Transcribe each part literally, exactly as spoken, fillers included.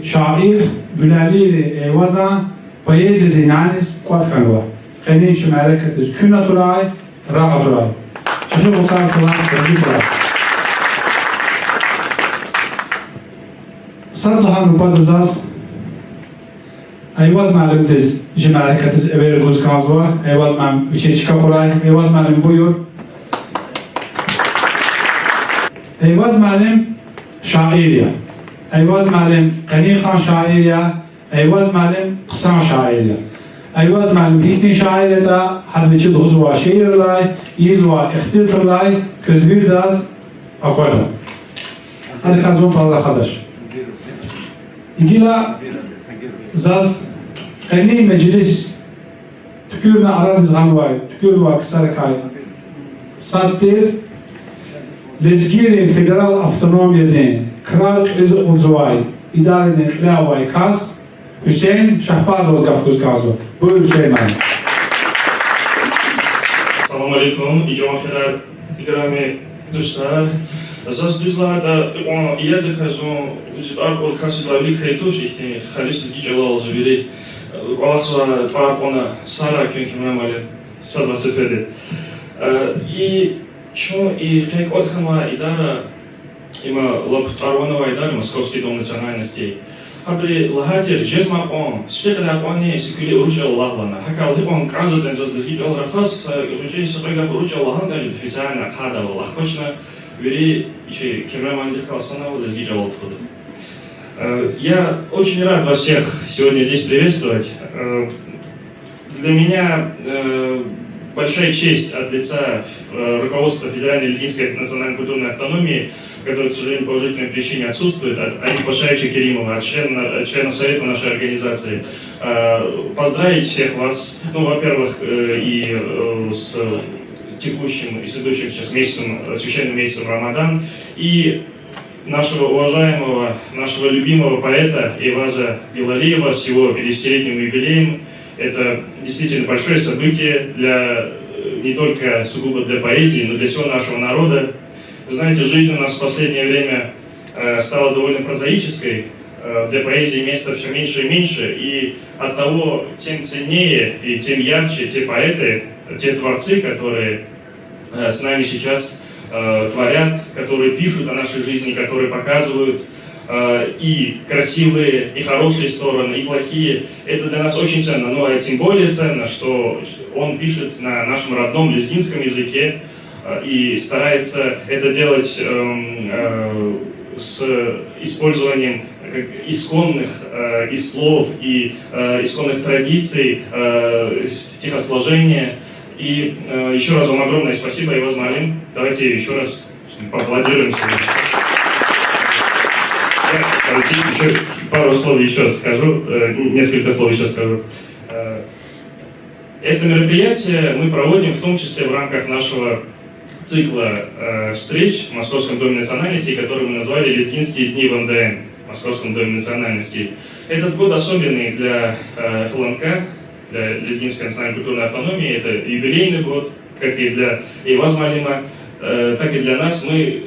Шаир Гуьлалиеван Эйвазан поэзиядин няниз кӀватӀ хьанва. Къенин чи мярекатдиз куьн атурай, рагъ атурай. ЧӀехи Къуцар калай рази хьурай. Сад лагьай нубатда заз Эйваз муаллимдиз чи мярекатдиз эвер гуз кӀанзава. Эйваз муаллим, вичи чка хьурай. Эйваз муаллим, буюр. Эйваз муаллим шаир я. Эйваз муаллим къенин йикъан шаир я. Эйваз муаллим хъсан шаир я. Эйваз муаллим гьихьтин шаир ятӀа, гьада вичи лугьузвай шииррилай, ийизвай ихтилатрилай квез виридаз аквада. Гьадакай зун пара рахадач. Гила заз къенин межлис туькӀуьрна арадиз гъанвай, туькӀуьрнавай ксарикай сад тир, лезгийрин федерал автономиядин крар кьилиз акъудзавай идарадин кьиле авай кас Гьуьсейн Шагьбазоваз гаф гуз кӀанзава. Буюр, Гьуьсейн муаллим. Салам алейкум, и жуван хийирар, играми дустар. Заз дуьз лагьайтӀа, икьван иердикай зун зи тӀвар кьур кас идалай вилик хьайи туш, ихьтин халис лезги чӀалал зи вири кӀвалахзавай тӀвар кьуна Сара, куьн, Кемран муаллим, сад лагьай сеферда. Э, и чун и къе кӀватӀ хьанвай идара, има лап тӀвар-ван авай идара, Московский дом национальностей. Гьабуру лагьай тир, жезмай кьван, сифте кьадай кьванни са куьлуь урус чӀалал лагь лагьана. ГьакӀ икьван кӀанзавайди я заз лезги чӀал рахаз, са гъвечӀи, са кьве гаф урус чӀалал лагьана кӀанзавайди, официально ахъайдайвал ахпа чна вири чи Кемран муаллимдихъ галаз санал лезги чӀалал тухуда. Э, я очень рад вас всех сегодня здесь приветствовать. Э, Для меня, э, большая честь от лица, э, руководства Федеральной лезгинской национально-культурной автономии, которое, к сожалению, по уважительной причине отсутствует, от Арифа Пашаевича Керимова, от члена, от членов Совета нашей организации, э, поздравить всех вас, ну, во-первых, э, и, э, с текущим и с идущим сейчас месяцем, э, священным месяцем Рамадан, и нашего уважаемого, нашего любимого поэта Эйваза Гилалиева с его пятидесятилетним юбилеем. Это действительно большое событие для, э, не только сугубо для поэзии, но для всего нашего народа. Вы знаете, жизнь у нас в последнее время, э, стала довольно прозаической, э, для поэзии места всё меньше и меньше, и оттого тем ценнее и тем ярче те поэты, те творцы, которые э, с нами сейчас, э, творят, которые пишут о нашей жизни, которые показывают, э, и красивые, и хорошие стороны, и плохие. Это для нас очень ценно. Ну, а тем более ценно, что он пишет на нашем родном лезгинском языке, э, и старается это делать, эм, э, с использованием как исконных, э, и слов, и, э, исконных традиций, э, стихосложения. И, э, ещё раз вам огромное спасибо, Эйваз муаллим. Давайте ещё раз поаплодируем себе. Я, э, ещё пару слов ещё скажу, э, несколько слов ещё скажу. Э, это мероприятие мы проводим в том числе в рамках нашего цикла, э, встреч в Московском доме национальностей, который мы назвали «Лезгинские дни в МДН», в Московском доме национальностей. Этот год особенный для, э, ФЛНК, для Лезгинской национальной культурной автономии. Это юбилейный год, как и для Эйваз муаллима, э, так и для нас. Мы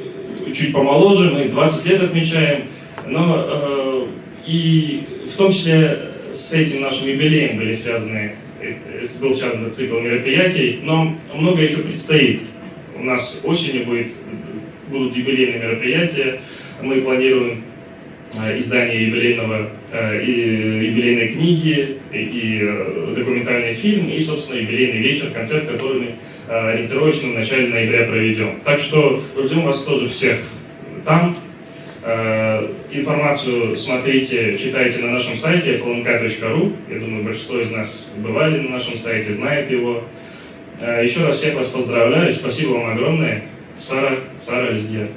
чуть помоложе, мы двадцать лет отмечаем, но, э, и в том числе с этим нашим юбилеем были связаны, э, был связан этот цикл мероприятий, но много ещё предстоит. У нас осенью будет, будут юбилейные мероприятия. Мы планируем, э, издание юбилейного, э, и, юбилейной книги, и, и, э, документальный фильм, и, собственно, юбилейный вечер, концерт, который мы, э, ориентировочно в начале ноября проведём. Так что ждём вас тоже всех там. Э, информацию смотрите, читайте на нашем сайте эф эл эн ка точка ру. Я думаю, большинство из нас бывали на нашем сайте, знает его. Э, ещё раз всех вас поздравляю, спасибо вам огромное. Сара, Сара Лезгияр.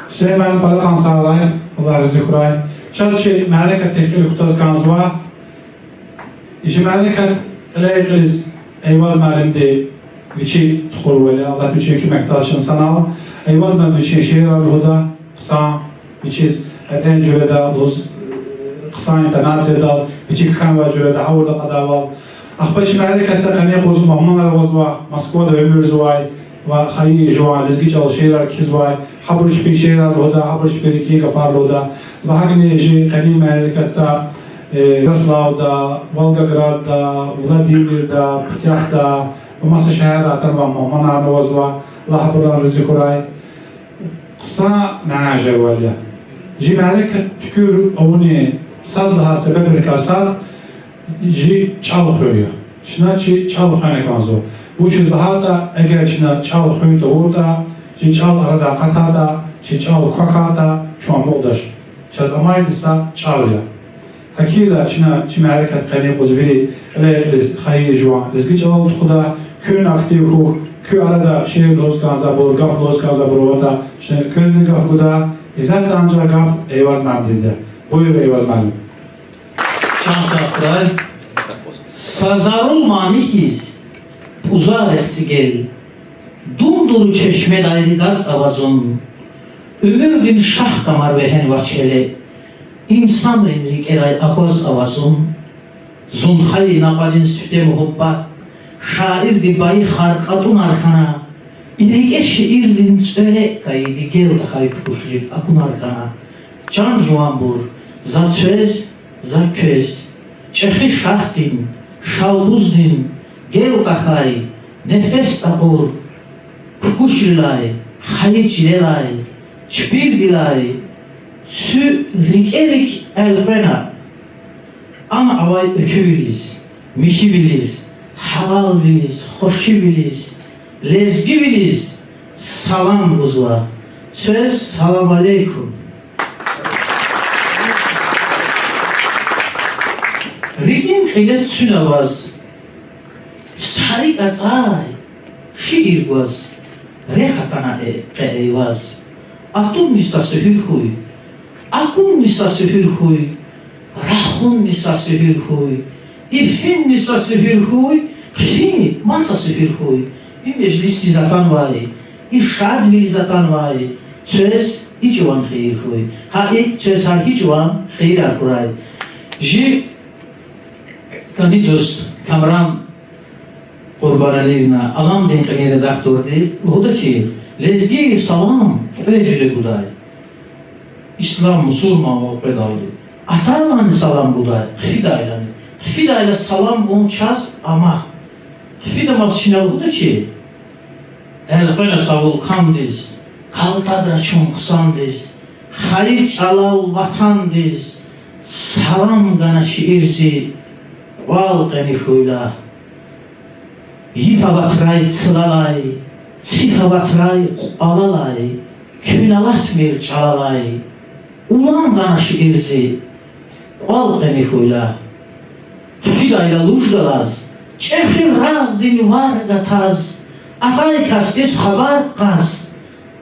Сулейман, пара кьан сагърай, Аллагь рази хьурай. Чаз чи мярекат тешкил кутаз кӀанзава. Чи мярекат кьиле кьилиз Эйваз муаллимди вичи тухурвал, Аллагьди вичин куьмекдалди чна санал. Эйваз муаллимди вичин шиирар лугьуда, хъсан, вичиз кьетӀен жуьреда, лугьуз, хъсан интонациядал, вичи кхьенвай жуьреда гъавурда кьадайвал. Ахпа чи мярекатда къенин юкъуз мугьманар авазва Москвада уьмуьрзавай Ва хайи жуван лезги чӀал шиирар кхьизвай, гьабуру чпин шиирар лугьуда, гьабуру чпин рикӀин гафар лугьуда. Ва гьакӀни жи къенин мярекатда, э, Ярославда, Волгоградда, Владимирда, Путягьда ва маса шегьерра атанвай мугьманарни авазва, Аллагь абурун рази хьурай. Хъсан нянь жевал я. Жи мярекат туькӀуьр авунин сад лагьай себебрикай сад жи чӀал хуьн я. Чна чи чӀал хвена кӀанзава. Вучиз лагьайтӀа, эгер чна чӀал хуьн тавуртӀа, жи чӀал арадай акъатайтӀа, чи чӀал квахьайтӀа, чун амукьдач. Чаз амайди са чӀал я. ГьакӀ хьайила чна чи мярекат къенин юкъуз вири кьиле-кьилиз хайи жуван лезги чӀалал тухуда, куьн актив хьухь, куь арада шиир лугьуз кӀанзавайбур, гаф лугьуз кӀанзавайбур аватӀа, чна квезни гаф гуда, исятда анжах гаф Эйваз муаллимди я. Буюр, Эйваз муаллим. Чан сагъ хьурай. Са зарул мани хьиз пӀузар рехъ цӀигел, дундуру чешмедай ргаз ава зун, уьмуьрдин шагь камар вегьенвач гьеле, инсанрин рикӀерай акваз ава зун. Зун хайи накьвадин сифте муьгьуьббат, шаирди байи хар кьатӀунар хьана, и рикӀе шиирдин цӀвере кайиди гел тахьай кукӀушрик акунар хьана. Чан жуванбур, за квез, за квез, чӀехи шагьдин, Шалбуздин, гел тахьай, нефес такьур кукӀушрилай, хайи чилелай, чпирдилай, цуь рикӀерик элкъвена. Ана авай экуьвилиз, михьивилиз, гьалалвилиз, хвешивилиз, лезгивилиз салам гузва. Квез салам алейкум. РикӀин кьиле куьн аваз, са рикӀ ацӀай шиир гваз, рехъ атана э- къе Эйваз. Атунни са суьгьуьр хьуй, акунни са суьгьуьр хьуй, рахунни са суьгьуьр хьуй, ифинни са суьгьуьр хьуй, хъфини маса суьгьуьр хьуй. И межлисдиз атанвай, и шадвилиз атанвай, квез и чӀаван хийир хьуй. Гьа икӀ квез гьар гьи чӀаван хийирар хьурай. Жи кӀани дуст Камран Къурбаналиевна, Аламдин кьилин редакторди, лугьуда хьи, лезгийри салам кьве жуьре гудай: ислам, мусурманвал къведалди. Атайлани салам гудай, хъфидайлани. Хъфидайла салам гун чаз ама. Хъфидамаз чна лугьуда хьи, элкъвена са вулкандиз, калтадра чун хъсандиз, хайи чӀалал, ватандиз салам гана шиир зи, кӀвал къени хьуйла. Йиф аватрай цлалай, циф аватрай кьвалалай, куьн алатмир чӀалалай, улан гана шиир зи, кӀвал къени хьуйла. Хъфидайла луж галаз, чӀехи рагъдин вар гатаз, атай касдиз хабар кьаз,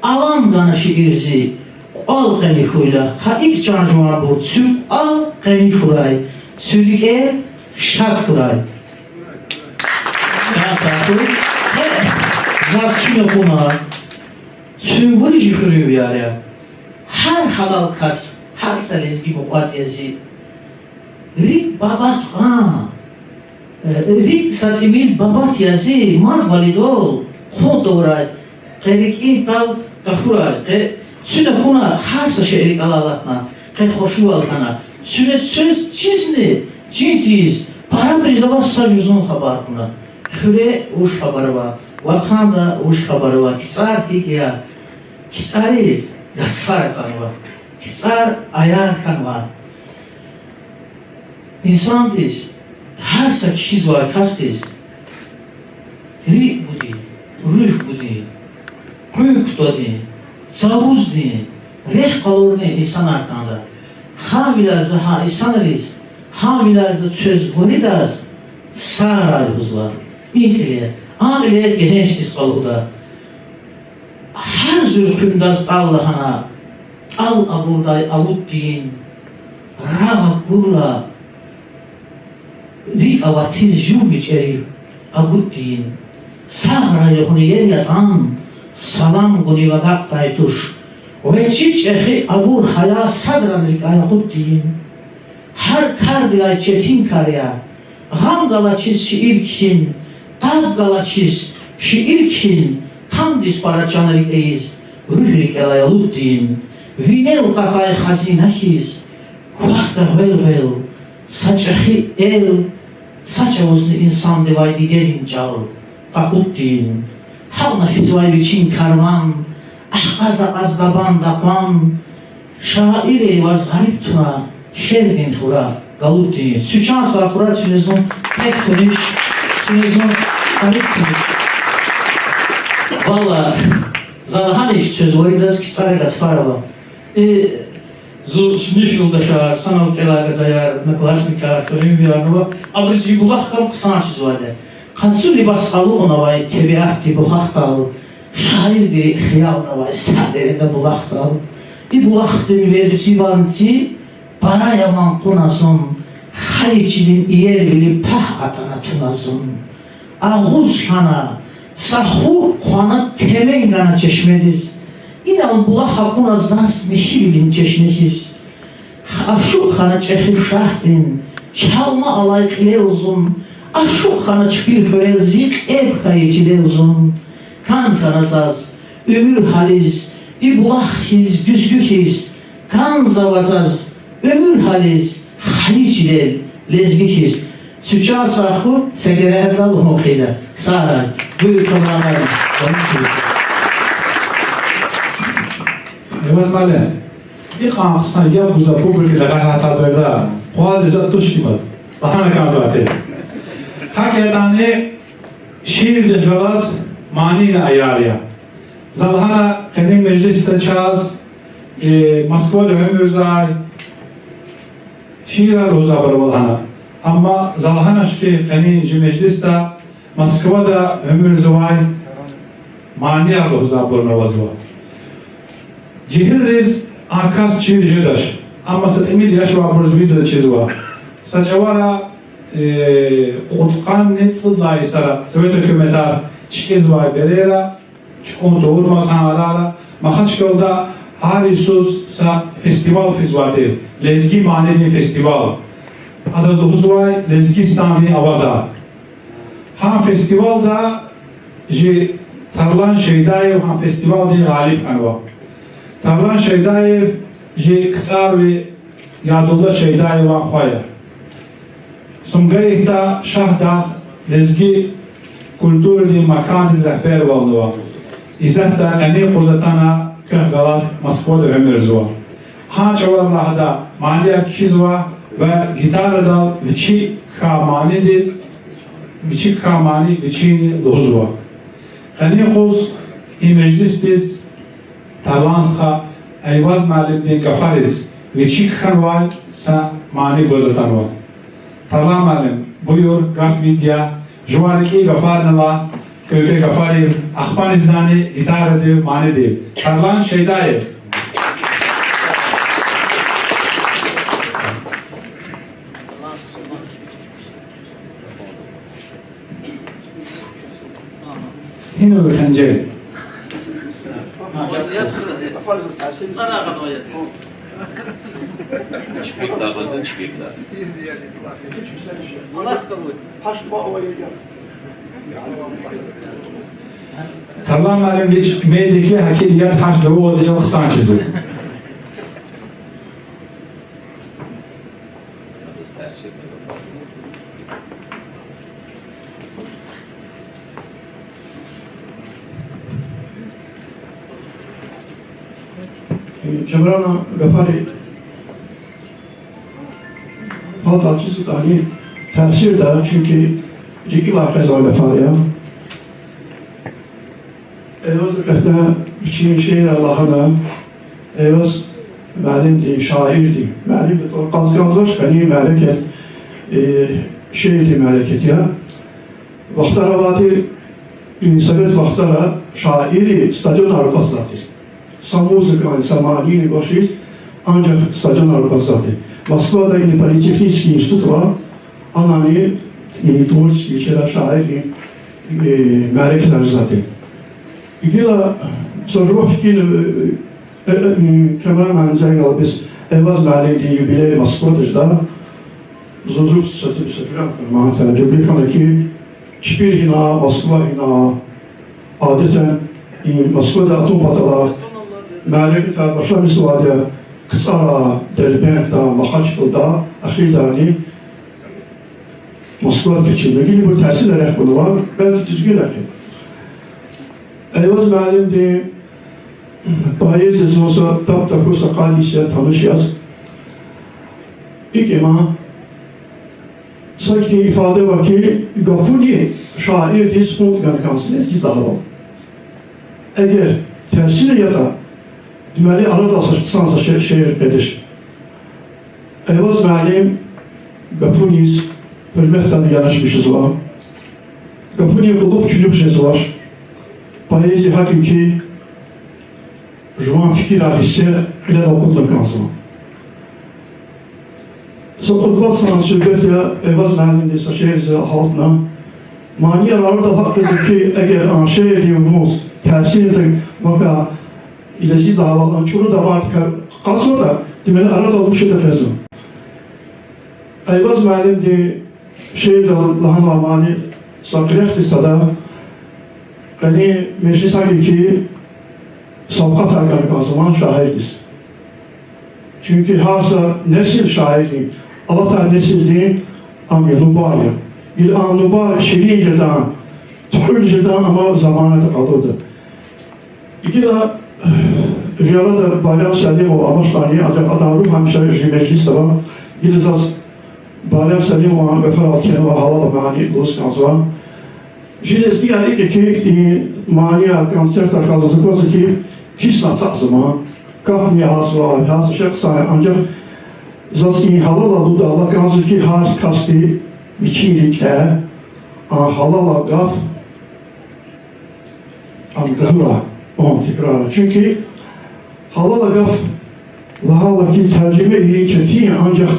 алан гана шиир зи, кӀвал къени хьуйла. Гьа икӀ, чан жуванбур, цуь кӀвал къени хьурай, цуь рикӀер шад хьурай. Чан сагъ хьуй. Гье, заз чуьн акуна, чуьн вири чи хуьруьнвияр я. Гьар гьалал кас, гьар са лезги мукьвад я зи. РикӀ бабат кьан, э, рикӀ са тӀимил бабат я зи, мад валидал хъун тавурай, къе рикӀин тӀал тахьурай, къе чуьн акуна, гьар са шей рикӀелай алатна, къе хвешивал хьана. Чуьне квез чизни чин тийиз, парабуруз аваз са жузун хабар кьуна. Хуьре вуч хабар ава, ватанда вуч хабар ава, КцӀар гьикӀ я, КцӀариз гатфар атанва, КцӀар аяр хьанва. Инсандиз, гьар са кхьизвай касдиз рикӀ гуди, руьгь гуди, къуьн кутади, цавуз ди, рехъ къалурни инсанар кӀанда. Гьавиляй за гьа инсанриз, гьавиляй за квез виридаз сагърай лугьузва. И кьиле, а кьиле гегьеншдиз къалурда. Гьар зуьр къуьндаз тӀал лагьана, тӀал абурдай авуд тийин, рагъ акурла, рикӀ аватиз жув мичӀерив агуд тийин. Сагърай лугьун иер ятӀан, салам гунив агакьдай туш. Вичи чӀехи абур гьаяй садран рикӀяй акъуд тийин. Гьар кардилай четин кар я гъам галачиз шиир кхьин, таб галачиз шиир кхьин, Ватандиз пара чан рикӀе ийиз, руьгь рикӀелай алуд тийин. Винел кьакьай хазина хьиз квахьда гъвел-гъвел са чӀехи эл, са чӀавузни инсандивай дидедин чӀал къакъуд тийин. Гьална физвай вичин карван, ахкьаз-акьаз дабан-дакъван, шаир Эйваз гъариб туна, шердин хура галуд тийин. Цуьк чан сагъ хьурай, цуьне зун тек туниз, цуьне зун гъариб туниз. Валлагь, за лагьана и куьцез виридаз, КцӀара гатфар ава. И зун синиф юлдашар, санал кӀелай гадаяр, одноклассникар, хуьруьнвиярни ава, абуруз и булах кам хъсан чизвайди я. Къацу либас алукьнавай тебиатди бухахдал, шаирди хиялнавай са береда булахдал. И булахдин верцӀи ванци пара я ван кьуна зун, хайи чилин иервили пагь атӀана туна зун. Агъуз хьана, са хур хъвана, темен гана чешмедиз. Инал булах акуна заз михьивилин чешне хьиз. Ашукь хьана чӀехи шагьдин чалма алай кьилел зун, ашукь хьана чпин хуьрел зи кьеб хьайи чилел зун. КӀанзава заз уьмуьр гьализ, и булах хьиз, гуьзгуь хьиз, кӀанзава заз уьмуьр гьализ, хайи чилел лезги хьиз. Цуьк чан сагъ хьуй, са герендал лугьун хъийида. Сагърай. Буюр, Камран муаллим, ван чиз. Эйваз муаллим, икьван хъсан яб гузва публикада, гьа-гьа, таберда. Къвалди затӀ туш хьи мад. Лагьана кӀанзавай тир. ГьакӀ ятӀани, шиирдихъ галаз манийни аяр я. За лагьана къенин межлисда чаз, э, Москвада уьмуьрзавай шиирар лугьузвайбур ава лагьана. Амма за лагьанач хьи, къенин чи межлисда Москвада уьмуьрзавай манияр лугьузвайбурни авазва. Жегьилриз а кас чир жедач, амма са тӀимил яшавайбуруз виридаз чизва. Са чӀавара, э, кьудкъанни цӀуд лагьай йисара совет гьукуматар чкӀизвай берера, чукӀун тавурмаз гьа арара, Махачкъалада гьар йисуз са фестиваль физвай тир, лезги манидин фестиваль. Адаз лугьузвай Лезгистандин авазар. Гьа фестивальда жи Тарлан Шейдаев гьа фестивальдин гъалиб хьанва. Тарлан Шейдаев жи КцӀарви Ядулла Шейдаеван хва я. Сумгаитда, Шагьдагъ лезги культурадин макандиз регьбервалнава. Исятда къенин юкъуз атана квехъ галаз Москвада уьмуьрзава. Гьа чӀаварилай гьада манияр кхьизва ва гитарадал вичи кхьей манидиз, вичи кхьей мани вичини лугьузва. Къенин юкъуз и межлисдиз Тарлан стха Эйваз муаллимдин гафариз вичи кхьенвай са мани гваз атанва. Тарлан муаллим, буюр, гаф вирида, жуван рикӀин гафарни ала, кӀвенкӀве гафарив, ахпа низани гитарадив манидив. Тарлан Шейдаев. Гьинал ви хенжел? Тарлан муаллим, вич медикли гьакӀ яд гьаш тавугъ дижал хъсан чизва. Камрана гафари фад чиз ятӀани таъсирда, чунки рикӀивай къвезвай гафар я. Эйваз кьетӀен вичин шиирар лагьана, Эйваз муаллимдин, шаирдин, муаллимдин тӀвар кьаз кӀанзавач, къенин мярекат, э, шиирдин мярекат я. Вахтар авай тир, э, совет вахтара шаирри стадионар кӀватӀзавай тир. Са музыкани, са манини гвачир, анжах стадионар кӀватӀзавай тир. Москвада ина политехнический институт ава, анани, э, творческий чира шаиррин, э, мярекатар жезвай тир. Гила са жува фикир, э, э, э, Камран муаллимдин галбиз Эйваз муаллимдин юбилей Москвада жеда. Зун жув са, са жуьре ман тааджубли хьана хьи, чпин гьина, Москвадин гьина, адетдин И Москвада атун патал мярекатар башламишзавайди я КцӀара, Дербентда, Махачкъалада, эхирдайни Москвада кечирна. Гила ибур терсина рехъ гунва, белки дуьзгуьн рехъ я. Эйваз муаллимди поэзиядиз зун са тап-такур са къад йис я таниш яз. ИкӀ я ман, са ихьтин ифада ава хьи, гафуни шаирдиз фонд гана кӀанзава, лезги лагьайвал. Эгер терсина ятӀа, демели, арадал са хъсан са ше-, шиир къведач. Эйваз муаллим гафуниз гьуьрметдани янашмишзава. Гафунин кьулухъ чуьнуьх жезвач. Поэзия гьакӀ я хьи, жуван фикирар, гьиссер кьилел акъудна кӀанзава. Са кьуд-вад йисан суьгьбет я, Эйваз муаллимди са шиирза гьалтна. Манияр арадал гьакӀ жезва хьи, эгер а шиирди вуна таъсирдик вакай, лезги лагьайвал, а чӀуру дамардикай къачузватӀа, демели, арадал вуч ятӀа къвезва. Эйваз муаллимди шиирда лагьанвай мани са къерехдиз сада, къенин межлис гьакӀ я хьи, савкьватар гана кӀанзава шаирдиз. Чуьнки гьар са несил шаирдин, алатай несилдин ам я, нубар я. Гила а нубар ширин жедан, туькьуьл жедан ама заманада къалурда. Гила ви арада Байрам Салимов амачтӀани, анжах адан руьгь гьамиша жи межлисда ава. Гила заз Байрам Салимован гафарал кхьенвай гьалал мани лугьуз кӀанзава. Жи лезгияр икӀ я хьи, и манияр, концертар хьиз заз аквазва хьи, кисни ацукьзама, капӀни гьазва, гьазва шехьсай, анжах заз и гьалалар лугьудайла кӀанзава хьи, гьар касди вичин рикӀе а гьалалай гаф ам гурай, ам тикрарай. Чуьнки гьалалай гаф лагьайла хьи, таржума ийин четин я, анжах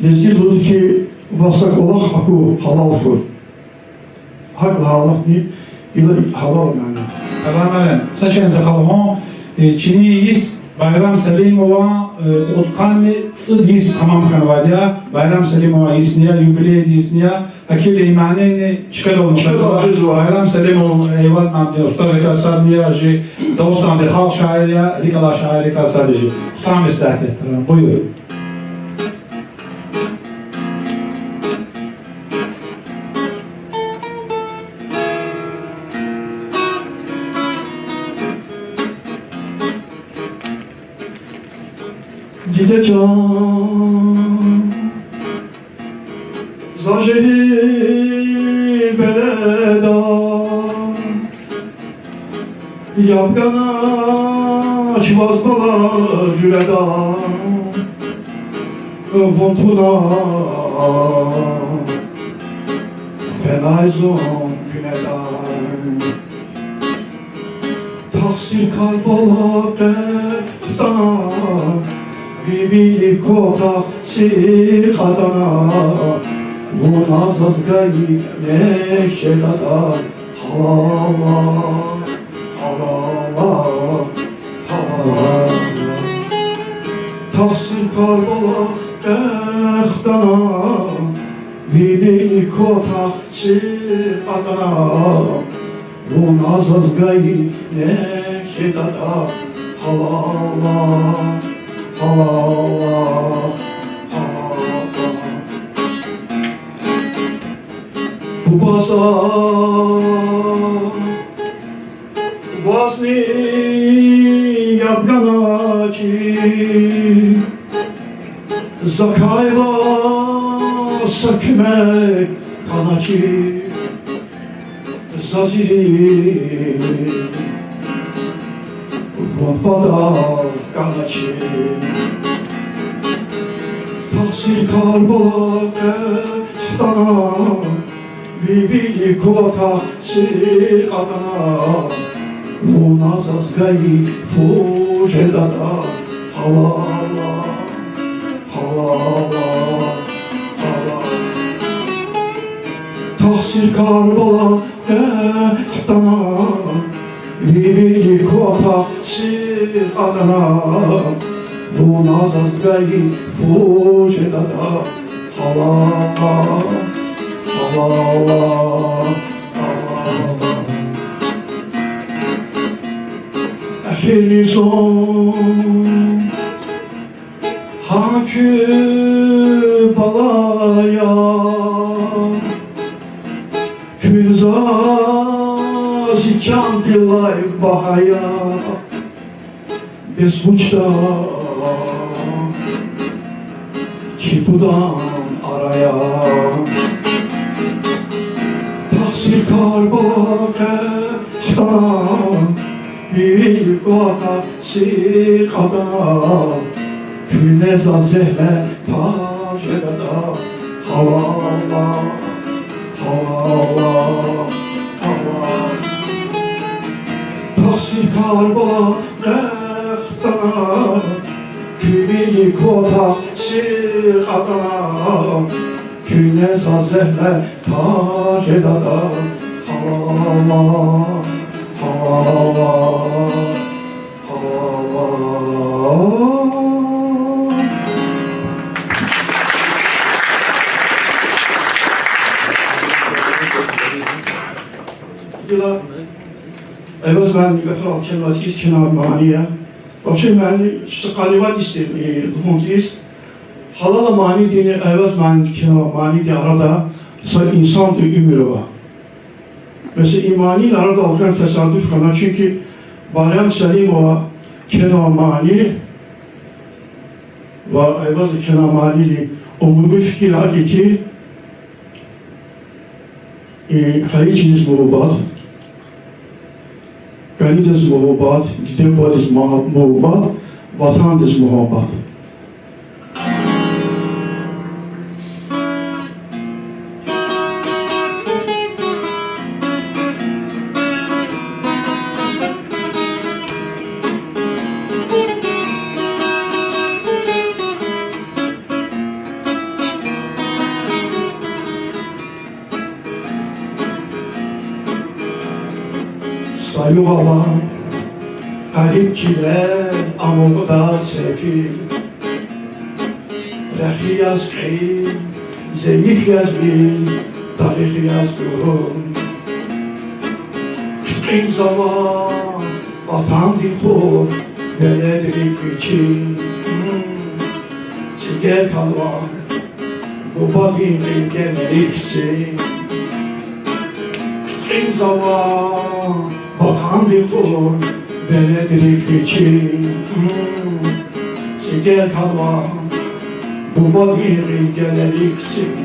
лезгиди лугьуда хьи, ваз са кӀвалах аку, гьалал хьуй. ГьакӀ лагьайла хьи, гила гьалал мани. Алам алем, са чен за хълагьун, э, чини йис Байрам Салимован, э, кьудкъанни цӀуд йис тамам хьанвайди я, Байрам Салимован йисни я, юбилейдин йисни я, гьакӀ хьайила и манини чкадал, чкадал гъизва. Байрам Салимов Эйваз муаллимдин устӀаррикай сад я, жи Дагъустандин халкь шаир я, рикӀ алай шаиррикай сад я жи. Хъсан меслят я, буюр. Диде чан, за жегьил береда, яб ганач ваз, бала, жуьреда, вун туна фенай зун куьнеда. Тахсиркар, бала, къе хтана, ви вилик кватахъ сикьатӀана, вуна заз гайи нек жедатӀа, гьалал ала, гьалал ала, гьалал ала. Тахсиркар, бала, къе хтана, ви вилик кватахъ сикьатӀана, вуна заз гайи нек жедатӀа, гьалал ала, гьалал ала, гьалал ала. Буба са, вазни яб ганачир, закай ваз са куьмек хьаначир, заз ирид вун патав кӀаначир. Тахсиркар, бала, къе хтана, ви вилик кватахъ сикьатӀана, вуна заз гайи фу жедатӀа, гьалал ала, гьалал ала, гьалал ала. Тахсиркар, бала, къе хтана, ви вилик кватахъ сикьатӀана, вуна заз гайи фу жедатӀа, гьалал ала, гьалал ала, гьалал ала. Низом, гьа куь бала я, куьн заз чандилай багьа я, бес вучда чи пудан ара я. Тахсиркар бала къе хтана, вил кватӀа сикьатӀа, куьне заз зегьмет тар жедатӀа, гьалала, гьалала, гьалала. Тахсиркар бала къе хтана, куь вил кватӀа сикьатӀа, куьне заз зегьмет тар жедатӀа, гьалала, гьалала, гьалала. Гила Эваз муаллимдин гафарал кхьенвайди хьиз, кхьенвай мани я. Вообще, мани са къанни вад йис тир, э, лугьун хьиз. Гьалала манидин, Эваз муаллимди кхьенвай манидин арада са инсандин уьмуьр ава. Месела, и манийрин арада гьакӀан тасадуф хьана, чуьнки Барям Салимова кхьенвай мани ва Эваза кхьенвай манидин умуми фикир гьакӀ я хьи, э, хайи чилиз мугьаббат, кӀанидиз мугьаббат, диде-бубадиз мугьа-, мугьаббат, ватандиз мугьаббат. Са югъ ава, гъариб чилел амукьда сефил. Рехи яз кьил, зайиф яз вил, тарих яз гуьгьуьл. Хъфикьинзава ватандин хур, веледрик вичин цӀигел хьанва, бубадин гъил гелерик цин. Хъфикьинзава ватандин хур, веледрик вичин цӀигел хьанва, бубадин гъил гелерик цин.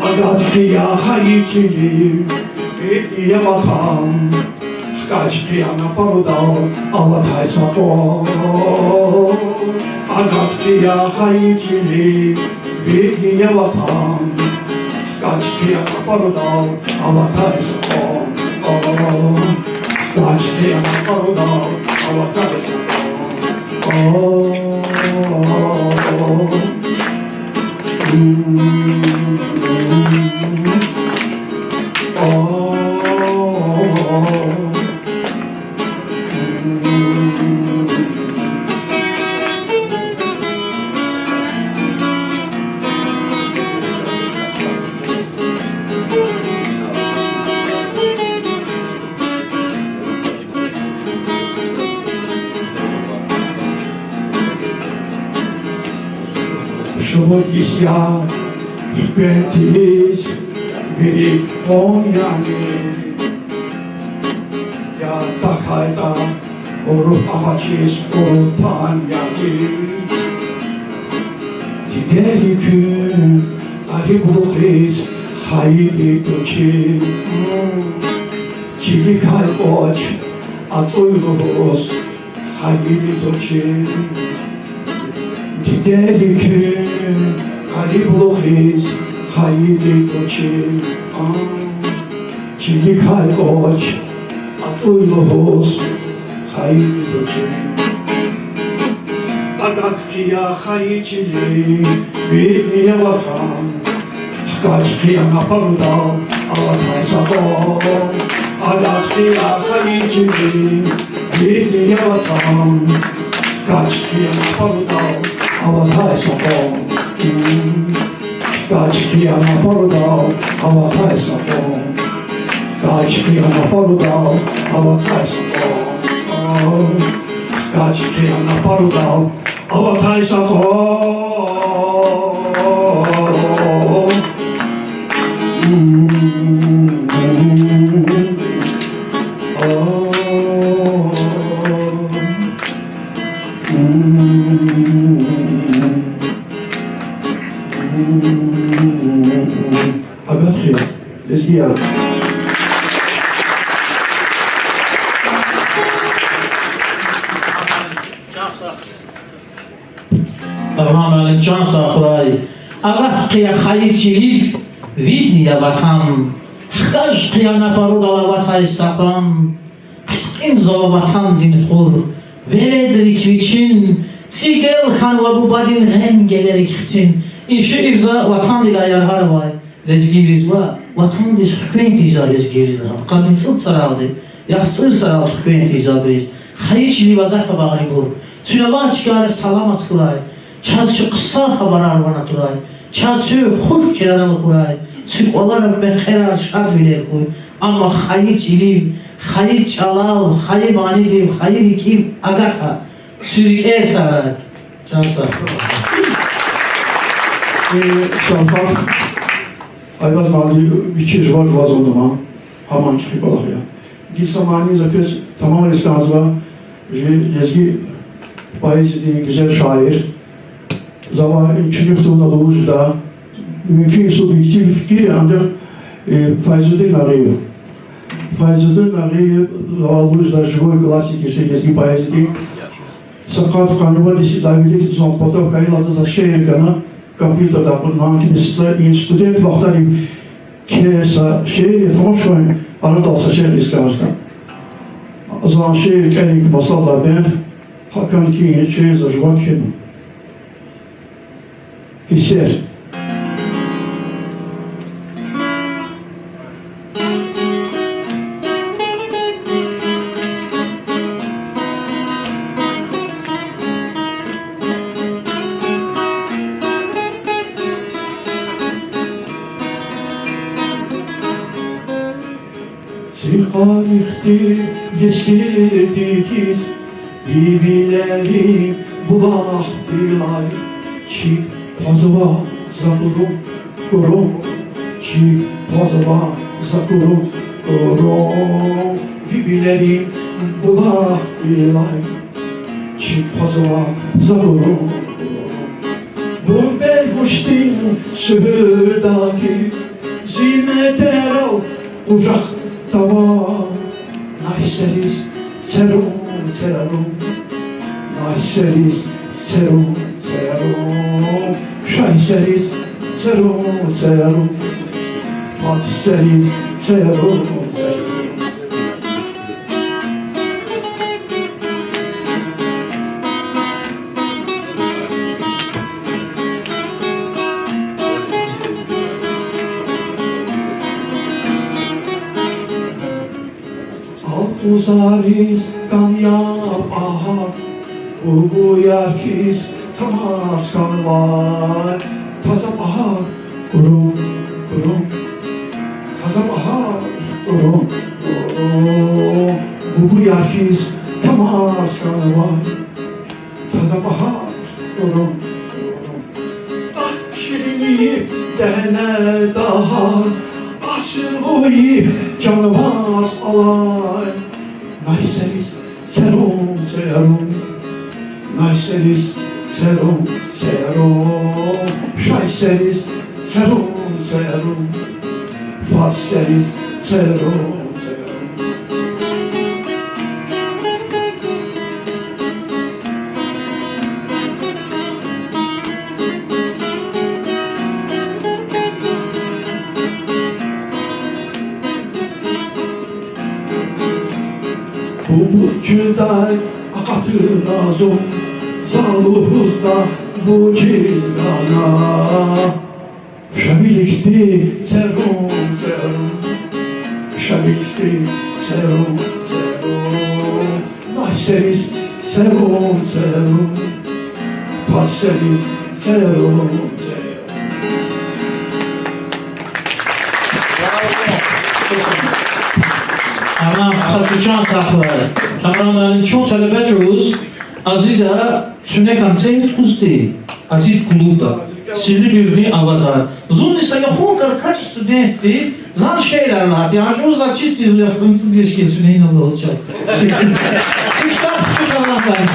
Агат хъия хайи чилив, вири я ватан, хкаж хъия на парудал аватай са къван. Агат хъия хайи чилив, вири я ватан, хкаж хъия на парудал аватай са къван. Хкаж хъия на парудал аватай са къван. Шумуд йис я хквен тийиз вири къван яни, яд тахьайтӀа, руьгь амачиз къурутан яни. Дидейри куьн гъариблухриз хайиди тушир, чиликай кӀвач атӀуй лугьуз хайиди тушир. Дидейри куьн гъариблухриз хайиди тушир, чиликай кӀвач атӀуй лугьуз хайиди тушир. Агат хъия хайи чилив, вири я ватан, хкаж хъия на парудал аватай са къван. Агат хъия хайи чилив, вири я ватан, хкаж хъия на парудал аватай са къван. Хкаж хъия на парудал аватай са къван. Хкаж хъия на парудал аватай са къван. Хкаж хъия на парудал аватай са къван. Агат хъия, лезгияр. Чан сагъ. Багьрам муаллим, чан сагъ хьурай. Агат хъия хайи чилив, видни я ватан. Хкаж хъия на парудал аватай са къван. Хъиткьинзава ватандин хур, веледрик вичин, цӀигел хьанва бубадин гъен гелерик хцин. И шиир за ватандилай яргъара авай лезгийриз ва ватандиз хквен тийизвай лезгийриз лагьана. Къанни цӀуд саралди, яхцӀур саралди хквен тийизвай абуриз. Хайи чилив агата, багърибур. Куьн авай чкайра саламат хьурай. Чаз куь хъсан хабарар ван атурай, чаз куь хуш чилерал акурай, куь кӀвалера мехъерар, шадвилер хьуй. Амма хайи чилив, хайи чӀалав, хайи манидив, хайи рикӀив агата, куь рикӀер сагърай. Чан сагъ. Э, Шалпак, Айваз муаллим вичи жува-жуваз авунва, гьаман чӀехи кӀвалах я. Гила са мани за квез тамамариз кӀанзава, жи лезги поэзиядин гуьзел шаир. Завай чуьнуьхда вуна лугьуз жеда, мумкин, субъектив фикир я, анжах, э, Файзудин Агъиев. Файзудин Агъиев, завай лугьуз жеда, живой классик я лезги поэзиядин. Са къад къанни вад йис ятӀа вилик зун патав хьайила, адаз за шиир кӀана, компьютерда акъудна, гьанкӀ мисал, и студент вахтари кхьей са шиир я, тамашун, арадал са шиир ийиз кӀанзава. Зун шиир кӀелин масадалай бенд, гьакӀ хьана ки шиир за жува кхьена. Гьиссер. Цикъарихъди есирдиз, вивилерин булахдилай, чиг хъвазва за курун, курун, чиг хъвазва за курун, курун, вивилерин булахдилай, чиг хъвазва за курун, курун. Вун бейгьуштин суьгьуьрдайди, зи метӀерал къужахда ван, най сериз церун, церун, най сериз церун, церун, шай сериз церун, церун, фад сериз церун, церун. Алкъузариз кӀан я пагьар, бубуяр хьиз тамаш хьанвай, таза пагьар, курум, курум, таза пагьар, курум, курум, бубуяр хьиз тамаш хьанвай, таза пагьар, курум, курум. Агь, ширин йиф дегьне дагьар, асул йиф чан ваз алай, най сериз церун, церун, най сериз церун, церун, шай сериз церун, церун, фад сериз церун, церун. Бубу чуьлдай акъатна зун, за лугьузва вучиз гана. Ша виликди церун, церун, ша виликди церун, церун, най сериз церун, церун, фад сериз церун, церун. Аллагь Чан сагъ хьурай. Камран муаллим, чун талебе чӀавуз Азида цуьне концерт гузди, Азид клубда, Силибирдин авазар. Зунни са яхун кар качӀ студентди, зан шиирар лагьайтӀа, яни чӀавуз заз чист из яхцӀурни цӀуд яш хьиз цуьне ина лугьуз ча. Китаб чу калан кар.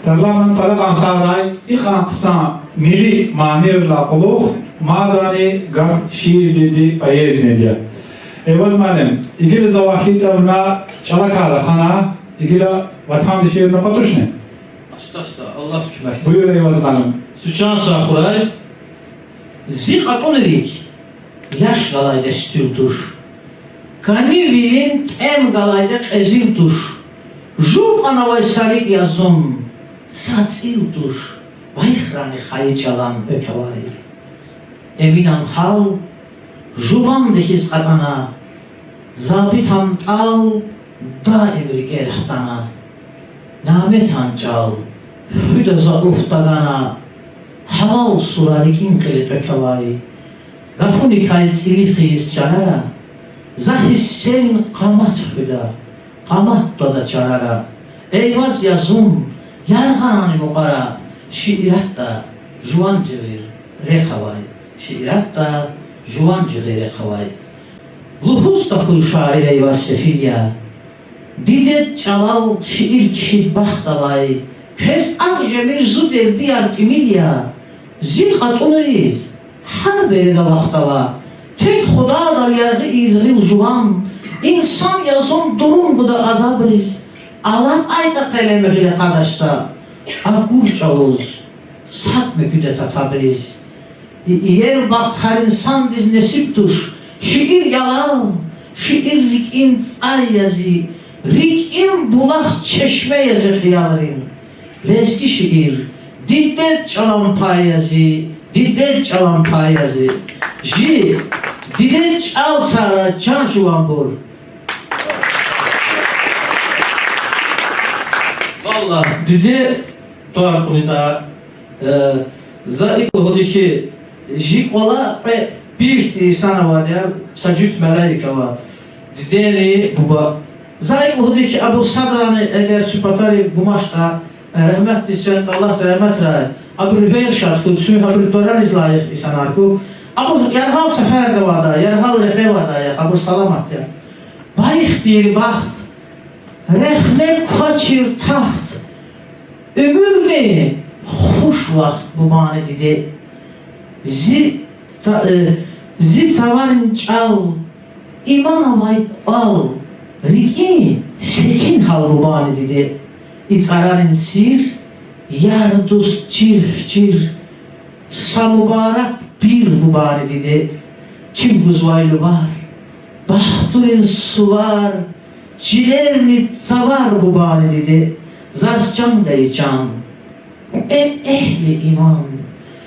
Тарлан ман пара кьван сагърай, икьван хъсан милли манийрилай кьулухъ мадни гаф шиирдинди, поэзиядинди я. Эйваз муаллим, гила завай хьайитӀа вуна чӀалакай рахана, гила ватандин шиирни патушни? Аста-аста, Аллагьди куьмек. Буюр, Эйваз муаллим. Цуьк чан сагъ хьурай. Зи кьатӀунрик яш галайди эстил туш. КӀани вилин тӀем галайди кьезил туш. Жув кьван авай са рикӀ я зун, са цӀил туш. Вайхрани хайи чӀалан экв авай. Эминан гьал жуванди хьиз кьатӀана, забитан тӀал даим рикӀер хтана. Няметан чӀал хуьда за уф тагана, гьалал сура рикӀин кьиле тӀвек авай. Гафуникай цӀили хъийиз чарара, за гьиссерин къамат хуьда, къамат твада чарара. Эйваз я зун, яргъарани мукьвара, шииратда жуван жигъир рехъ авай, шииратда жуван жигъир рехъ авай. Лугьуз тахьуй шаир Эйваз сефил я. Дидед чӀалал шиир кхьид бахт авай, квез агъ жемир зи дердияр тӀимил я. Зи кьатӀунриз гьар береда вахт ава. Тек Худадал яргъи ийиз гъил жуван, инсан я зун, дурун гуда азабриз. АлакьайтӀа къелем гъиле къадач са, акур чӀавуз сад муькуьда татабриз. И иер бахт гьар инсандиз несиб туш. Шиир ялав, шиир рикӀин цӀай я зи, рикӀин булах, чешме я зи хиялрин. Лезги шиир дидед чӀалан пай я зи, дидед чӀалан пай я зи. Жи дидед чӀал сагърай, чан жуванбур. Валлагь, диде тӀвар кьунитӀа, э, за икӀ лугьуди хьи, жи кӀвале кьве пир хьтин инсан авайди я, са жуьт малаик ава, дидени буба. За икӀ лугьуди хьи, абур садрани эгер чи патарив гумаштӀа, рагьметдиз фенватӀа, Аллагьди рагьметрай, абурун руьгьер шад хьуй, чун абурун тӀварариз лайих инсанар хьухь. Абур яргъал сеферда авайди я, яргъал рекье авайди я, абур саламат я. Байихтир бахт, рехне квачир тахт, уьмуьрни хуш вахт, бубани диде. Зи ца-, э, зи цаварин чӀал, иман авай кӀвал, рикӀин секин гьал, бубани диде. И цӀарарин сир ярдуз чир-чир, са мубарак пир, бубани диде. Чим гузвай лувар, бахтунин сувар, чилерни цавар, бубани диде. Заз чан гайи чан, кьве эгьли иман,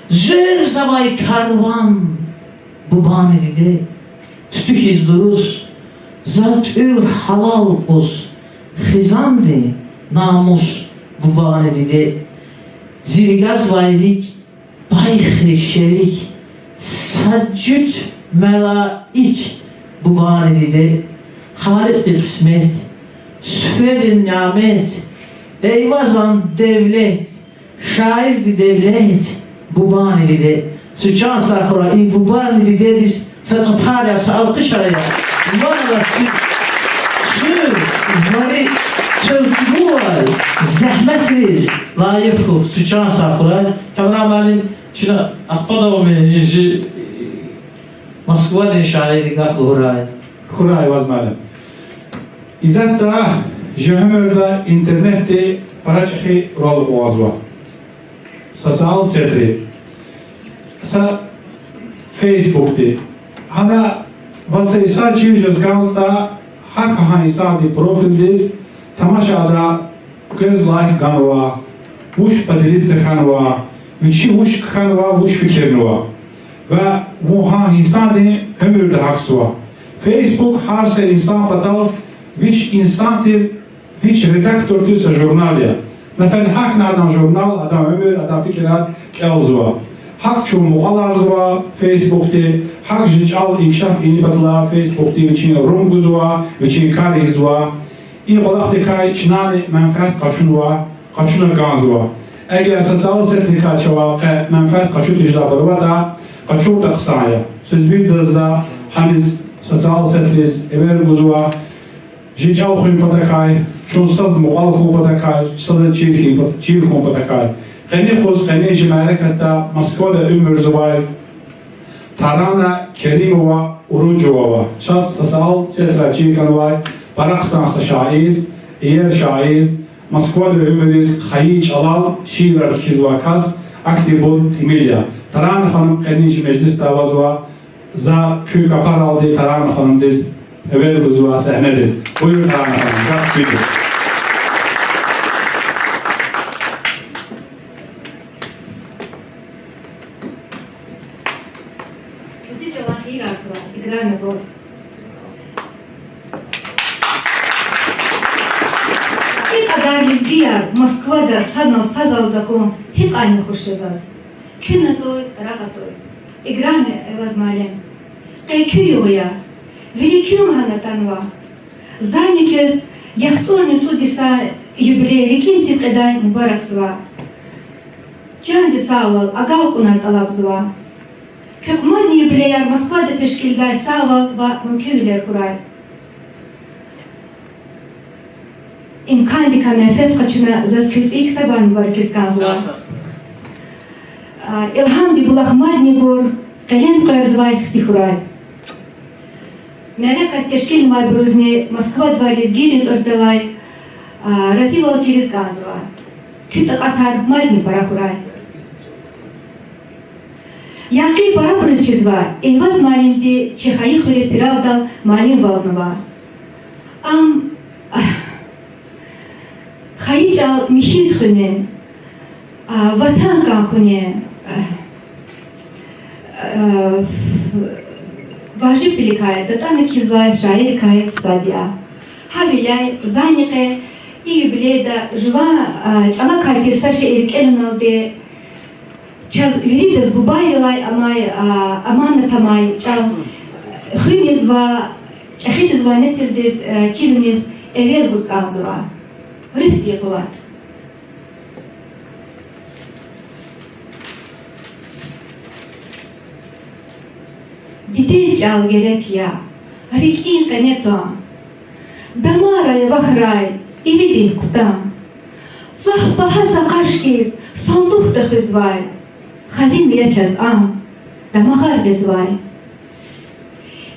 зверзавай карван, бубани диде. Туьтуь хьиз дуруз за тӀуьр гьалал кӀус, хизандин намус, бубани диде. Зи ргазвай рикӀ, байхри шерик, са жуьт малаик, бубани диде. Халикьди кьисмет, суфредин нямет, Эйвазан девлет, шаирди девлет, бубани диде. Цуьк чан сагъ хьурай, и бубани дидедиз са цӀапар я, са алкъишар ая. Валлагь, чуьн, чуьн вари чӀурувай зегьметриз лайих хьухь, цуьк чан сагъ хьурай. Камран муаллим, чна ахпа давам ийин жи Москвадин шаирри гаф лугьурай. Хьурай ваз, муаллим. Исятда жи уьмуьрда интернетди пара чӀехи рол къугъвазва. Социал сетри, са Фейсбукди. Гьана ваз са инсан чир жез кӀанзтӀа, гьакӀ гьа инсандин профилдиз тамаша ада квез лайк ганва, вуч поделиться хьанва, вичи вуч кхьенва, вуч фикирнава. Ва вун гьа инсандин уьмуьрда гьахьзава. Фейсбук гьар са инсан патал вич инсан тир, вич редактор тир са журнал я. На фена гьахьна адан журнал, адан уьмуьр, адан фикирар кӀелзава. ГьакӀ чун мукьваларзава Фейсбукди, гьакӀ чи чӀал инкишаф ийин патал Фейсбукди вичин рум гузва, вичин кар ийизва. И кӀвалахдикай чнани менфят къачунва, къачуна кӀанзава. Эгер социал сетрикай чавай къе менфят къачуз жезвайбур аватӀа, къачуртӀа хъсан я. Квез виридаз за гьаниз социал сетриз эвер гузва. Чи чӀал хуьн патахъай, чун сад мукьвал хьун патахъай, сада чир хьун пат-, чир хьун патахъай. Къенин юкъуз, къенин чи мярекатда Москвада уьмуьрзавай Тарана Керимова Уруджева ава. Чаз социал сетрай чир хьанвай пара хъсан са шаир, иер шаир, Москвада уьмуьриз хайи чӀалал шиирар кхьизвай кас, ахьтинбур тӀимил я. Тарана ханум къенин чи межлисда авазва, за куь капаралди Тарана ханумдиз эвер гузва сегьнедиз. Буюр, Тарана ханум, гаф куьди. Куьзин чӀалан хийирар хьурай, играмибур. И кьадар лезгияр Москвада санал са залда акун гьикьванни хуш я заз. Куьн атӀуй, рагъ атӀуй. Играми Эваз муаллим, къе куь югъ я, вири куьн лагьана атанва. Зани квез яхцӀурни цӀуд йисан юбилей рикӀин сидкьидай мубаракзава. Чандин сагъвал, агалкьунар тӀалабзава. Квехъ мадни юбилеяр Москвада тешкилдай сагъвал ва мумкинвилер хьурай. Имкандикай менфят къачуна заз куь цӀийи ктабар мубаракиз кӀанзава. Илгьамдин булах мадни гур, къелем къвердавай хци хьурай. Мярекат тешкилнавайбурузни, Москвадавай лезгийрин тӀварцӀелай разивал чириз кӀанзава. Куь такьатар мадни пара хьурай. Яркъи парабуруз чизва, Эйваз муаллимди чи хайи хуьре Пиралдал муаллимвал авунва. Ам хайи чӀал михьиз хуьнин, ватан кӀан хьунин важибликай датӀана кхьизвай шаиррикай сад я. Гьавиляй зани къе и юбилейда жуван чӀалакай тир са шиир кӀелуналди чаз виридаз бубайрилай амай аманат амай чӀал хуьниз ва чӀехи жезвай несилдиз чируниз эвер гуз кӀанзава. Руьгьдин къуват. Дидед чӀал герек я рикӀин къене тан, дамарай вахрай ивидин кутан. Лап багьа са къаш хьиз сандухда хуьзвай, хазина я чаз ам, дамахар гъизвай.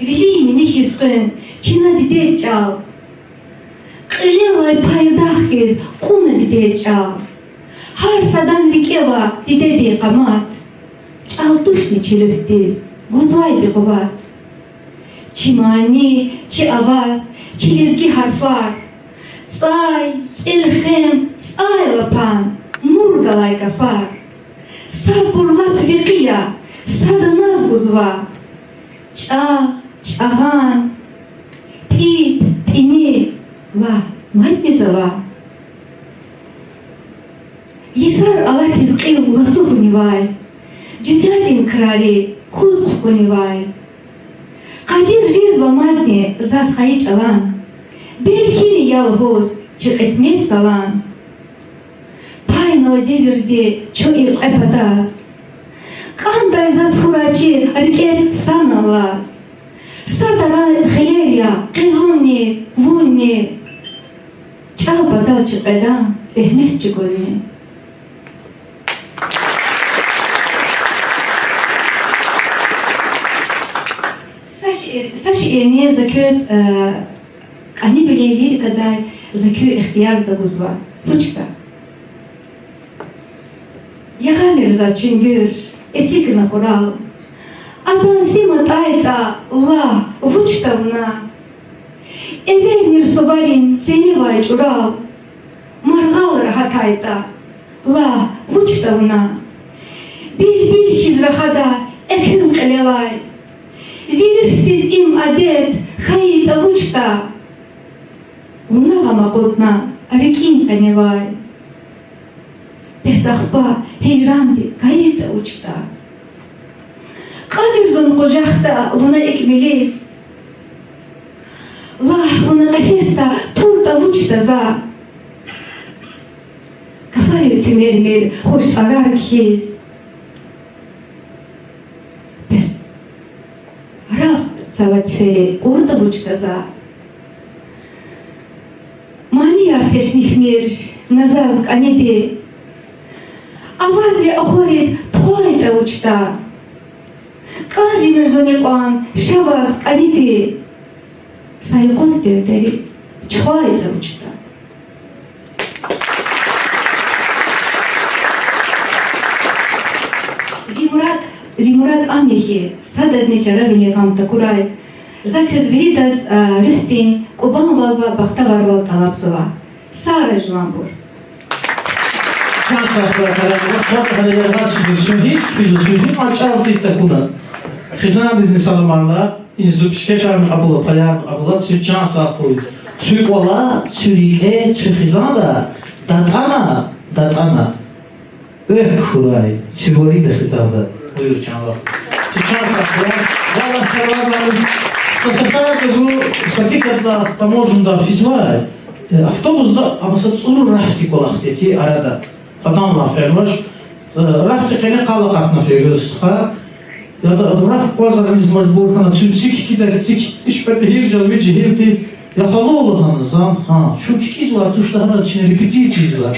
Вилин мини хьиз хуьн чна дидед чӀал, кьилелай пайдах хьиз кьуна дидед чӀал. Гьар садан рикӀе ава дидедин къамат, чӀал тушни чи руьгьдиз гузвайди къуват. Чи мани, чи аваз, чи лезги гьарфар, цӀай, цӀелхем, цӀайлапан, нур галай гафар. Садбур лап векъи я, сада наз гузва. ЧӀагъ, чӀагъан, пӀипӀ, пӀини, лагь, мадни за ваъ. Йисар алатиз кьил лацу хьунивай, дуьньядин крари куз хкунивай. Къадир жезва мадни заз хайи чӀалан, белки я лугьуз чи кьисмет залан. Пайнава девирди чун и кьве патаз, кӀандай заз хьурай чи рикӀер санал алаз. Са тара хилер я къизунни, вунни, чӀал патал чи кьведан зегьмет чӀугунни. Са шиир, са шиирни за квез, э, кӀанивилин лирикадай за куь ихтиярда гузва. Вучда? Ягъамир заз чуьнгуьр, эцигна хурал. Адан сим атӀайтӀа, лагь, вучда вуна? Эвермир суварин ценивай чӀурал, маргъал рагьатайтӀа, лагь, вучда вуна? Билбил хьиз рахада экуьн кьилелай, зи руьгьдиз им адет хьайитӀа, вучда? Вуна гъам акъудна рикӀин къеневай, бес ахпа гьижранди кайитӀа, вучда? Кьамир зун къужахда вуна икӀ милиз. Лагь, вуна къефесда туртӀа вучда за? Кафарив туьмермир хуш цӀарар кхьиз. Бес рагъ цава цвери кьуртӀа вучда за? Манияр теснифмир на заз кӀаниди, авазри ахвариз тухвайтӀа вучда? КӀан жемир зун икьван ша ваз кӀаниди, са юкъуз дефтери чухвайтӀа вучда? Зи мурад, зи мурад ам я хьи, садазни чаравилин гъам такурай. За квез виридаз, а, руьгьдин кьубанвал ва бахтаварвал тӀалабзава. Сагърай жуванбур. Чан сагъ хьурай, Таран, чан сагъ хьурай, яргъаз шикил, куьн гьич кфизва, куьн гьикьван чӀал тир такуна. Хизандизни саламар лагь, и зун пишкешарни кьабула, паярни кьабула, куь чан сагъ хьуй. Куь кӀвале, куь рикӀе, куь хизанда датӀана, датӀана. Экв хьурай, куь вирида хизанда. Буюр, чан вах. Куь чан сагъ хьурай. Валлагь, Таран, са сеферда зун са тикетда таможнада физвай, э, автобусда, амма са цӀуру рафтик кӀвалахда тир арада. Къадамлай фенвач. Э, рафтик къене къал акъатна фейи стха. Яда, рафт къвазариз мажбур хьана, цуьн цик кида, цик киш патахир жал ви жегьил тир. Я халу, лагьана зун, гьа, чун кикӀизвай туш, лагьана, чи репетицияйзава.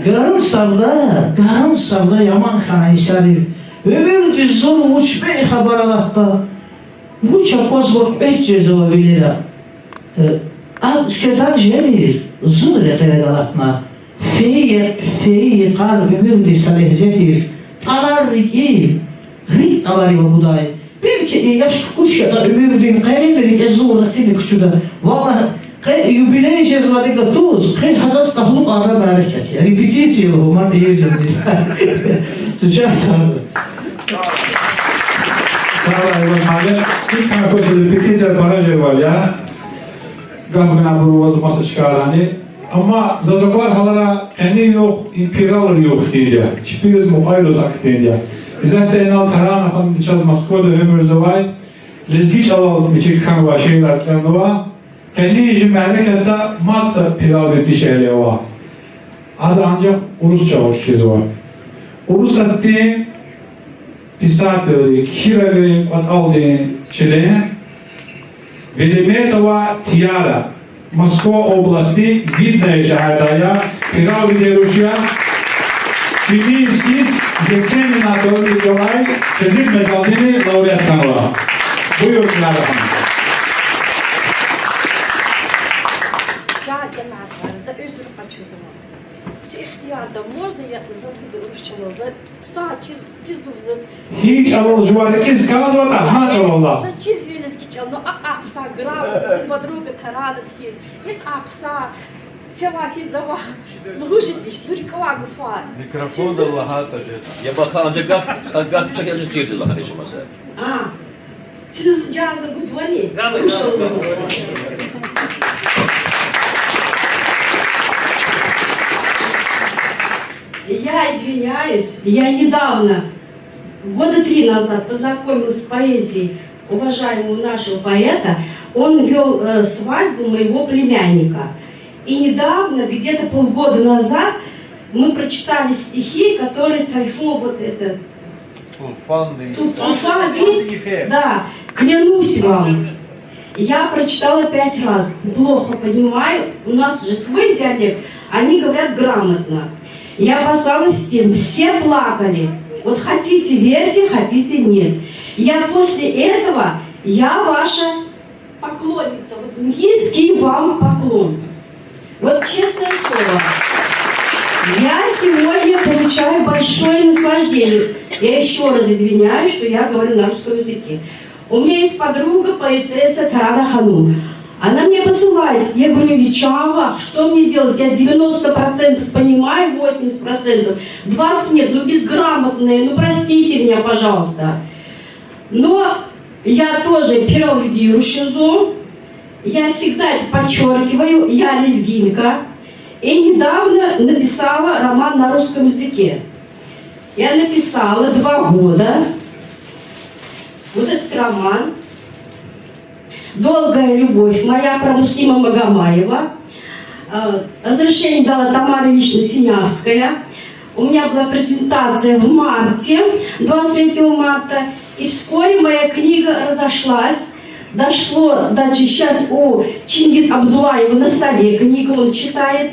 Гарун сагъда, гарун сагъда яман хьана инсанрив. Уьмуьрдиз зун вуч бейни хабар алатда. Вуч аквазва кьве чирзава вилера. Э, а, квез жемир, зун рекьера галатна. Фейи, фейи йикъар уьмуьрдин са легьзе тир. ТӀалар рикӀи, рикӀ тӀаларив агудай. Белки и яш кукӀуш ятӀа уьмуьрдин къерен рикӀе зун ракъини кучуда. Валлагь, къе юбилей жезвайди гатуз, къе гьадаз талукьарра мярекат я. Репетиция лугьуз мад ийир жеди. Суча сагъ. Сагърай, Иван Халид. Икьван хуш репетиция пара жезвайди я. Гаф гана абур ваз маса чкайрани. Амма заз аквар гьалара къени югъ, и пиралри югъ хьтинди я. Чпириз мукьвал яз ахьтинди я. Исятда инал Тарана ханумди чаз Москвада уьмуьрзавай, лезги чӀалал вичи кхьенвай шиирар кӀелнава. Къени чи мярекатда мад са пирал вегьиз ава. Ада анжах урус чӀалал кхьизва. Урусатдин писателрин, кхьирагрин кӀватӀалдин член Велеметова Тиара, Москва областдин Видное шегьердай я, пирал вегьиз руш я, Чилинскиз Есенина тӀварунин чӀалай къизил медалдин лауреат хьанва. Буюр, Тиара ханум. Чан чӀемарвар, за уьзуьр къачузва. Чи ихтиярда можно я за буду урус чӀалал, за са чиз, чизва заз. Гьи чӀалал жува рикӀиз кӀанзаватӀа, гьа чӀалал лагь. За чизва лезги чӀал, ну, акьван хъсан грамота, зи подруга Таранат хьиз, и акьван хъсан, чавай хьиз за вахъ лугьуз жеди, зи рикӀе авай гафар. Микрофонда лагьайтӀа жеди. Я бахан, анжах гаф, гаф чак яна чирди лагьана шумаз. А. Чиз чаз гузвани? Я извиняюсь, я недавно, года три назад, познакомилась с поэзией уважаемого нашего поэта. Он вёл, э, свадьбу моего племянника. И недавно, где-то полгода назад, мы прочитали стихи, которые Тайфун, вот это, Тулфан, Ту-, Тулфан, да, клянусь вам, я прочитала пять раз, плохо понимаю, у нас же свой диалект, они говорят грамотно. Я послала всем, все плакали. Вот хотите верьте, хотите нет. Я после этого, я ваша поклонница, вот низкий вам поклон. Вот честное слово. Я сегодня получаю большое наслаждение. Я ещё раз извиняюсь, что я говорю на русском языке. У меня есть подруга, поэтесса Тарана Ханум. Она мне посылает. Я говорю: «Ичан вах, что мне делать? Я девяносто процентов понимаю, восемьдесят процентов, двадцать нет, ну, безграмотная, ну, простите меня, пожалуйста». Но я тоже пирал вегьиз руш я зун. Я всегда это подчеркиваю, я лезгинка. И недавно написала роман на русском языке. Я написала два года вот этот роман «Долгая любовь моя» про Муслима Магомаева. Э, разрешение дала Тамара Ильинична Синявская. У меня была презентация в марте, двадцать третьего марта, и вскоре моя книга разошлась. Дошло, значит, сейчас у Чингиза Абдуллаева на столе книга, он читает.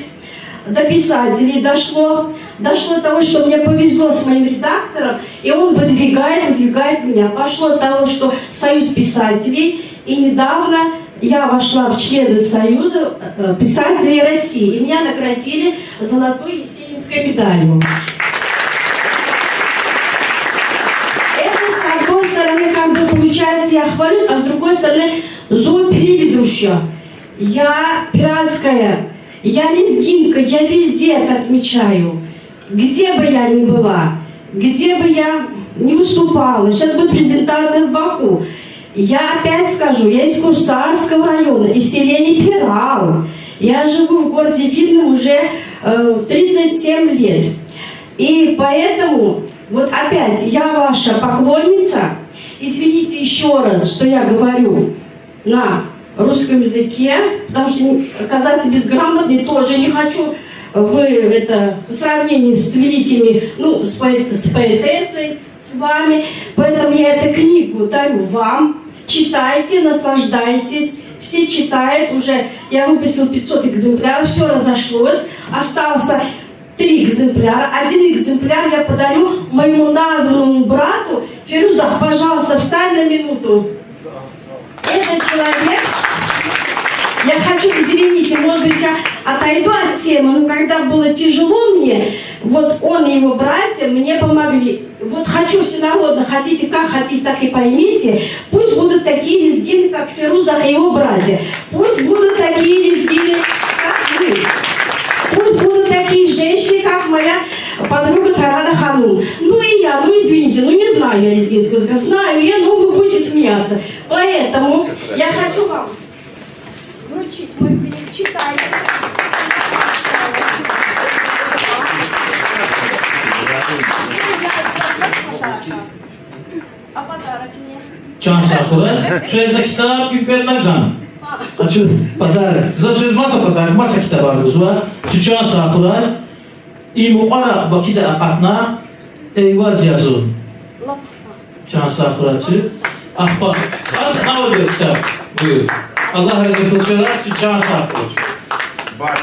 До писателей дошло. Дошло до того, что мне повезло с моим редактором, и он выдвигает, выдвигает меня. Пошло от того, что Союз писателей, и недавно я вошла в члены Союза, э, писателей России, и меня наградили золотой Есенинской медалью. Это, с одной стороны, как бы получается, я хвалюсь, а с другой стороны, зун пирвидруш я. Я пиратская, я лезгинка, я везде это отмечаю. Где бы я ни была, где бы я ни выступала, сейчас будет презентация в Баку. Я опять скажу, я из Курсарского района, из селения Пирал. Я живу в городе Видном уже, э, тридцать семь лет. И поэтому вот опять я ваша поклонница. Извините еще раз, что я говорю на русском языке, потому что не- казаться безграмотной тоже не хочу в, это, в сравнении с великими, ну, с поэт- с поэтессой, с вами. Поэтому я эту книгу дарю вам. Читайте, наслаждайтесь. Все читают уже. Я выпустил пятьсот экземпляров, все разошлось. Остался три экземпляра. Один экземпляр я подарю моему названному брату. Фирузда, пожалуйста, встань на минуту. Этот человек, я хочу, извините, может быть, я отойду от темы, но когда было тяжело мне, вот он и его братья мне помогли. Вот хочу всенародно, хотите как, хотите так и поймите, пусть будут такие лезгины, как Фирузда и его братья. Пусть будут такие лезгины, как вы. Пусть будут такие женщины, как моя подруга Тарана Ханум. Ну и я, ну извините, ну не знаю я лезгинского языка. Знаю я, ну вы будете смеяться. Поэтому я хочу вам вручить мою книгу. Читайте. А подарок мне? Чан сагъ хьурай. Квез за китаб, куь квер на ган. А чу подарок. За квез маса подарок, маса китабар гузва. Куь чан сагъ хьурай. И мукьвара Бакида акъатна, Эйваз язва. Чан сагъ хьурай куь. Ахпа сад аудиокитаб. Буюр. Аллагь рази хьуй квелай, куь чан сагъ хьурай.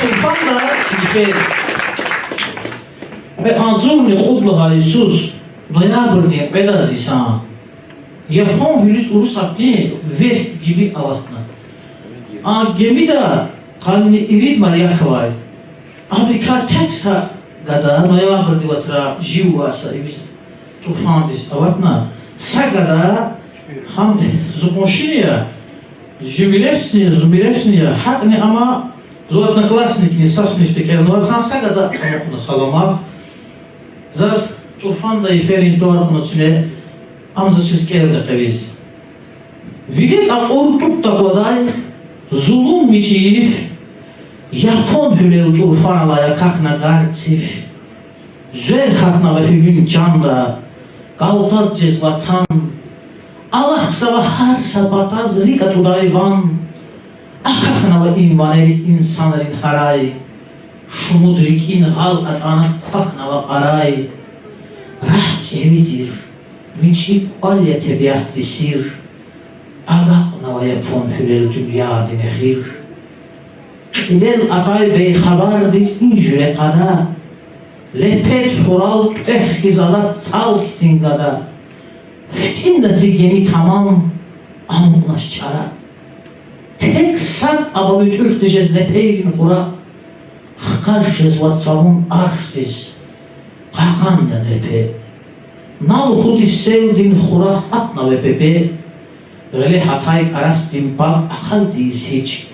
Турфанда килифер. Кьве агъзурни кьуд лагьай йисуз, ноябрдин кьведаз йисан, япон гьуьлуьз Урусатдин Вест геми аватна. А гемида къанни ирид моряк авай. Абурукай тек са гада, ноябрдин вацра жив са иви турфандиз аватна, са гада, гьам зи къуншини я, жи миресни, зи миресни я, гьакӀни ама зи одноклассникни, са синифда кӀелнавай, гьа са гада амукьна саламар. Заз турфанда йиферин тӀвар кьуна куьне, ам заз чиз кӀелда къвез. Вири тӀакьур тӀуб таквадай зулун мичӀи йиф, япон гьуьлел турфан алай акахьна гар циф. Звер гьатнава гьуьлуьн чанда, кӀалтӀад жез ватан. Алахъзава гьар са патаз рикӀ атӀудай ван. Акахьнава и ванерик инсанрин гьарай. Шумуд рикӀин гъал атӀана квахьнава кьарай. Рагь кӀеви тир, мичӀи кӀвал я тебиатдин сир. Агакьнава япон гьуьлел дуьньядин эхир. Кьилел атай бейхабардиз и жуьре къада, лепет хурал тӀвех хьиз алад цӀал хьтин гада. ФитӀинда зи геми тамам, амукьнач чара. Тек сад аба муьтӀуьгъ тежез лепейрин хура, хкаж жезва цавун аршдиз, кьакьан яна репе. На лугьуди селдин хура гьатнава пепе. Гъиле гьатай кӀарасдин паб ахъайди ийиз гьич.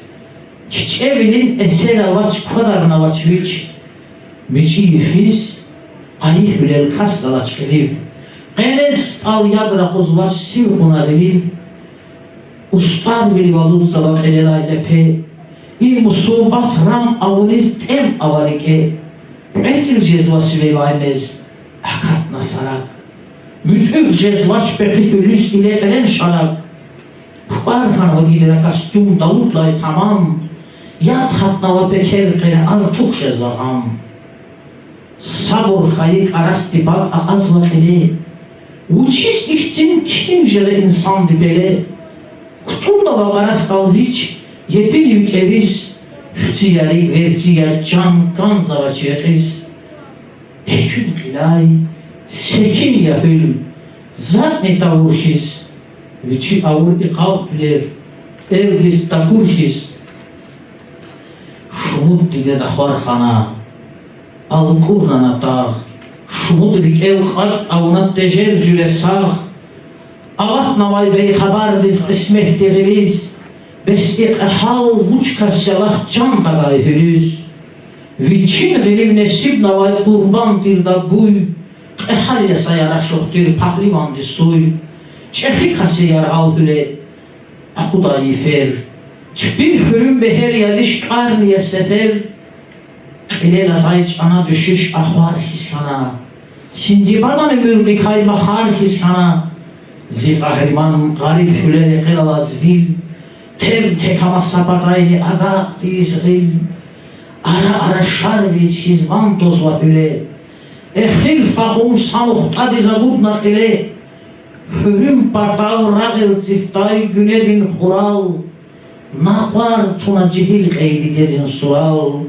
КичӀевилин эсер авач, квадарнавач вич. МичӀи йифиз къайи гьуьлел кас галач кьилив. Къенез тӀал яд ракъузвач сив кьуна гъилив. УстӀарвилив алудзава кьилелай лепе. И мусурбат рам авуниз тӀем ава рикӀе. Кьве цӀил жезвач Сулейман мез акатна сарак. МуьтӀуьгъ жезвач пехъи гьуьлуьз илекьрен шарак. Пукьар хьанва гидера костюм далуддай тамам, яд гьатнава пекер къене, артух жезва гъам. Сабур хьайи кӀарасди пад акьазва кьиле. Вучиз ихьтин ким жеда инсанди пеле? КутӀуннава кӀарасдал вич, епин викӀегьиз, хци яриг верцӀи я, чан кӀанзавач рекьиз. Экуьн кьиляй, секин я гьуьл, затӀни тавур хьиз, вичи авур и къалпвилер элдиз такур хьиз. Шумуд дидед ахвар хана, алкӀурна на дагъ, шумуд рикӀел кьацӀ авуна тежер жуьре сагъ. Аватнавай бейхабардиз кьисметди гъилиз, бес и кьегьал вуч кас я лагь чан тагай гьуьлуьз. Вичин гъилив несибнавай къурбанд тирда буй, кьегьал я са ярашух тир пагьливандиз суй. ЧӀехи кас я яргъал гьуьле акъудай йифер, чпин хуьруьн бегьер я виш, тӀварни я сефер. Кьилел атай чӀана дуьшуьш ахвар хьиз хьана, синдибадан уьмуьрдикай махар хьиз хьана. Зи къагьриман гъариб гьуьле рекьел алаз вил, тем тек ама са патайни агакь тийиз гъил. Ара-ара шарвилид хьиз ван твазва гьуьле. Эхир фагьум са нухтӀадиз агудна кьиле. Хуьруьн патав рагъ элцифтай гуьнедин хурал, накъвар туна жегьил кьей дидедин сурал.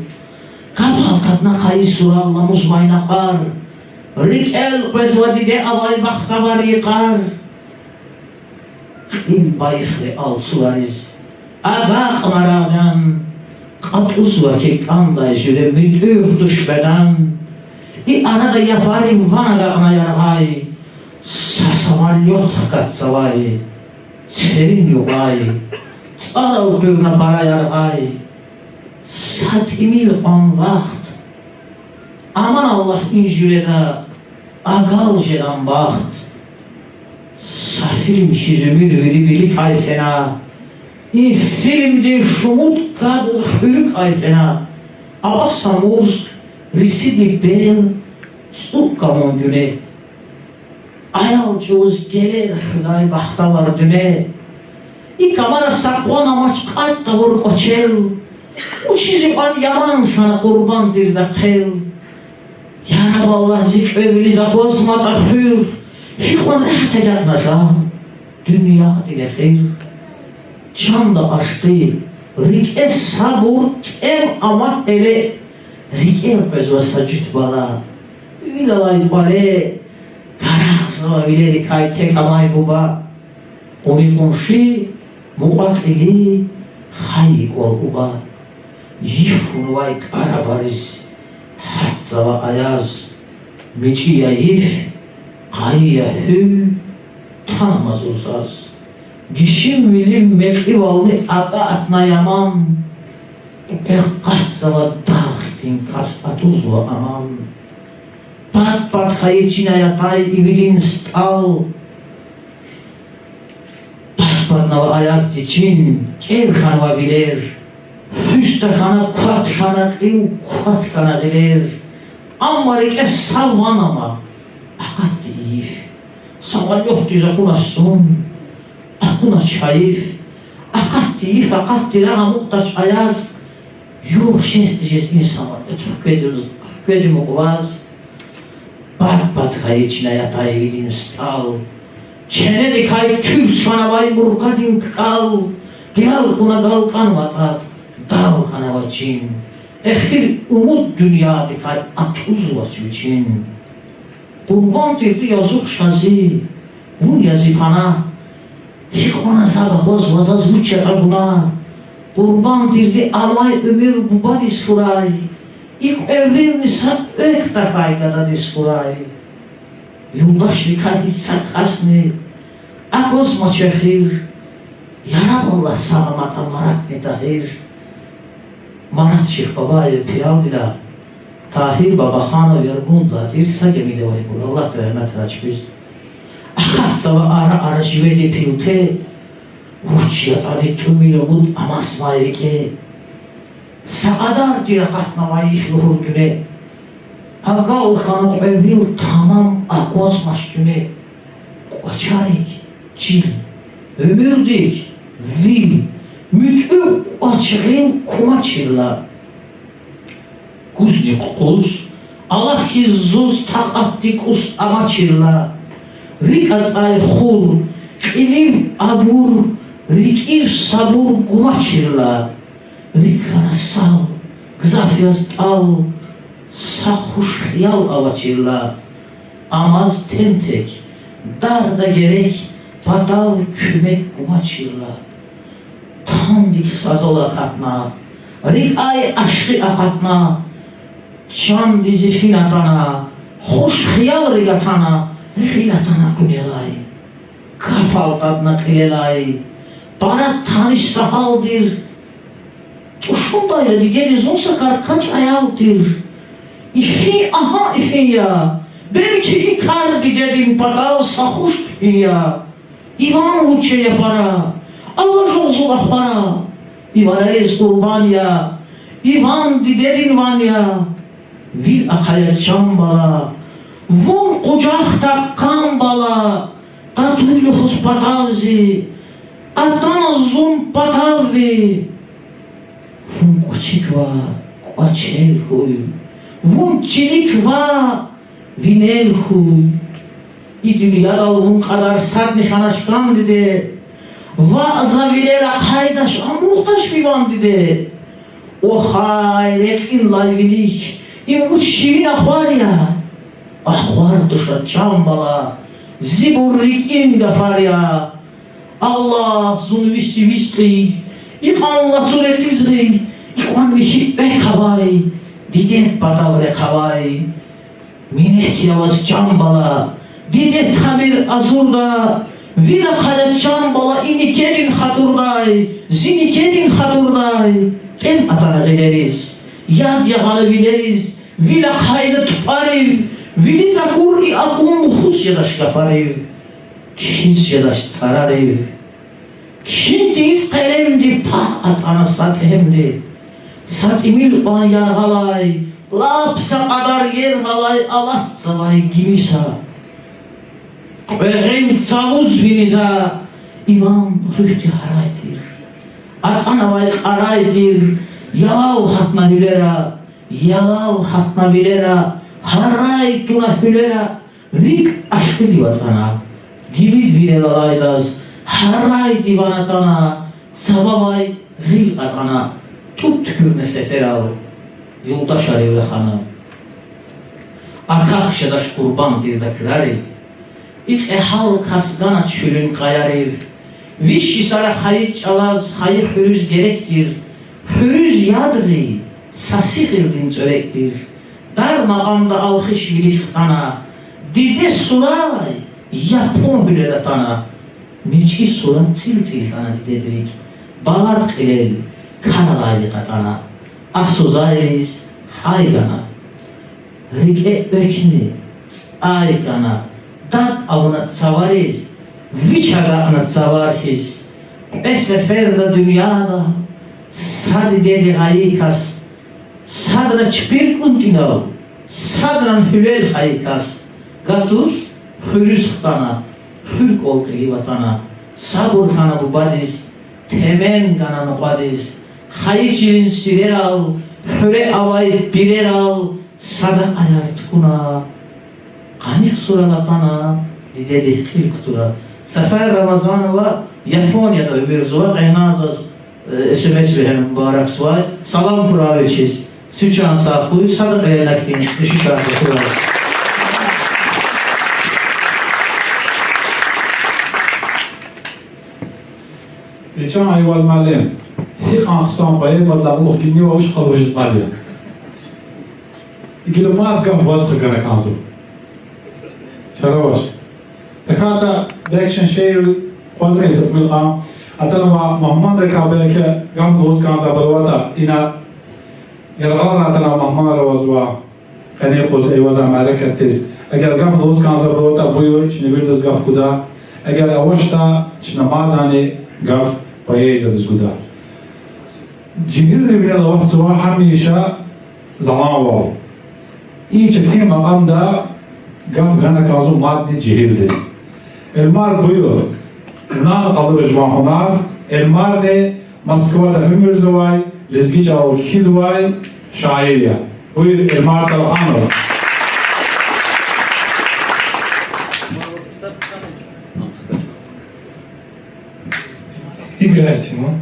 Капал татна хайи сурал ламузмай накъвар, рикӀел къвезва диде авай бахтавар йикъар. Кьил байихри алцувариз агакьна рагъдан, кьатӀузва хьи кӀандай жуьре муьтӀуьгъ душмандан. И арада япарин ван агакьна яргъай, са самолёт хкатзавай циферин юкьвай, цӀарал къуьрна пара яргъай. Са тӀимил кьван вахт, аман Аллагь, и жуьреда агал жедан бахт. Са фильм хьиз уьмуьр вири виликай фена, и фильмдин шумуд кадр хуьруькай фена. Абас Амурз рисиди бел цӀукӀ камун гуьне. Аял чӀавуз гелер хуьдай бахтавар дуьне. И камара са къван амач кьацӀ тавур кӀвачел, вучиз икьван яман хьана къурбанд тирда хъел. Яраб Аллагь, зи кьве вилиз аквазматӀа хуьр, гьикьван регьят агакьна жал дуьньядин эхир. Чанда ашкъи, рикӀе сабур, тӀем ама гьеле, рикӀел къвезва са жуьт бала вил алай кӀвале. Тарагъзава вилерикай тек амай буба, кьуни-къунши, мукьва-кьили, хайи кӀвал-уба. Йиф хьунвай кӀарабариз гьатзава аяз, мичӀи я йиф, къайи я гьуьл, танамаз заз. Гишинвилив мекьивални акьатна яман, кьве къатзава дагъ хьтин кас, атӀузва аман. Пад-пад хьайи чинай атай ивидин стӀал, пад-паднава аязди чин, кӀев хьанва вилер. Хуьз тахьана, кват хьана кьил, кват хьана гъилер. Амма рикӀе са ван ама, акъатди йиф. Самолётдиз акунач зун, акунач гьайиф. Акъатди йиф, акъатди рагъ амукьдач аяз. Югъ жезди-жез и самолёт хкведи, хкведи мукьваз. Пад-пад хьайи чинай атай ивидин стӀал, ченедикай куьрс хьанвай муркадин кӀал. Гьирал кьуна галкӀанватӀа, дал хьанва чин. Эхир умуд дуьньядикай атӀузвач вичин. Къурбанд тирди язух ша зи, вун я зи пана. Гьикьван азаб аквазва заз, вуч ятӀа гунагь. Къурбанд тирди амай уьмуьр бубадиз хьурай, и кьве вилни са экв тахьай дададиз хьурай. Юлдашрикай гьич са касни аквазмач эхир. Яраб Аллагь, сагъ аматӀа Маратни Тагьир. Марат Шихбабаев Пиралдилай, Тагьир Бабаханов Яргундилай тир, са гемида авайбур, Аллагьди регьмет авурай чпиз. Акатзава ара-ара живедин пилте, вуч ятӀани тӀимил умуд амасмай рикӀе. Са кьадар тир акъатнавай йиф лугьур гуьне. Пагал хьана кьве вил тамам аквазмач дуьне, кӀвачерик чил, уьмуьрдик вил, муьтӀуьгъ кӀвач гъил кумачирла. Кузни къукъуз, алахьиз зуз такьатди кӀус амачирла, рикӀ ацӀай хур, кьилив абур, рикӀив сабур гумачирла, рикӀ хьана сал, гзаф яз тӀал, са хуш хиял авачирла, амаз тем тек, дарда герек, патав куьмек гумачирла. Тандик са зал акатна, рикӀай ашкъи акъатна, чанди зи фин атана, хуш хиялри гатана, гъил атана къуьнелай. Кап алтадна кьилелай, пара таниш са гьал тир. ТӀушундайла дидеди зун са кар кач аял тир. Ифин, агьа ифин я, белки и кар дидедин патав са хуш кпин я. Иван вуч я пара, аважагъ зун ахвара. И ванериз къурбан я, Иван дидедин ван я. Вил ахъая, чан бала, вун къужахда къан бала, татуй лугьуз патав зи, атана зун патав ви. Вун кӀвачик ваъ, кӀвачел хьуй, вун чилик ваъ, винел хьуй. И дуьньядал вун кьадар садни хьанач кӀан, диде. Ваъ, за вилер ахъайдач, амукьдач ви ван, диде. Вахай, рекьин лай вилик, им вуч ширин ахвар я? Ахвар туш, чан бала, зибур рикӀин гафар я. Аллагьди зун ви сивиз кьий, икьван лацу рекьиз гъил, икьван михьи экв авай, дидед патав рехъ авай. Минет я ваз, чан бала, диде тамир азурда, вил ахъая, чан бала, и никедин хатурдай, зи никедин хатурдай. ТӀем атана гъилериз, яд ягъана вилериз, вил ахъайна тупӀарив, вилиз акур и акун хуш жедач гафарив. Кхьиз жедач цӀарарив. Кхьин тийиз къелемди, пагь атӀана са тӀемди. Са тӀимил кьван яргъалай, лап са кьадар яргъалай алатзавай гими са. Кьве гъил цавуз виниз за, Иван, руьгьди гьарай тир. АтӀанавай кьарай тир, ялав гьатна гьуьлера, ялав гьатна вилера, гьарай туна гьуьлера. РикӀ ашкъидив атӀана, гимид вирел алайдаз, гьарайди ван атана, цававай гъил кьатӀана, тӀуб туькӀуьрна сеферал, юлдашарив рахана. Акахъ жедач къурбанд тирда курарив, и кьегьал кас ганач гьуьлуьн къаярив. Виш йисара хайи чӀалаз хайи хуьруьз герек тир, хуьруьз яд гъиз, са сихилдин цӀверек тир. Дар макьамда алхиш вилик хтана, диде сурай япон гьуьлел атана. МичӀи сура цӀилцӀил хьана дидед рикӀ, балад кьилел кар алайди кьатӀана. Асузариз гьай гана. РикӀе экни цӀай кӀана, дад авуна цавариз, вич агакьна цавар хьиз. Кьве сеферда дуьньяда са дидеди гъайи кас, садра чпир кӀунтӀинал, садран гьуьлел хайи кас. Гатуз хуьруьз хтана, хуьр кӀвал кьилив атана. Сабур хьана бубадиз, темен гана нукьвадиз. Хайи чилин сирерал, хуьре авай пирерал садакьаяр тукӀуна. Къаних сурал атана, дидедихъ кьил кутуна. Сафар Рамазанова Японияда уьмуьрзава, къеназаз, э, СМС вегьена мубаракзавай. Салам хьурай вичиз. Сив чан сагъ хьуй, садакьаяр хьтин дуьшуьшар хьурай. Э, чан Айваз муаллим, гьикьван хъсан поэмадилай кьулухъ гинева, вуч къалурзавайди я? Гила мад гаф ваз хгана кӀанзава. Чара авач. ТахьайтӀа бязи шиирар акъвазна са тӀимил кьван. Атанва мугьманрикай, бязи гаф лугьуз кӀанзавайбур аватӀа, ина яргъалрай атанва мугьманар авазва, къенин юкъуз Айвазан мярекатдиз. Эгер гаф лугьуз кӀанзавайбур аватӀа, буюр, чна виридаз гаф гуда. Эгер авачтӀа, чна мадни гаф поэзиядиз гуда. Жегьилрин винел аватзава гьамиша заланвал. И четин макьамда гаф гана кӀанзава мадни жегьилдиз. Эльмар, буюр. Нана къалуриз жуван гьунар. Эльмарни Москвада уьмуьрзавай, лезги чӀалал кхьизвай шаир я. Буюр, Эльмар Салаханов. Играйте, ну.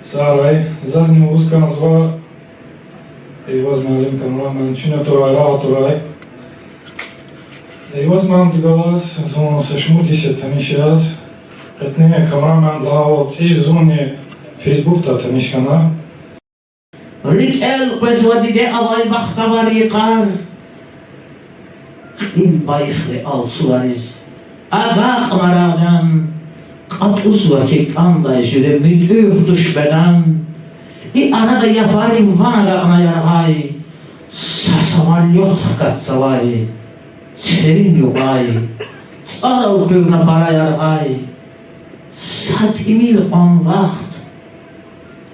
Сагърай, зазни лугьуз кӀанзава, Эйваз муаллим, камерамен, чуьне турай, рагъ турай. Эйваз муаллимди галаз зун са шумуд йис я таниш яз. КьетӀен камерамен лагьайвал цӀийиз зунни Фейсбукда таниш хьана. РикӀел къвезва диде авай бахтавар йикъар, кьил байихри алцувариз агакьнар адан, кьатӀузва хьи кӀандай жуьре муьтӀуьгъ душмандан. И арада япарин ван агакьна яргъай, са самолёт хкатзавай циферин юкьвай, цӀарал къуьрна пара яргъай, са тӀимил кьван вахт.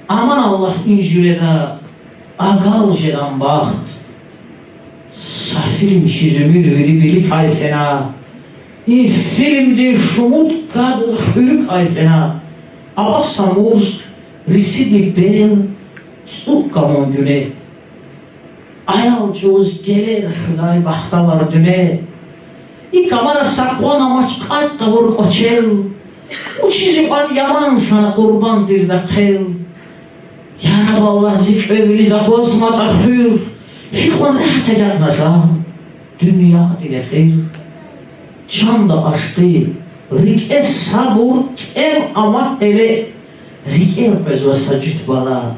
Аман Аллагь и жуьреда агал жедан бахт. Са фильм хьиз уьмуьр вири виликай фена. И фильмдин шумуд кадр хуьруькай фена. Аваз Самурз, Рисиди бел, цӀукӀ камун гуьне. Аял чӀавуз гелер хуьдай бахтавар дуьне. И камара са къван амач кьацӀ тавур кӀвачел, вучиз икьван яман хьана Къурбан тирди хъел. Яраб Аллагь, зи кьве вилиз аквазматӀа хуьр, гьикьван регьят агакьна жал дуьньядин эхир. Чанда ашкъи, рикӀе сабур, тӀем ама гьеле, рикӀел къвезва са жуьт бала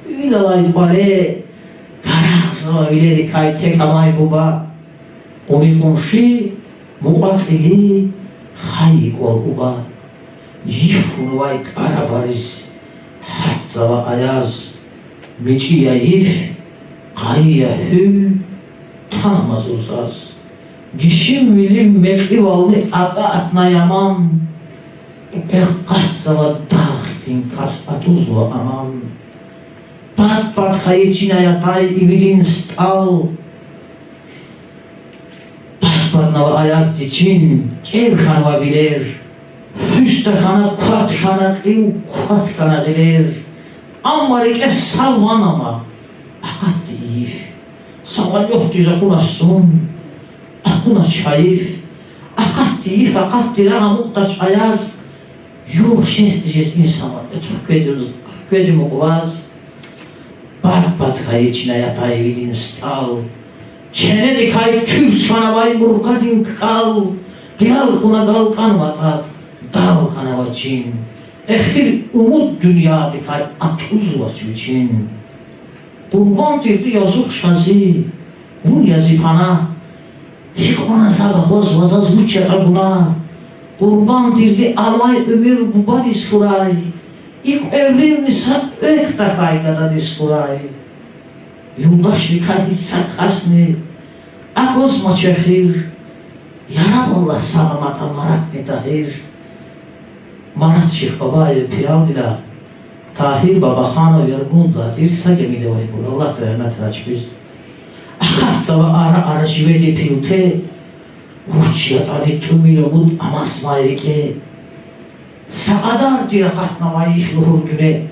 вил алай кӀвале. Тарагъзава вилерикай тек амай буба, кьуни къунши, мукьва-кьили, хайи кӀвал-уба. Йиф хьунвай кӀарабариз гьатзава аяз, мичӀи я йиф, къайи я гьуьл, танмазур заз. Гишин-вилив мекьивални акӀатнай аман, кьве къатзава дагъ хьтин кас атӀузва аман. Пад-пад хьайи чинай атай ивидин стӀал, пад-паднава аязди чин, кӀев хьанва вилер, хуьз тахьана, кват хьана кьил, кват хьана гъилер. Амма рикӀе са ван ама, акъатди йиф. Самолётдиз акунач зун, акунач гьайиф. Акъатди йиф, акъатди рагъ амукьдач аяз. Югъ жезди-жез и самолёт хкведи, хкведи мукьваз. Пад-пад хьайи чинай атай ивидин стӀал, ченедикай куьрс хьанавай муркадин кӀал, гьирал кьуна галкӀанватӀа, дал хьанава чин. Эхир умуд дуьньядикай атӀузвач вичин. Къурбан тирди я зун шази, вун я зи пана. Гьикьван азаб аквазва заз, вуч ятӀа гунагь. Къурбан тирди, амай уьмуьр бубадиз хьурай, и кьве вилни са экв тахьай гададиз хьурай. Юлдашрикай гьич са касни аквазмач эхир. Яраб Аллагь, сагъ аматӀа Маратни Тагьир. Марат Шихбабаев Пиралдилай, Тагьир Бабаханов Яргундилай тир, са гимида авайбур, Аллагьди регьмет гъидай чпиз. Акатзава ара-ара живедин пилте, вуч ятӀани тӀимил умуд амазмай рикӀе. Са кьадар тир акъатнавай йиф лугьур гуьне.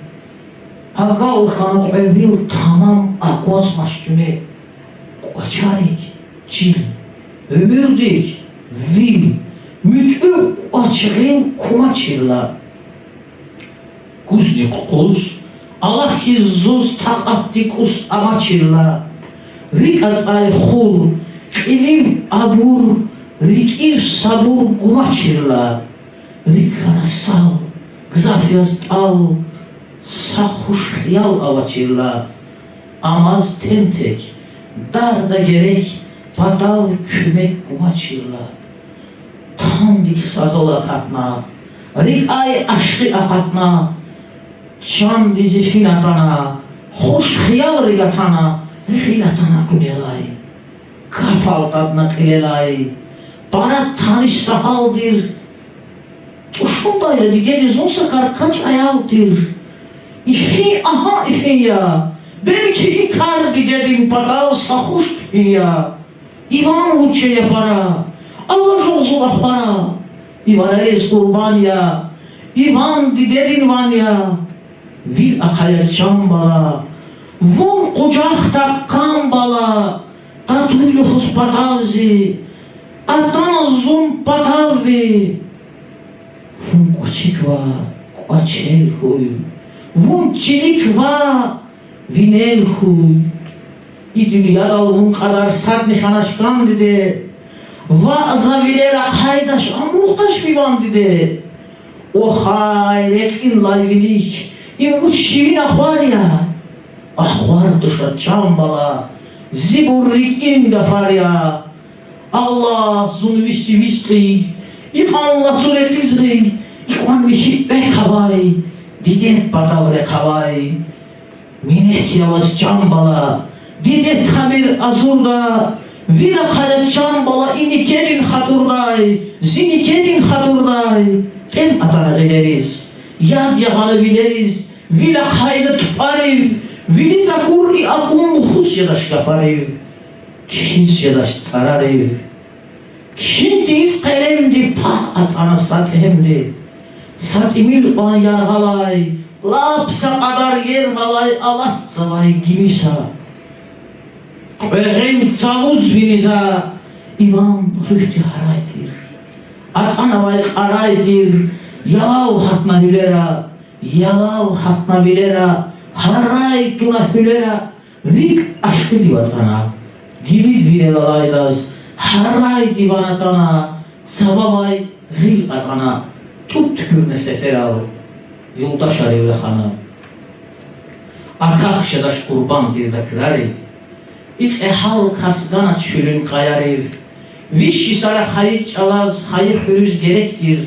Агал хьана кьве вил, тамам аквазмач дуьне. КӀвачерик чил, уьмуьрдик вил, муьтӀуьгъ кӀвач гъил кумачирла. Кузни къукъуз, алахьиз зун такьатдин кӀус амачирла. РикӀ ацӀай хур, кьилив абур, рикӀив сабур гумачирла. РикӀ хьана сал, гзаф яз тӀал, са хуш хиял авачирла. Амаз тем-тек, дарда герек, патав куьмек гумачирла. Тандик са зал акатна, рикӀай ашкъи акъатна, чандиз ифин атана, хуш хиялри гатана, гъил атана къуьнелай. Кап алтадна кьилелай, пара таниш са гьал тир. ТӀушундайла дидеди зун са каркач аял тир. Ифин, агьа ифин я, Белки и кар дидедин патав са хуш хьтин я. Иван вуч я, я пара, аважагъ зун ахвара. И ванериз къурбан я, Иван дидедин ван я. Вил ахъая, чан бала, вун къужахда кӀан бала, къатуй лугьуз патав зи, атана зун патав ви. Вун кӀвачик ва кӀвачел хьуй, вун чилик ва винел хьуй. И дуьньядал вун кьадар садни хьанач кӀан, диде. Ваъ, за вилер ахъайдач, амукьдач ви ван, диде. Вахай, рекьин лай вилик, им вуч ширин ахвар я. Ахвар туш, чан бала, зибур рикӀин гафар я. Аллагьди зун ви сивиз кьий, икьван лацу рекьиз гъил, икьван михьи экв авай, дидед патав рехъ авай. Минет я ваз, чан бала, диде тамир азурда, вил ахъая, чан бала, и никедин хатурдай, зи никедин хатурдай. ТӀем атана гъилериз, яд ягъана вилериз, вил ахъайна тупӀарив, вилиз акур и акун хуьз жедач гафарив, кхьиз жедач цӀарарив. Кхьин тийиз къелемди, пагь атӀана са тӀемди, са тӀимил кьван яргъалай, лап са кьадар ервалай алатзавай гими са. Кьве гъил цавуз виниз за, Иван, руьгьди гьарай тир, атӀанавай кьарай тир, ялав гьатна гьуьлера, ялав гьатна вилера, гьарай туна гьуьлера, рикӀ ашкъидив атӀана, гимид вирел алайдаз, гьарайди ван атана, цававай гъил кьатӀана, тӀуб туькӀуьрна сеферал, юлдашарив рахана. Акахъ жедач къурбанд тирди крарив, и кьегьал кас ганач гьуьлуьн къаярив. Виш йисара хайи чӀалаз хайи хуьруьз герек тир,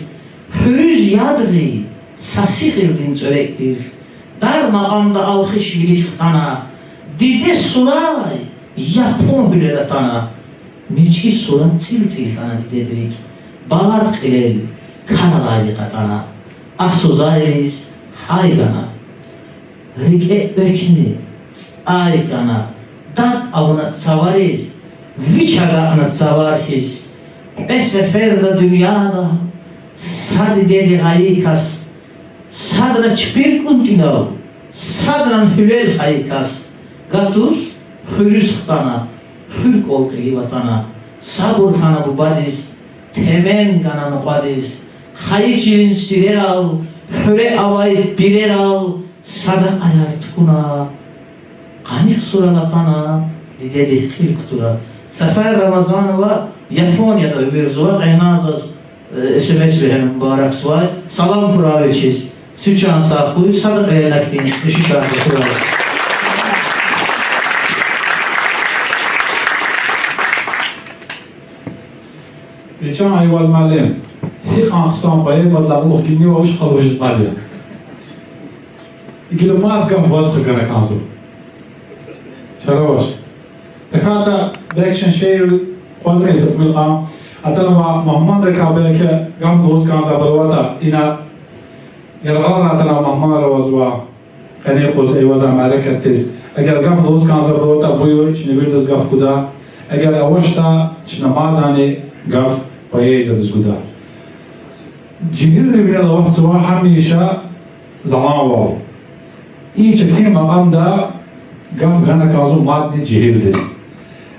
хуьруьз яд гъиз, са сихирдин цӀверек тир. Дар макьамда алхиш вилик хтана, диде сурай япон гьуьлел атана. МичӀи сура цӀилцӀил хьана дидед рикӀ, балад кьилел кар алайди кьатӀана, а сузариз гьай гана. РикӀе эквни цӀай кӀана, дад авуна цавариз, вич агакьна цавар хьиз. Кьве сеферда дуьньяда са дидеди гъайи кас, садра чпир кӀунтӀинал, садрани гьуьлел хайи кас. Гатуз хуьруьз хтана, хуьр кӀвал кьилив атана, сабур хьана бубадиз, темен гана нукьвадиз, хайи чилин сирерал, хуьре авай пирерал, садакьаяр тукӀуна, къаних сурал атана, дидедихъ кьил кутуна. Сафар Рамазанова, Японияда уьмуьрзава, къенан заз, э, СМС вегьена мубаракзавай. Салам хьурай вичиз. Цуьк чан сагъ хьуй, садакьа элнакдин дуьшуьшар хьурай. Э, чан Айваз муаллим, гьикьван хъсан поэмадилай кьулухъ гиннава, вуч къалурзавайди я? Гила мад гаф ваз хкана кӀанзава. Чара авач. ТахьайтӀа белки чун шиир акъвазрин са тӀимил кьван. Атанва мугьманрикай, белки гаф лугьуз кӀанзавайбур аватӀа, ина яргъалрай атанва мугьманар, авазва къенин юкъуз Эйвазан мярекатдиз. Эгер гаф лугьуз кӀанзавайбур аватӀа, буюр, чна виридаз гаф гуда. Эгер авачтӀа, чна мадни гаф поэзиядиз гуда. Жегьилрин винел аватзава гьамиша заланвал. И четин макьамда гаф гана кӀанзава мадни жегьилдиз.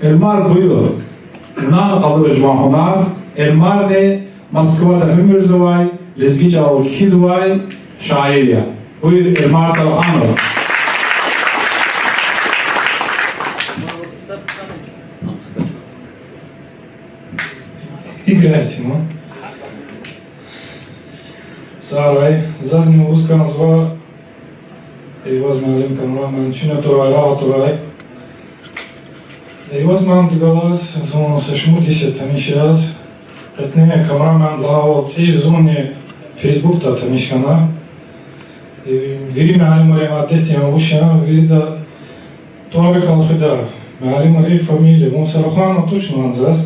Эльмар, буюр. Вуна къалуриз жуван гьунар, Эльмарни Москвада уьмуьрзавай, лезги чӀалал кхьизвай шаир я. Буюр, Эльмар Саруханов. Играйте, ну. Сарай, зазни лугьуз кӀанзава, Эйваз муаллим, камерамен, чун атурай, рагъ атурай. Эйваз муаллимди галаз зун са шумуд йис я таниш яз. КьетӀен камерамен лагьайвал цӀийиз зунни Фейсбукда таниш хьана. Э, вири муаллимрин адет я, вуч я, вирида тӀвар кӀвалахида муаллимрин фамилия. Вун Саруханов тушни лагьана заз.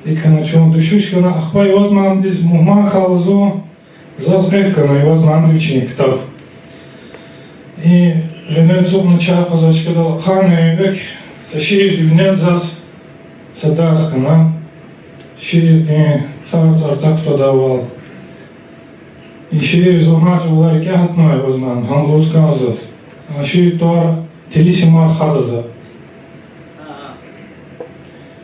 ИкӀ хьана чун дуьшуьш хьана, ахпа Эйваз муаллимдиз мугьман хьайила зун, заз экв гана Эйваз муаллимди вичин ктаб. И Гъенел ацукьна чар кьазвай чкадал ахъайна экв, са шиирдин винел заз са дарс гана. Шиирдин цӀар-цӀарцӀа кутадайвал. И шиир зун гьа чӀавалай рикӀе гьатнавай, Осман, гьам лугьуз кӀанзава заз. А шиирдин тӀвар Тилисимар хада за.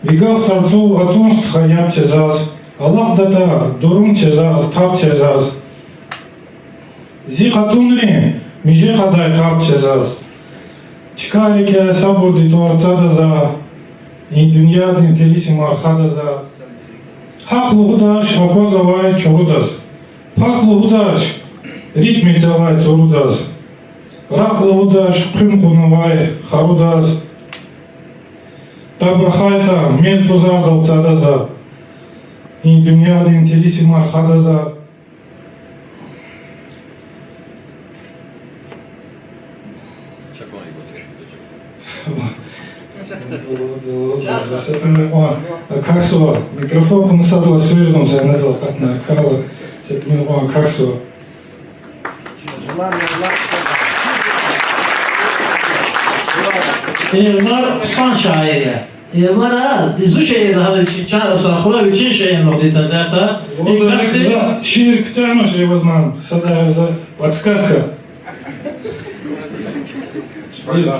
Ви гаф цӀарцӀув атун стха, яб це заз, алакьдатӀа дурум це заз, таб це заз. Зи къатунрин миже кьадай къаб це заз. Чкай рикӀе сабурдин тӀвар цада за, и дуьньядин тилисимар хада за. Гьахъ лугьудач аквазвай чурудаз, пак лугьудач рикӀ мецелай цурудаз, ракь лугьудач хъуьм кьунвай харудаз. Таб рахайтӀа, мез гузардал цада за, и дуьньядин тилисимар хада за. Аквазва, микрофон кьуна садла сверзун сегьнедал акъатна, кала, сетмин кьван аквазва. Эльмар хъсан шаир я. Эльмара зу шиир гьана вичин чан сагъ хьурай, вичин шиир нугъди тазята. Валлагь, за шиир куьтягьнавач, Осман, сада за подсказка.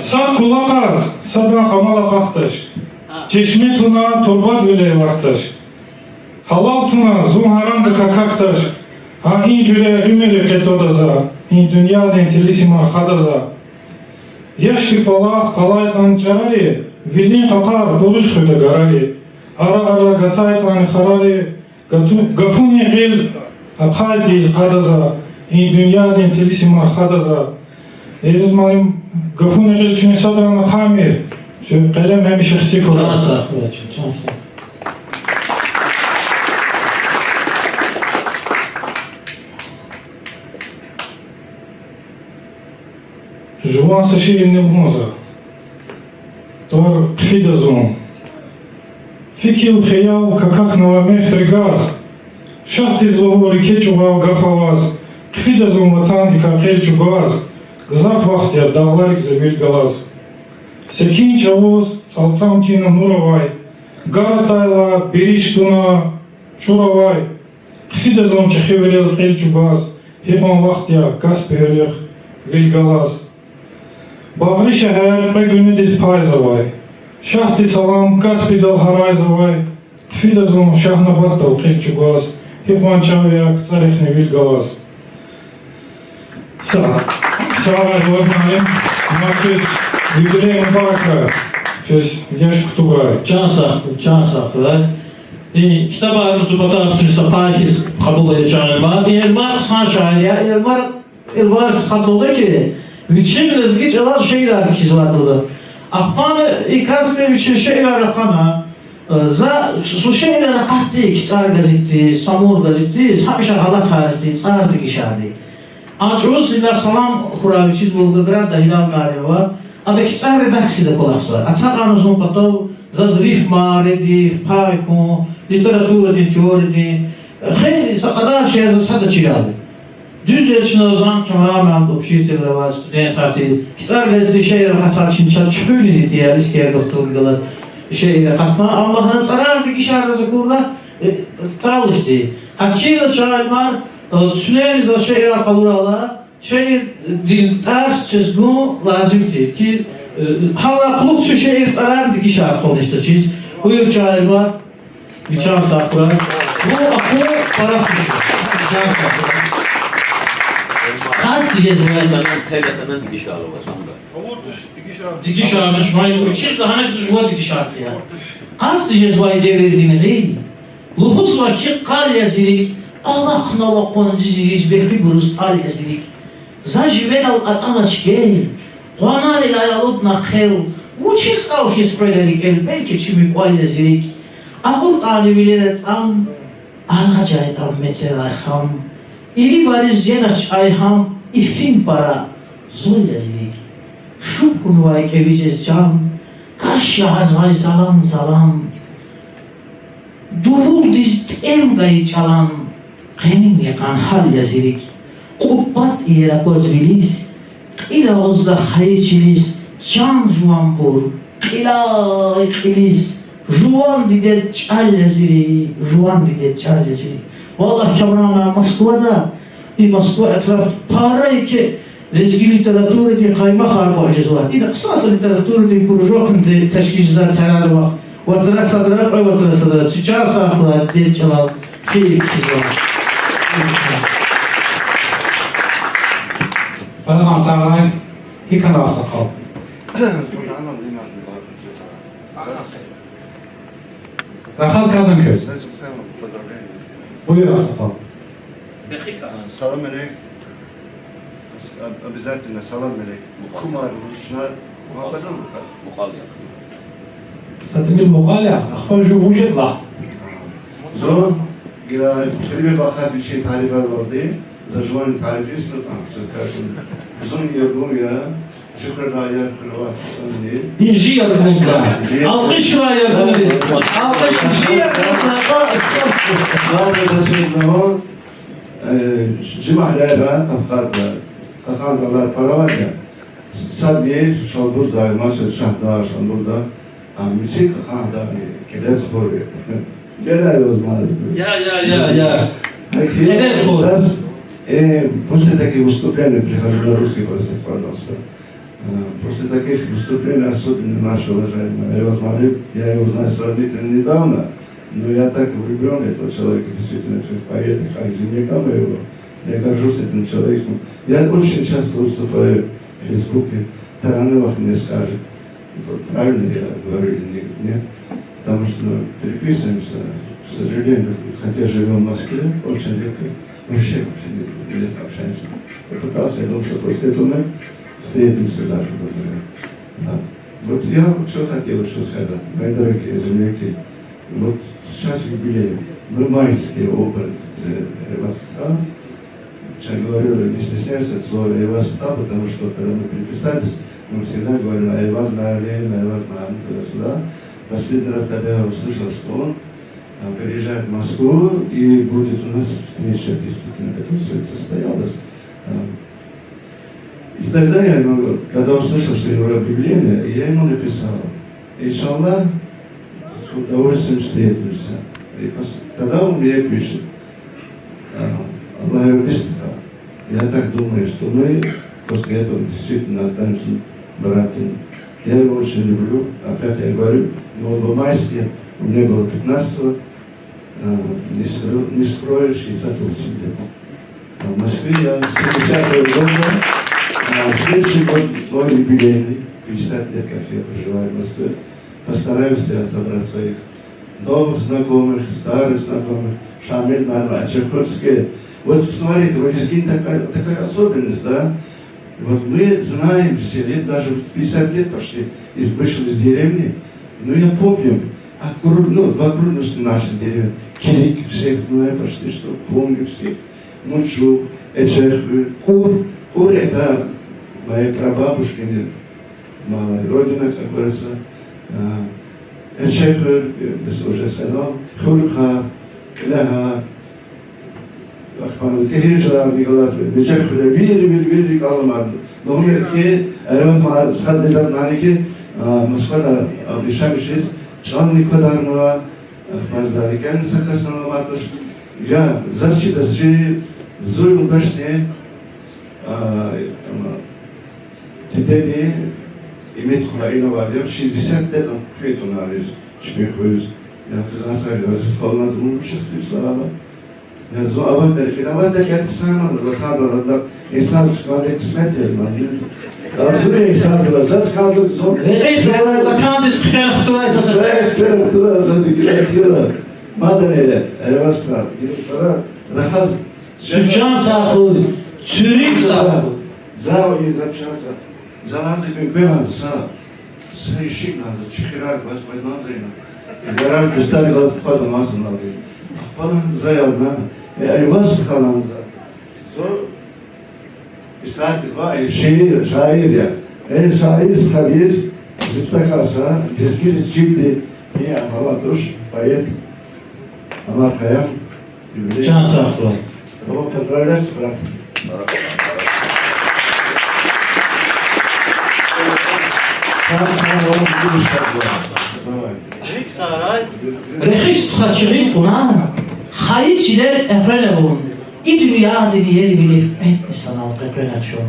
Сад кӀвалахаз садан къамал акьахдач, чешме туна турбадвиле вахдач. Гьалал туна зун гьарамда какахдач, гьа и жуьре уьмуьр экъечӀда за, и дуьньядин тилисимар хада за. Яшди кӀвалах къалайтӀан чӀарари, вилин къакъар урус хуьда гарари, ара-ара гатайтӀан харари, гафу-, гафунин гъил ахъайди зи къада за, и дуьньядин тилисимар хада за. Азиз муаллим, гафунин гъил чун садрани ахъаймир, чун къелем гьамиша хци хьурай. Чан сагъ хьурай, чан сагъ. Жуван са шиирни лугьун за. Тӏвар Хъфида зун. Фикир-хиял какахьнава мехъ регаз, шагьдиз лугьур еке чӏугвал гаф аваз, хъфида зун ватандикай кьил чӏугваз, гзаф вахт я дагъларик за вил галаз. Секин чӏавуз цӏалцӏам чина нур авай, гар атайла бириш туна чур авай, хъфида зун чӏехивилел кьил чӏугваз, гьикьван вахт я Каспи гьуьлуьхъ вил галаз. Багъри шегьер кьве гуьнедиз пайзавай, шагьди салам Каспидал гьарайзавай, хъфида зун Шагьнабатдал кьил чӏугваз, гьикьван чӏав я КцӀарихъни вил галаз. Са, са авай ваз муаллим, махсус юбилей мубаракрай, чаз яш кутуграй. Чан сагъ хьуй, чан сагъ хьурай. И ктабарни зу патахъни са пай хьиз кьабул ая чан Эльмар. И Эльмар хъсан шаир я, Эльмар, Эльмар стхадалда хьи, вичин лезги чӏалаз шиирар кхьизвайдалда. Ахпани и касни вичин шиирар акъатна, за зу шиирар акъатди КцӀар газетдиз, Самур газетдиз, гьамиша гъалатайди, цӏар дегишарди. А чӏавуз ина салам хьурай вичиз Волгоградда, Гьилал Каримова, ада КцӀар редакцияда кӏвалахзавай. Ацукьна зун патав, заз рифмаредин, пай хьун, литературадин теориядин, хейлин са кьадар шейэр заз гьада чирайди. Дуьз я, чна зун камерамен, учитель авай студентар тир. КцӀар газетдиз шиирар акъатайла чна чуьхуьнин тир, Алискер духтурни галаз шиирар акъатна, амма гьа цӏарар дегишарна заз акурла, э, талишди. Гьакӏ хьайила чан Эльмар, э, цуьнени заз шиирар къалурайла, шиирдин тӏвар чаз гун лазим тир хьи, э, гьавиляй кьулухъ куь шиирдин цӏарар дегишарна кьулухъ иштачиз. Буюр, чан Эльмар, ви чан сагъ хьурай. Вун ахпа пара хуш. Чан сагъ хьурай. Къаст жезвай. Дегишарна шумай, вичиз лагьана хьи, жува дегишар хьи я. Къаст жезвай девирдин гъил, лугьузва хьи, къал я зи рикӏ, алахънава къванциз, иричӏ бехъибуруз тӏал я зи рикӏ. За живедал атӏанач гел, къванарилай алудна хъел, вучиз тӏал хьиз къведа рикӏел, белки чими кӏвал я зи рикӏ. АкъуртӀани вилера цӀам, аргъачӀайтӀан мецелай хам, иривариз жедач ай гьам, ифин пара зул я зи рикӀ. Шум хьунвай кӀеви жез чам, каш ягъазвай залан-залан, дувулдиз тӀем гайи чӀалан, къенин йикъан гьал я зи рикӀ. Кьуд пад иер акваз вилиз, Кьил агъузда хайи чилиз, чан жуванбур, кьилай кьилиз, жуван дидед чӀал я зи рикӀ, жуван дидед чӀал я зи рикӀ. Валлагь, Камран, Москвада, и Москва атраф пара еке лезги литературадин къаймахар кӀватӀ жезва. Ина хъсан са литературадин кружокни те-, тешкил жезва, тӀарар вах. Вацра садра, кьве вацра садра, цуькан сагъ хьурай, дидед чӀалал хъфиз хьизва. Къарагъан сагърай, гьикӀ хьана, агъсакъал? Рахаз казан квез. Буюр, агъсакъал. Салам алейк. Об-, обязательно салам алейк. Кумар, рушнар, мукъал я. Са тӀимил мукъал я, ахпа жув вуж ятӀа лагь. Зун гила куьруь бахъат вичин тарифарвалди, за жуван тариф ийизва, а, зун кашин. Зун яргъум я, жуьхрара яргъум я, зун я. И жи яргъум я. Жи яргъум. Алкъиш хьурай яргъумдиз. Алкъиш, жи яргъум я. Ладно, за жи яргъум. Э, жи магьлейра Кавказда, кьакьан далай пара авайди я. Садни Шалбузда, масад, Шагьда, Шалбузда, а миси кьакьан далай кӀеретхуьр я. Геле, Айваз муаллим. Я, я, я, я. Кьеретхуьр. Э, после таких выступлений прихожу на русский, простите, пожалуйста. Э, после таких выступлений, особенно наш уважаемый Айваз муаллим, я его знаю сравнительно недавно, но я так влюблён в этого человека, действительно, как поэта, как земляка моего. Я горжусь этим человеком. Я очень часто выступаю в Фейсбуке, тарана вахт не скажет, правильно я говорю или не-, нет. Потому что мы переписываемся, к сожалению, хотя живём в Москве, очень редко, вообще, вообще не, не общаемся. Попытался, я думаю, что после этого мы встретимся даже, думаю. Да. Вот я вот что хотел ещё сказать, мои дорогие земляки. Вот сейчас юбилей. Мы майские образы, э, Айваз стха. Я говорю, не стесняйся от слова Айваз стха, потому что, когда мы переписались, мы всегда говорили Айваз муаллим, Айваз муаллим, туда-сюда. Последний раз, когда я услышал, что он, а, переезжает в Москву, и будет у нас встреча, действительно, которая сегодня состоялась, а, и тогда я ему, когда услышал, что его объявление, я ему написал: «Иншаллах, с удовольствием встретимся». И пос-, тогда он мне пишет: «А, Аллагь яратса, я так думаю, что мы после этого действительно останемся братьями». Я его очень люблю, опять я говорю, мы оба майские, мне было пятнадцатого, а, не скры-, не скроешь, и так вот сидит. А в Москве я с семидесятого года, а, следующий год мой юбилейный, пятьдесят лет, как я проживаю в Москве. Постараюсь я собрать своих новых знакомых, старых знакомых, Шамиль муаллим, Ачехурские. Вот посмотрите, вот лезгинцы такая, такая особенность, да? Вот мы знаем все, лет даже пятьдесят лет почти, из, вышел из деревни. Но я помню, округ-, ну, в окружности нашей деревни. Килик всех знаю почти что, помню всех. Мучук, Эчехуьр, Кур. Кур — это моя прабабушкина малая родина, как говорится. А, Эчехуьр, я уже сказал, Хурхар, Кьилегьар, ахпа ТӀигьиржалар, Николаевская, Мичехуьр, вири, вири, вири рикӀел аламаз. Нумер ки, Айваз ма-, сад низам нани ки, а, Москвада, а, яшамиш жез, чӀални квадарнава, ахпа за рикӀелни са касни аламатуш. Я, заз чидач, чи зур юлдашни, а, ама, дидени имет хьана инал авайди я, шестьдесят лет ам хъфей тунариз, чпин хуьруьз. Я хизан сагъ я, Азиз халуназ умур бишес хъфиз лагьана. Я зун аватна рекьин, аватна кӀелиз хьана, ватан, ватан, инсанриз кӀандай кьисмет я, ман. Арзу я инсанриз, заз кӀанда зун. Рекьин ватандиз хъфена хтурай заз. Хтурай, хтурай, заз дигилай хтурай. Мадни я, Айваз стха, гила пара рахаз. Цуькан сагъ хьуй, цуьрик сагъ хьуй. За ва и за чан са. За ланза куьн квеланза са. Са ишигнанза, чи хирар гваз къведанза ина. Ярар дустар галаз хъвада манза налди. Ахпа за ядна, э, Айваз стха ланза. Зун писатель ва, э, шиир, шаир я. Э, шаир стхадиз, зи патахъай са, лезгидиз чирди, э, ама туш, поэт Амар Хайям. Чан сагъ хьуй. Кого поздравлять, брат? Рехи стха чуьгъуьл кьуна, хайи чилел экъвел авун, и дуьньядин иервилихъ кьетӀни санал къекъвена чун.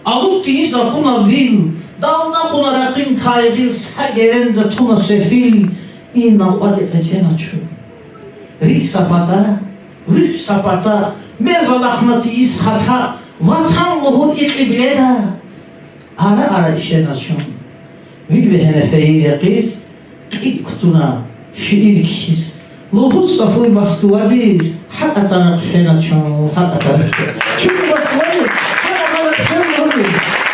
Алуд тийиз акуна вил, далда кьуна ракъин кайгъи, са геренда туна сефил, и накьвади экӀена чун. РикӀ са пата, руьгь са пата, мез алахъна тийиз хата, ватан лугьуз и кьибледа ара-ара ишена чун. Вил вегьена фейи рекьиз, кьикӀ кутуна шиир кхьиз, лугьуз гафуни Москвадиз, гьакӀ атана хъфена чун, гьакӀ атана хъфе-, чун Москвадиз, гьакӀ атана хъфена лугьуз.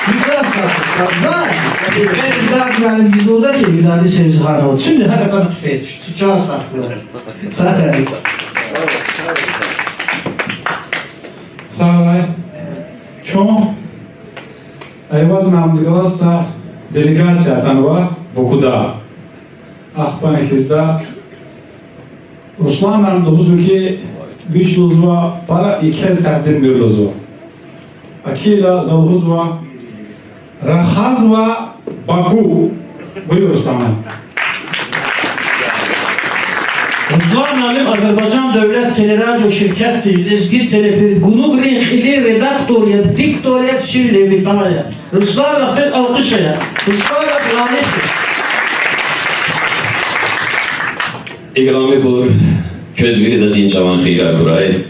Вида сагъ, за, Вида муаллимдиз лугьуда хьи, Видади Севзгьанова, чун гьакӀ атана хъфе, чун чан сагъ хьуй. Сагърай. Сагърай. Чун Эйваз муаллимдихъ галаз са делегация атанва Бакуда. Ахпа хьизда Руслан муаллим лугьузва хьи, вич лугьузва пара еке тӀварцӀдин муьр лугьузва. Акила за лугьузва, рахазва Баку. Буюр, Руслан муаллим. Руслан муаллим Азербайжан девлет телерадио ширкетдин лезги телепередачайрин кьилин редактор я, диктор я, чил левитан я. Руслан, вахъ алкъиш ая. Руслан, лайих я. Играмибур, квез виридаз и чӀаван хийирар хьурай.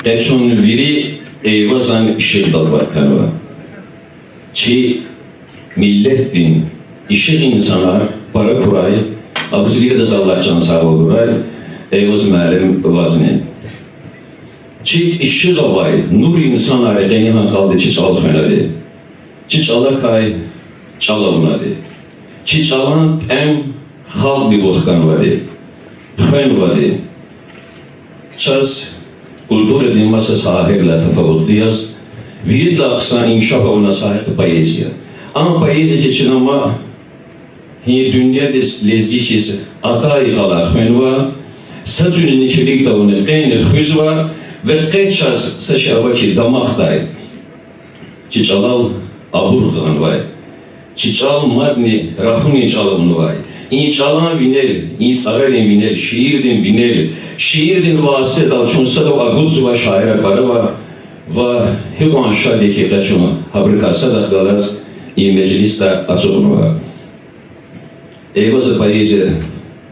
Къе чун вири Эйвазан ишигъдал кӀватӀ хьанва. Чи миллетдин ишигъ инсанар пара хьурай, абуруз виридаз Аллагь чан сагъвал гурай, Эйваз муаллим, вазни. Чи ишигъ авай, нур инсанар къени гьа къалди чи чӀал хвенвайди. Чи чӀалакай чӀал авунвайди. Чи чӀалан тӀем халкьдин вахканвайди, хвенвайди. Чаз культурадин маса сагьайрилай тафаватлу яз, виридалай хъсан инкишаф авуна сагьа поэзия. Ам поэзия хьи чна ма гьи дуьньядиз лезги чиз атай гъалай хвенва, са чуьнни чилик тавуна къени хуьзва, ва къе чаз са шей ава хьи дамахдай. Чи чӀалал абур гъанвай. Чи чӀал мадни рахунин чӀал авунвай. И чӀалан винел, и цӀарарин винел, шиирдин винел, шиирдин васитадал чун садав агудзава, шаирар пара ава, ва гьикьван шад я хьи къе чун гьабурукай садахъ галаз и межлисда ацукьнава. Эйваза поэзия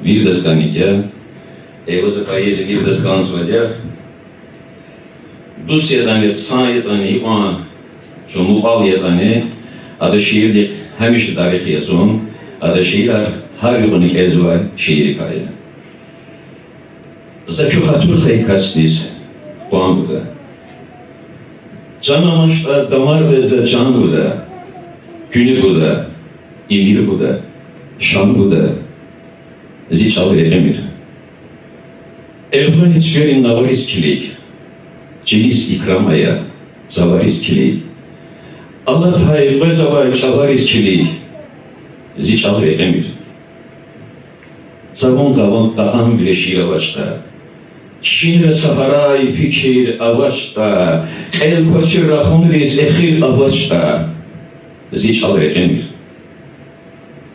виридаз кӀаник я. Эйваза поэзия виридаз кӀанзавайди я. Дуст ятӀани, хъсан ятӀани, гьикьван чун мукьвал ятӀани, ада шиирдихъ гьамиша дарих я зун, ада шиирар гьар юкъуз кӀелзавай шииррикай я. За куь хатур хьайи касдиз къван гуда. Чан амачтӀа, дамарда за чан гуда, куьнуь гуда, имир гуда, шан гуда, зи чӀал рекьимир. Элкъвена цуькверин навариз килиг, чилиз икрам ая, цавариз килиг. Алатай къвезвай чӀалариз килиг, зи чӀал рекьимир. Цавун къавун кьакьанвиле шиир авачтӀа, кхьинра са гьарай фикир авачтӀа, кьел квачир рахунриз эхир авачтӀа, зи чӀал рекьимир.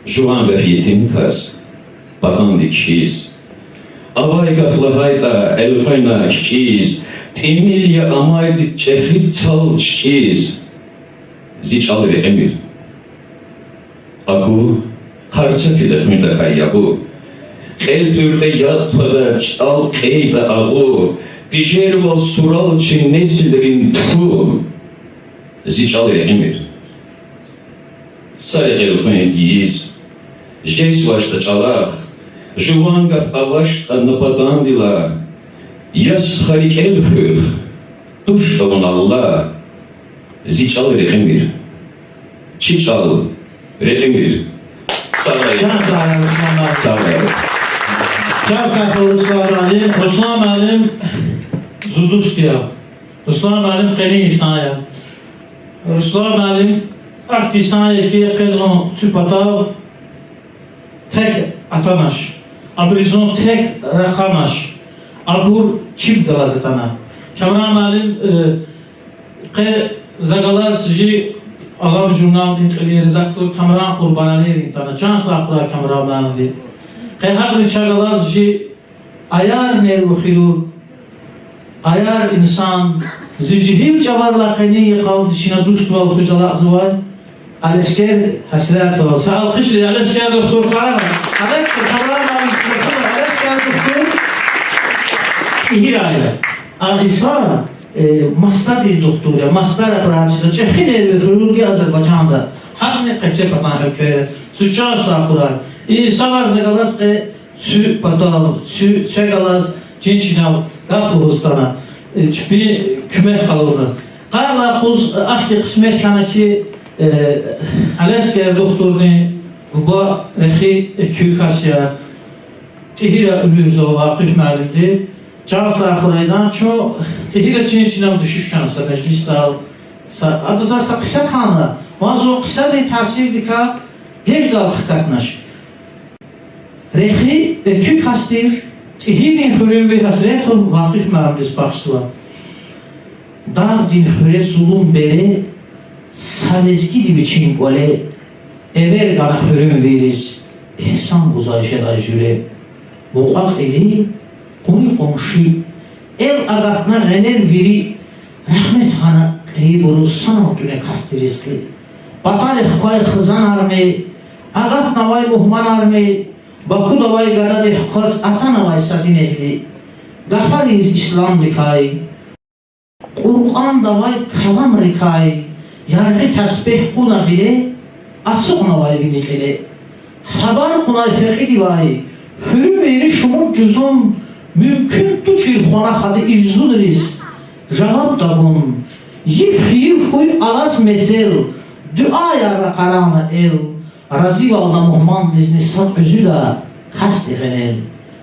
Жуван гаф етим таз, патанди кхьиз, авай гаф лагьайтӀа элкъвена кикӀиз, тӀимил я амайди чӀехи цал чкӀиз, зи чӀал рекьимир. Аку, харцафида хуьндакай ябу, кьел тӀуьртӀа яд хъвада, чӀал кьейитӀа агъу, тежервал сурал чи несилрин, тфу, зи чӀал рекьимир. Са рекьел къвен тийиз жезвачтӀа чӀалахъ, жуван гаф авачтӀа на патандилай, я стха, рикӀел хуьх, туштӀа вун Аллагь, зи чӀал рекьимир. Чи чӀал рекьимир. Сагърай. Чан сагъ хьуй, Руслан муаллим. Сагърай. Чан сагъ хьуй, Руслан муаллим. Руслан муаллим зи дуст я. Руслан муаллим къени инсан я. Руслан муаллим ахьтин инсан я хьи, къе зун куь патав тек атанач, абуруз зун тек ракъанач, абур чеб галаз атана. Камран муаллим, э, къе за галаз жи Алам журналдин кьилин редактор Камран Къурбаналиевни атана, чан сагъ хьурай Камран муаллимди. Къе гьакӀни чахъ галаз жи аярни ва хуьруьн аяр инсан, зи жегьил чӀаварилай къенин йикъалди чна дуствал хуьз алакьзавай Алескер Гьасратов. Са алкъишди Алескер духтур къарагъ. Алескер, Камран муаллим, Алескер духтур. ТӀигьирай я. А иса, э, мастадин духтур я, мастар аппарат чида, чӀехи нервный хирург я Азербайжанда. Гьакӏни къецепатан уьлкве, цуьк чан сагъ хьурай. И са варз галаз къе цуьк патав, цуьк, цуьк галаз чин чинал гаф лугьуз атана, э, чпи куьмек къалурна. Къарагъ, къуз ахьтин къисмет хьана хьи, э, Алескер духтурдин буба рехи экуь кас я, ТӀигьирра уьмуьрзава Вакъиф муаллимди. Чан сагъ хьурай адан, чун ТӀигьирра чин чинал дуьшуьш хьана са межлисдал. Са, адаз са къиса хъана, ван зун къисадин таъсирдикай геждал хкатнач. Рехи экуь кас тир ТӀигьиррин хуьруьнви Гьасратов Вакъиф муаллимдиз бахшзава. Дагъдин хуьре зулун бере, са лезгиди вичин кӀвале, эвер гана хуьруьнвийриз, эгьсан гузвай жедай жуьре. Мукьва-кьили, къуни-къунши, эл агатна гъенел вири, рагьмет хьана кьейибуруз, санал тӀуьна касди ризкьи. Патарихъ квай хизанарни, агатнавай мугьманарни, Бакудавай гададихъ кваз атанавай са динэгьли, гафариз исламдикай, Къуръандавай каламрикай, яргъи тасбегь кьуна гъиле, ацукьнавай вини кьиле. Хабар кьунай фекьидивай, хуьруьнвийри шумуд жузун, мумкин тушир хвана хади и жузунриз жаваб тагун. Йиф-хийир хьуй алаз мецел, дуьаярра къарагъна эл. Разивал на мугьмандизни са кьуьзуьда касди гъенел.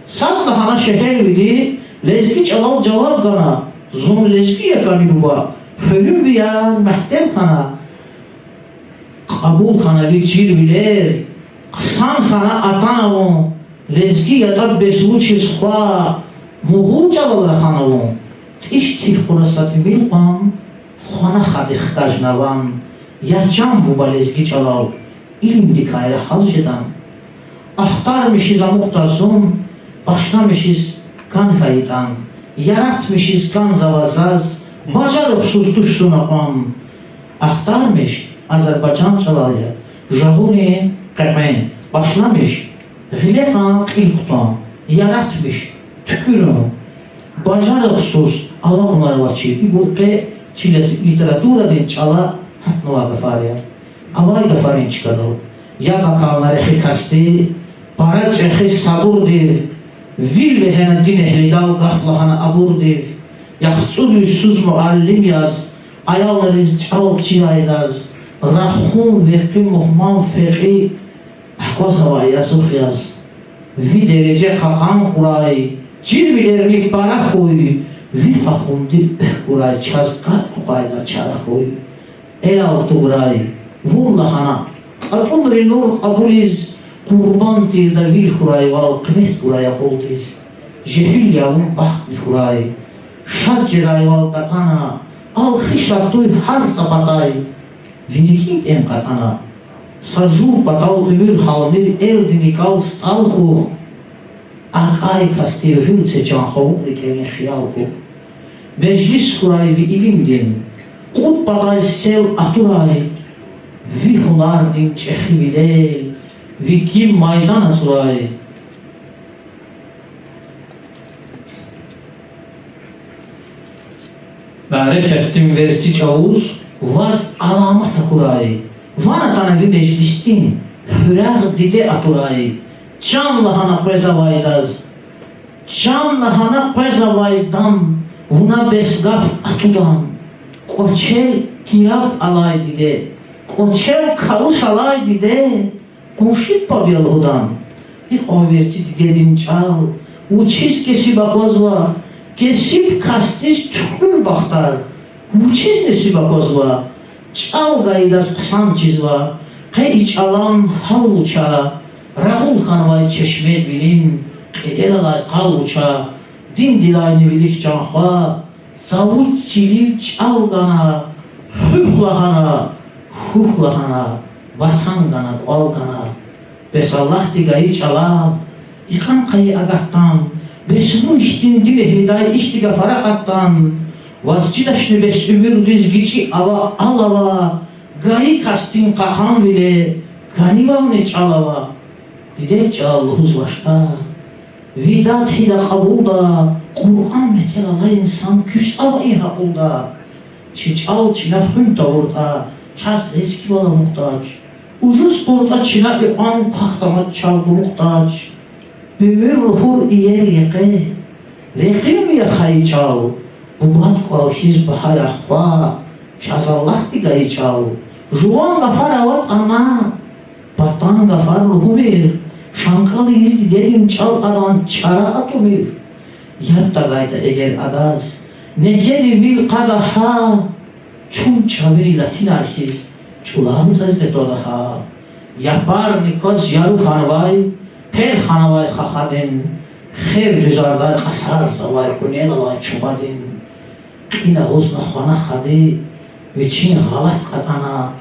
Садлагьана шегьервиди лезги чӀалал жаваб гана: зун лезги я кӀани, буба, хуьруьнвияр мягьтел хьана. Кьабул хьана ви чирвилер, хъсан хьана атана вун, лезги ятӀа бес вучиз хва, мугъул чӀалал рахана вун. ТӀиш тир хьуна са тӀимил кьван, хвана хади хкажна ван, я чан буба, лезги чӀалал илимдикай рахаз жедан. Ахтармишиз амукьда зун, башламишиз кӀан хьайитӀан, яратмишиз кӀанзава заз, бажарагъсуз туш зун акьван. Ахтармиш азербайжан чӀалал я, жагъурун къекъвен, башламиш гъиле кьан, кьил кутан, яратмиш туькӀуьрун. Бажарагъсуз алакьунар авачир. Ибур къе чи лит-, литературадин чӀала гьатнавай гафар я. Авай гафарин чкадал яб акална рехи касди, пара чӀехи сабурдив, вил вегьена динэгьлидал, гаф лагьана абурдив, яхцӀур йисуз муаллим яз, аялриз чӀал чирайдаз, рахун векъи мугьман фекьи аквазвай язух яз. Ви дереже кьакьан хьурай, чирвилерни пара хьуй, ви фагьумди экв гурай, чаз кьакьайдаз чара хьуй. Эрал туграй, вун лагьана, кьатӀунри нур кьабулиз, къурбанд тирда вил хьурай вал, къимет гурай акьулдиз. Жегьил я вун, бахтни хьурай, шад жедайвал датӀана, алхишар туй гьар са патай, ви рикӀин тӀем кьатӀана. Са жув патал уьмуьр гьалмир, элдин рикӀел стӀал хьухь, акьай касдив гъил це, чан хва, вун рикӀелин хиял хьухь. Межлис хьурай ви илимдин, кьуд патай сел атурай, ви гьунардин чӀехивилел ви ким майдан атурай. Мярекатдин верци чӀавуз ваз аламат акурай, ван атана ви межлисдин хуьрягъ диде атурай, чан лагьана къвезавайдаз, чан лагьана къвезавайдан вуна бес гаф атудан. КӀвачел кираб алай диде, кӀвачел калуш алай диде, къунши паб я лугьудан. Икьван верци дидедин чӀал вучиз кесиб аквазва, кесиб касдиз туькӀуьр бахтар вучиз несиб аквазва? ЧӀал гайидаз хъсан чизва, къе и чӀалан гьал вуч я, рагъул хьанвай чешмедвилин кьилел алай къал вуч я, диндилайни вилик, чан хва, цавуд чилив чӀал гана, хуьх лагьана, Куьхь лагьана, ватан гана, кӀвал гана. Бес Аллагьди гайи чӀалав икьван къайи агатдан, бес вун хьтинди вегьидай ихьтин гафар акъатдан, ваз чидачни бес уьмуьрдиз гичӀи ава, ал ава, гайи касдин кьакьанвиле кӀанивални чӀал ава. Дидед чӀал лугьуз башда, ви дад гьида кьабулда, Къуръан метел алай инсан куьз ава и гьакъулда? Чи чӀал чна хуьн тавуртӀа, чаз лезгивал амукьдач. Ужуз къуртӀа чна икьван квахьдамаз чав гумукьдач. Уьмуьр лугьур иер я къе, рекьимир я хайи чӀал, бубад кӀвал хьиз багьа я хва, чаз Аллагьди гайи чӀал. Жуван гафар аватӀа ана, патан гафар лугьумир, шанкӀал ийиз дидедин чӀал адан чара атӀумир. Яд тагайтӀа эгер адаз некедин вил кьада гьа, чун чӀавуз латинар хьиз чӀулав цӀай-цӀай твада гьа. Япарни кваз яру хьанвай, пел ханвай хахадин, хер дуьзардай кьасар завай къуьнел алай чубадин. Кьил агъузна хвана хади, вичин гъалатӀ кьатӀана,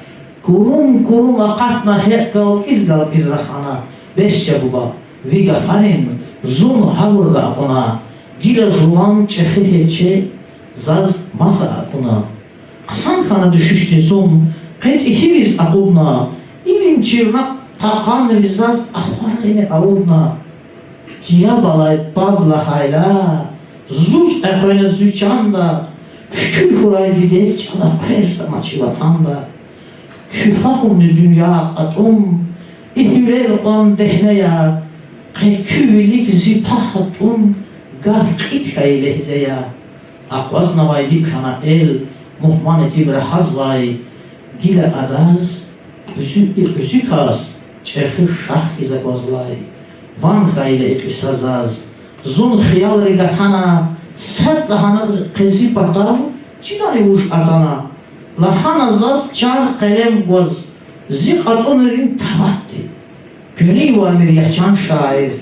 курум-курум акъатна, гьекь галкӀиз-галкӀиз рахана: бес я, буба, ви гафарин зун гъавурда акьуна, гила жуван чӀехи гьече заз маса акуна. Хъсан хьана дуьшуьшди зун, къе тӀихьивиз акъудна, илим чирна кьакьанри заз ахварайни авудна. Кираб алай паб лагьайла, зуз экъвена зи чанда, шукур хьурай дидед чӀала хъвер са мачи ватанда. Куь фагьумни дуьнья кьатӀун, и гьуьлер кьван дегьне я, къе куь вилик зи пагь атӀун, гаф кьит хьайи легьзе я. Акъвазнавай лик хьана эл, мугьман итим рахазвай, гила адаз кьуьзуь, и кьуьзуь кас чӀехи шагь хьиз аквазвай. Ван хьайила и кьиса заз, зун хиялри гатана, сад лагьана къе зи патав чидани вуж атана. Лагьана заз чар къелем гваз, зи кьатӀунрин таватди. Куьруьнвалмир я чан шаир,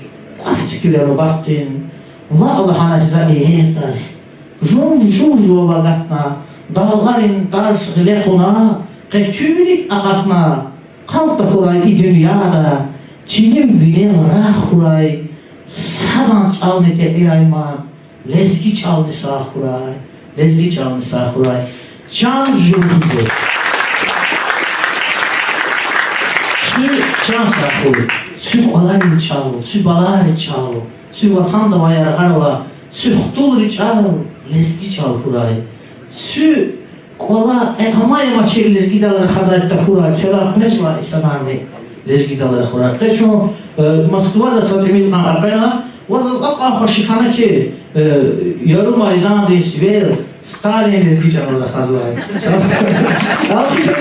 гаф туькӀуьрла нубатдин, ваъ лагьана за иердаз. Жув-жув жував агатна, дагъларин тарс гъиле кьуна, къе куь вилик акъатна. Къал тахьурай и дуьньяда, чилив вилел рагъ хьурай, садан чӀални текьирай мад, лезги чӀални сагъ хьурай, лезги чӀални сагъ хьурай. Чан жув хьиз. Куь чан сагъ хьуй, куь кӀваларин чӀал, куь балайрин чӀал, куь ватанда авай яргъара ва куь хтулрин чӀал, лезги чӀал хьурай. Куь кӀвала, э, амай-амачир лезгидал рахадай тахьурай, фена къвезвай инсанарни лезгидал рахурай. Къе чун, э, Москвада са тӀимил кьван къекъвена, ва заз акьван хваши хьана хьи, э, яру майдандин сивел Сталин лезги чӀалал рахазвай. Алкъишар.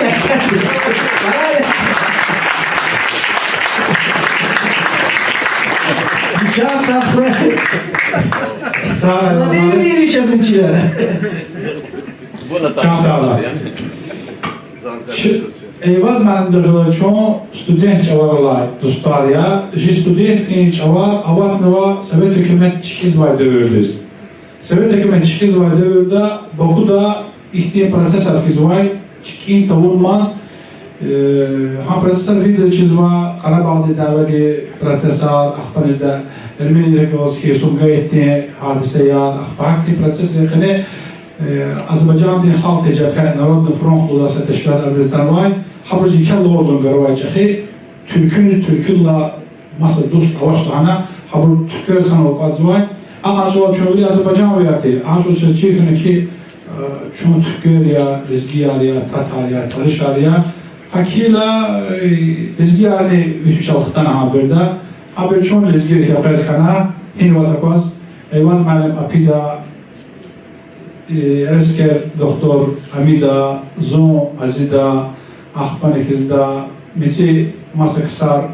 Чан сагъ хьурай. Сагъ ol. Владимир Ильич Азинчира. Чан сагъ ol. Чи, Эйваз муаллимди гъиле чун студент чӀавар алай дустар я, жи студентдин чӀавар аватнава Совет гьукумат чкӀизвай девирдиз. Совет гьукумат чкӀизвай девирда Бакуда ихьтин процессар физвай, чкӀин тавунмаз, э, гьа процессар виридаз чизва, Къарабагъдин дяведин процессар, ахпа низда Эрменидихъ галаз хьайи Сумгаитдин гьадисаяр, ахпа гьахьтин процессрин къене, э, Азербайжандин халкьдин жабгьа, Народный фронт лугьудай са тешкилат арадиз атанвай, гьабуруз еке лозунгар авай чӀехи: туьркуьниз туьркуьдилай маса дуст авач лагьана, гьабур туьрквер санал аквазва. Акьван чӀавал чун вири азербайжанвияр тир, а чӀавуз чаз чир хьана хьи, э, чун туьрквер я, лезгияр я, татар я, таришар я. ГьакӀ хьайила, э, лезгиярни вич-вичел хтана гьа береда. Гьа береда чун лезгийрик къвез хьана, гьинивал акваз, Эйваз муаллим Апида, э, Эрескер духтур Амида, зун Азида, ахпани хизда, мици маса ксар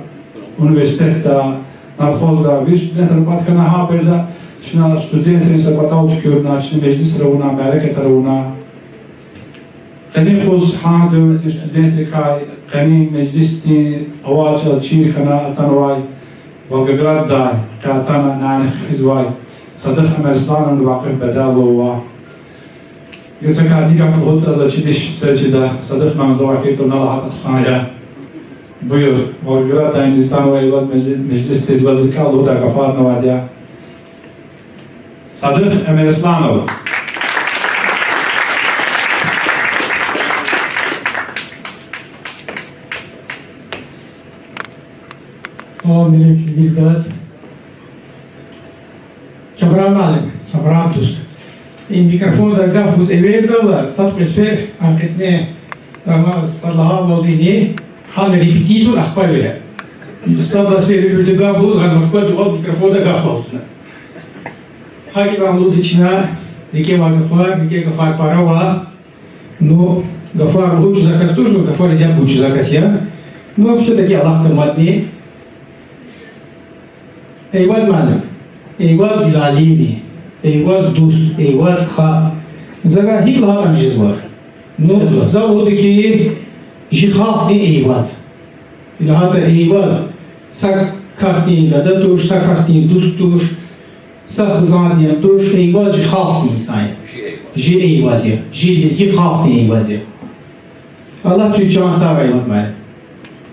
университетда, нархозда, вири студентар кӀватӀ хьана гьа береда, чна студентрин са кӀватӀал туькӀуьрна, чна межлисар авуна, мярекатар авуна. Къенин юкъуз гьа девирдин студентрикай къенин межлисдин авай чӀал чир хьана атанвай Волгограддай къе атана нянихъ физвай Садыхъ Эмирслановни Вакъиф Бедялова ва Юцакар, ни гаф лугьуз тӀазваз чидиш сел чида, Садих ман, завай хьайитӀа на лагьайтӀа хъсан я. Буюр, вал гуьратдайни зи танвай Эйваз межли-, межлисдиз, ваз рикӀел лугьудай гафарни авайди я. Садих Эмирсланов. Салам алейкум, виридаз. Камран муаллим, Камран дуст. И микрофонда гаф гуз эвердайла, сад кьве сефер, а кьетӀен, ама сад лагьайвалдини, гьана репетицияни ахпа эвера. Сад лагьай сефер уьмуьрда гаф гуз, гьана Москвада югъ микрофонда гаф лугьузва. ГьакӀ лагьана лугьуда чна, рикӀе авай гафар, рикӀе гафар пара ава. Ну, гафар лугьуз чӀузвай кас туш, ну, гафариз яб гуз чӀузвай кас я. Ну, все-таки алахъда мадни. Эйваз муаллим, Эйваз Гуьлалиевни, Эйваз дуст, Эйваз стха. Завай гьикӀ лагьайтӀани жезва. Ну, за лугьуда хьи, жи халкьдин Эйваз. ЛагьайтӀа Эйваз са касдин гада туш, са касдин дуст туш, са хизандин туш, Эйваз жи халкьдин инсан я. Жи Эйваз я, жи лезги халкьдин Эйваз я. Аллагь куь чан сагърай, Эйваз муаллим.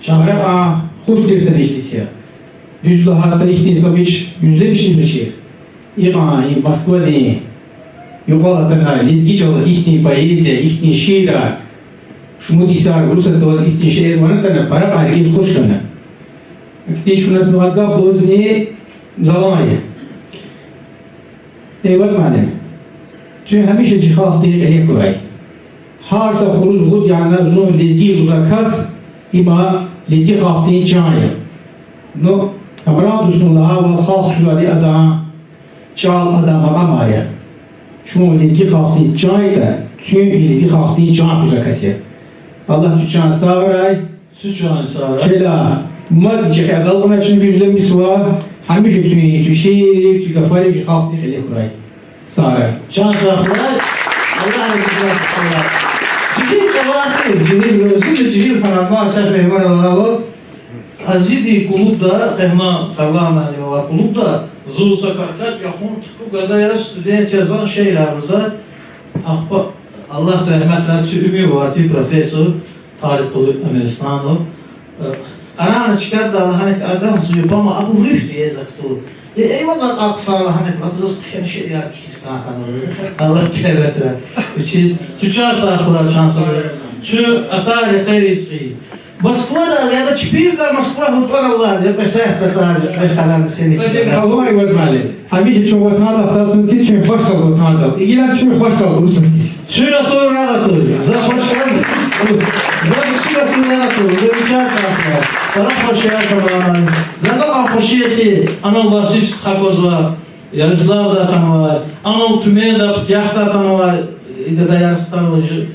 Чан сагърай, хуш тир са межлис я. Дуьз лагьайтӀа, ихьтин са вич дуьзлемишзавачир. Икьван и Москвадин юкьвал атанвай лезги чӀалал ихьтин поэзия, ихьтин шиирар, шумуд йисар урусатдал ихьтин шиир ван атана, пара кьван рикӀиз хуш хьана. Ихьтин чӀавуз ман гаф лугьуз залан я. Эйваз муаллим, куьн гьамиша жи халкьдин кьиле хьурай. Гьар са хуруз гъуд яна зун лезги лугьузвай кас, им лезги халкьдин чан я. Ну, Камран дустуни лагьайвал, халкь хуьзвайди адан чӀал, адан макьамар я. Чун лезги халкьдин чан ятӀа, куьн лезги халкьдин чан хуьзвай кас я. Аллагь куь чан сагърай. Куь чан сагърай. Квелай мад чӀехи агалкьунар чна гуьзлемишзава, гьамиша куьн, куь шииррив, куь гафарив жи халкьдин кьиле хьурай. Сагърай. Чан сагърай. Аллагь рази хьурай. Жегьил чӀавар тир, жегьил, зун жегьил хьанатмар, са мегьманар алайвал. Азидин клубда, Къегьман Тарлан муаллиман авай клубда, зун са кӀватӀ-кӀватӀ яхун тупӀу гада яз, студент яз, зун шиирар гузва. Ахпа, Аллагьди регьметрай, куь уьмуьрвал тир, профессор Тарикъулуь Эмирсланов. Э, къарагъна чкадал лагьана хьи, агакьзава, пама абур руьгьди язавай тур. Э, Эйваз акьалтӀзава лагьана хьи, абур заз хъфена шиирар кхьиз кӀан хьана. Аллагьди регьметрай. Вичи, куь чан сагърай, чан сагърай. Куь атай рекьеризни. Москвада яда чпирда Москва гьутӀана лагьана, я кьве сятда тар, я кьве къарагъна сени. Са шей къалурай, Эйваз муаллим. Гьамиша чун ватандал хтатунзки, чун хвашкал ватандал. Игила чун хвашкал урусатдиз. Чун атур, рагъ атур. За хвашкал. За чун атур, рагъ атур. За вичи сагърай. Пара хваши я, Камран. За кьван хваши я хьи, анал варсиш стха аквазва. Ярославда атанвай, анал Тюменьда, Путягьда атанвай, и гадаяр хтанвай жи,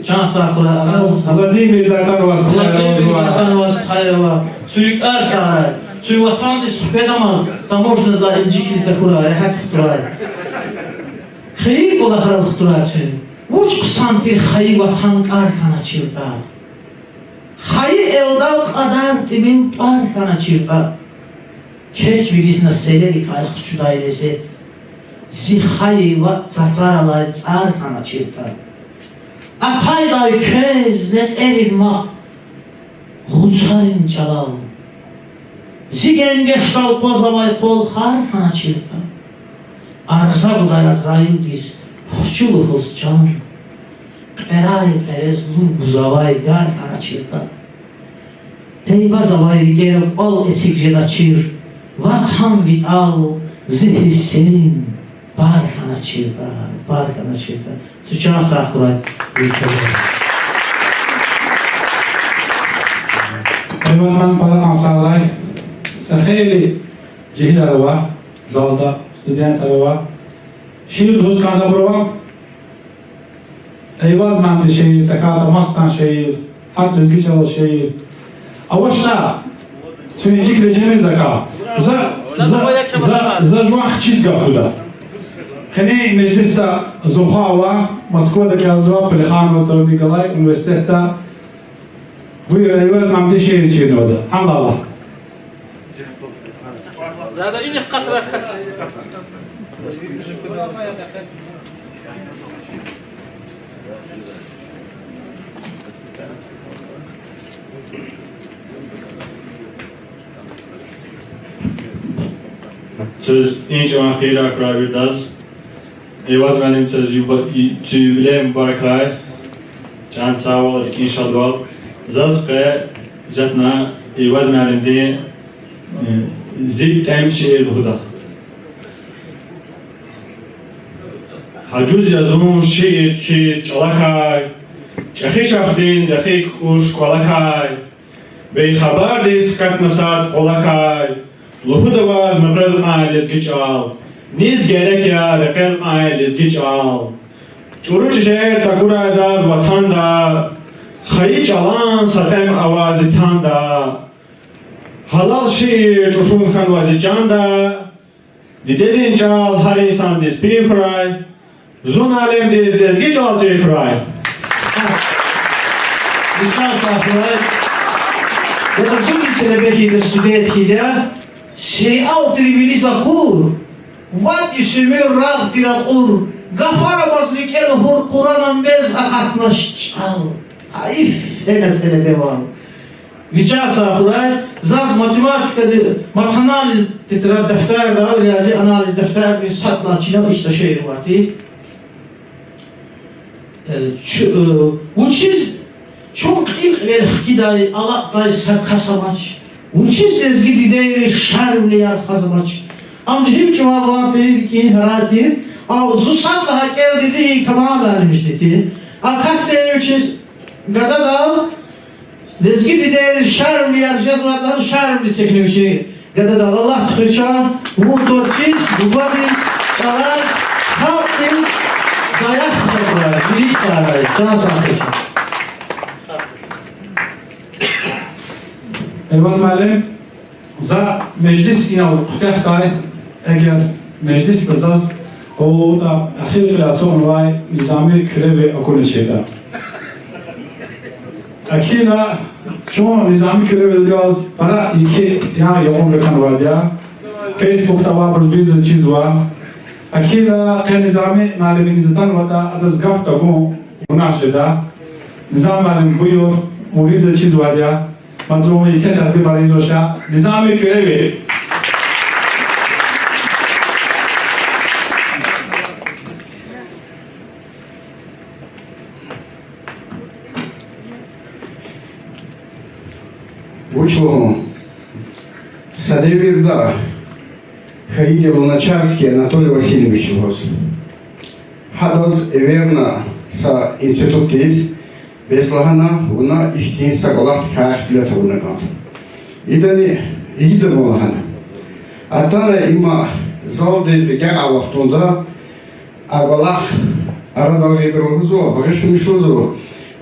чан сагърай, Араз. Владимирда атанвай стхаяр. Владимирда атанвай стхаяр ава. Куь рикӀер сагърай. Куь ватандиз хкведамаз таможнядай инжикри тахьурай, регьят хтурай. Хийир кӀвалахрал хтурай куь. Вуч хъсан тир хайи ватан тӀвар хьаначиртӀа. Хайи элдал кьадар тӀимил тӀвар хьаначиртӀа. Кек вириз на селерикай хчудай лезет, зи хайи вацӀ цацар алай цӀар хьаначиртӀа. Ахъайдай квез лекьерин мах гъуцарин чӀалал, зи генгешдал къваз авай къвалхар хьаначиртӀа. Арза гудай Азраилдиз хчу лугьуз чан, кьерай кьерез лув гузвай гар хьаначиртӀа. Эйваз авай рикӀера кӀвал эциг жедачир, Ватан ви тӀал зи гьиссерин пар хьаначиртӀа, пар хьаначиртӀа. Куь чан сагърай. Эйваз ман, пара кьван сагърай. Са хейлин жегьилар ава залда, студентар ава. Шиир лугьуз кӀанзавайбур ава. Эйваз ман, шиир, тахьайтӀа масад шиир, гьакӀ лезги чӀалал шиир. АвачтӀа, куьн инжикри жемир закай. За, за, за, за жуван хчиз гаф гуда. Къенин межлисда зун хва ава, Москвада кӀелзава, Плеханова тӀварунихъ галай университетда. Буюр, Эйваз ман, шиир чирнавада. Гьанлай ала. Квез и чӀаван хийирар хьурай виридаз. Эйваз муаллим, квез юб-, и-, куь юбилей мубаракрай. Чан сагъвал, рикӀин шадвал. Заз къе затӀна Эйваз муаллимдин, э, Зи тӀем шиир лугьуда. Гьажуз я зун шиир кхьиз чӀалакай, чӀехи шахдин рехи кукӀуш кӀвалакай, бейхабардиз катна сад къвалакай, лугьуда ваз муькъвел кьван лезги чӀал, низ герек я рекьел кьван лезги чӀал. ЧӀуру чӀижер такурай заз ватанда, хайи чӀалан са тӀем ава зи танда. Гьалал шиир тӀушун хьанва зи чанда, дидедин чӀал гьар инсандиз пӀир хьурай, зун алемдиз лезги чӀал чӀир хьурай. Вичин сагърай. Яда зун и телебедида студент хьиз я, сериал тир вилиз акур, вад йис уьмуьр рагъ тир акьур, гафар амаз рикӀе лугьур, Къуран амаз акъатнач чӀал. Гьайиф, фена телебевал. Вичин сагърай, заз математикади, матанализ тетрадь, дафтарда, риязи анализ дафтарда сад лагьай чна ихьтин шиир авайди. Э, чу-, э, вучиз чун кьил-кьилел хкидай, алакьдай са кас амач? Вучиз лезги дидейриз Шарвилияр хаз амач? Ам жегьил чӀаван ван тир, рикӀин гьарай тир, а зун сад лагьай кӀелдиди и команданимжди тир. А касдин вичиз гададал, лезги дидейриз Шарвилияр жезвайди лагьана, Шарвили эцигна вичи гададал. Аллагьди хуьй чан, вун тӀварцӀиз, бубадиз, чӀалаз, халкьдиз даях хьурай, вилик сагърай, чан сагърай. Эйваз муаллим, за межлис инал куьтягьдай, эгер межлисда заз къуллугъда эхир кьиле ацукьнавай Низами Куьреви акуначиртӀа. Эхирна чун Низами Куьревидал галаз пара еке я югъунрикай авайди я. Фейсбукда авайбуруз виридаз чизва. Эхирна къе Низами муаллимдиз атанватӀа, адаз гаф тагун гунагь жеда. Низами муаллим, буюр, вун виридаз чизвайди я. Мад зун еке тагъдибар ийизвач. Низами Куьреви. Вуч лугьун, са девирда хьайиди Луначарский Анатолий Васильевич лугьуз. Гьадаз эверна са институтдиз, бес лагьана, вуна ихьтин са кӀвалахдикай ихтилат авуна кӀанда. Идани, ийида вун лагьана. Атана има залдиз гекъа вахтунда, а кӀвалах арадал гъибуру лугьузва, багъишламиш лугьузва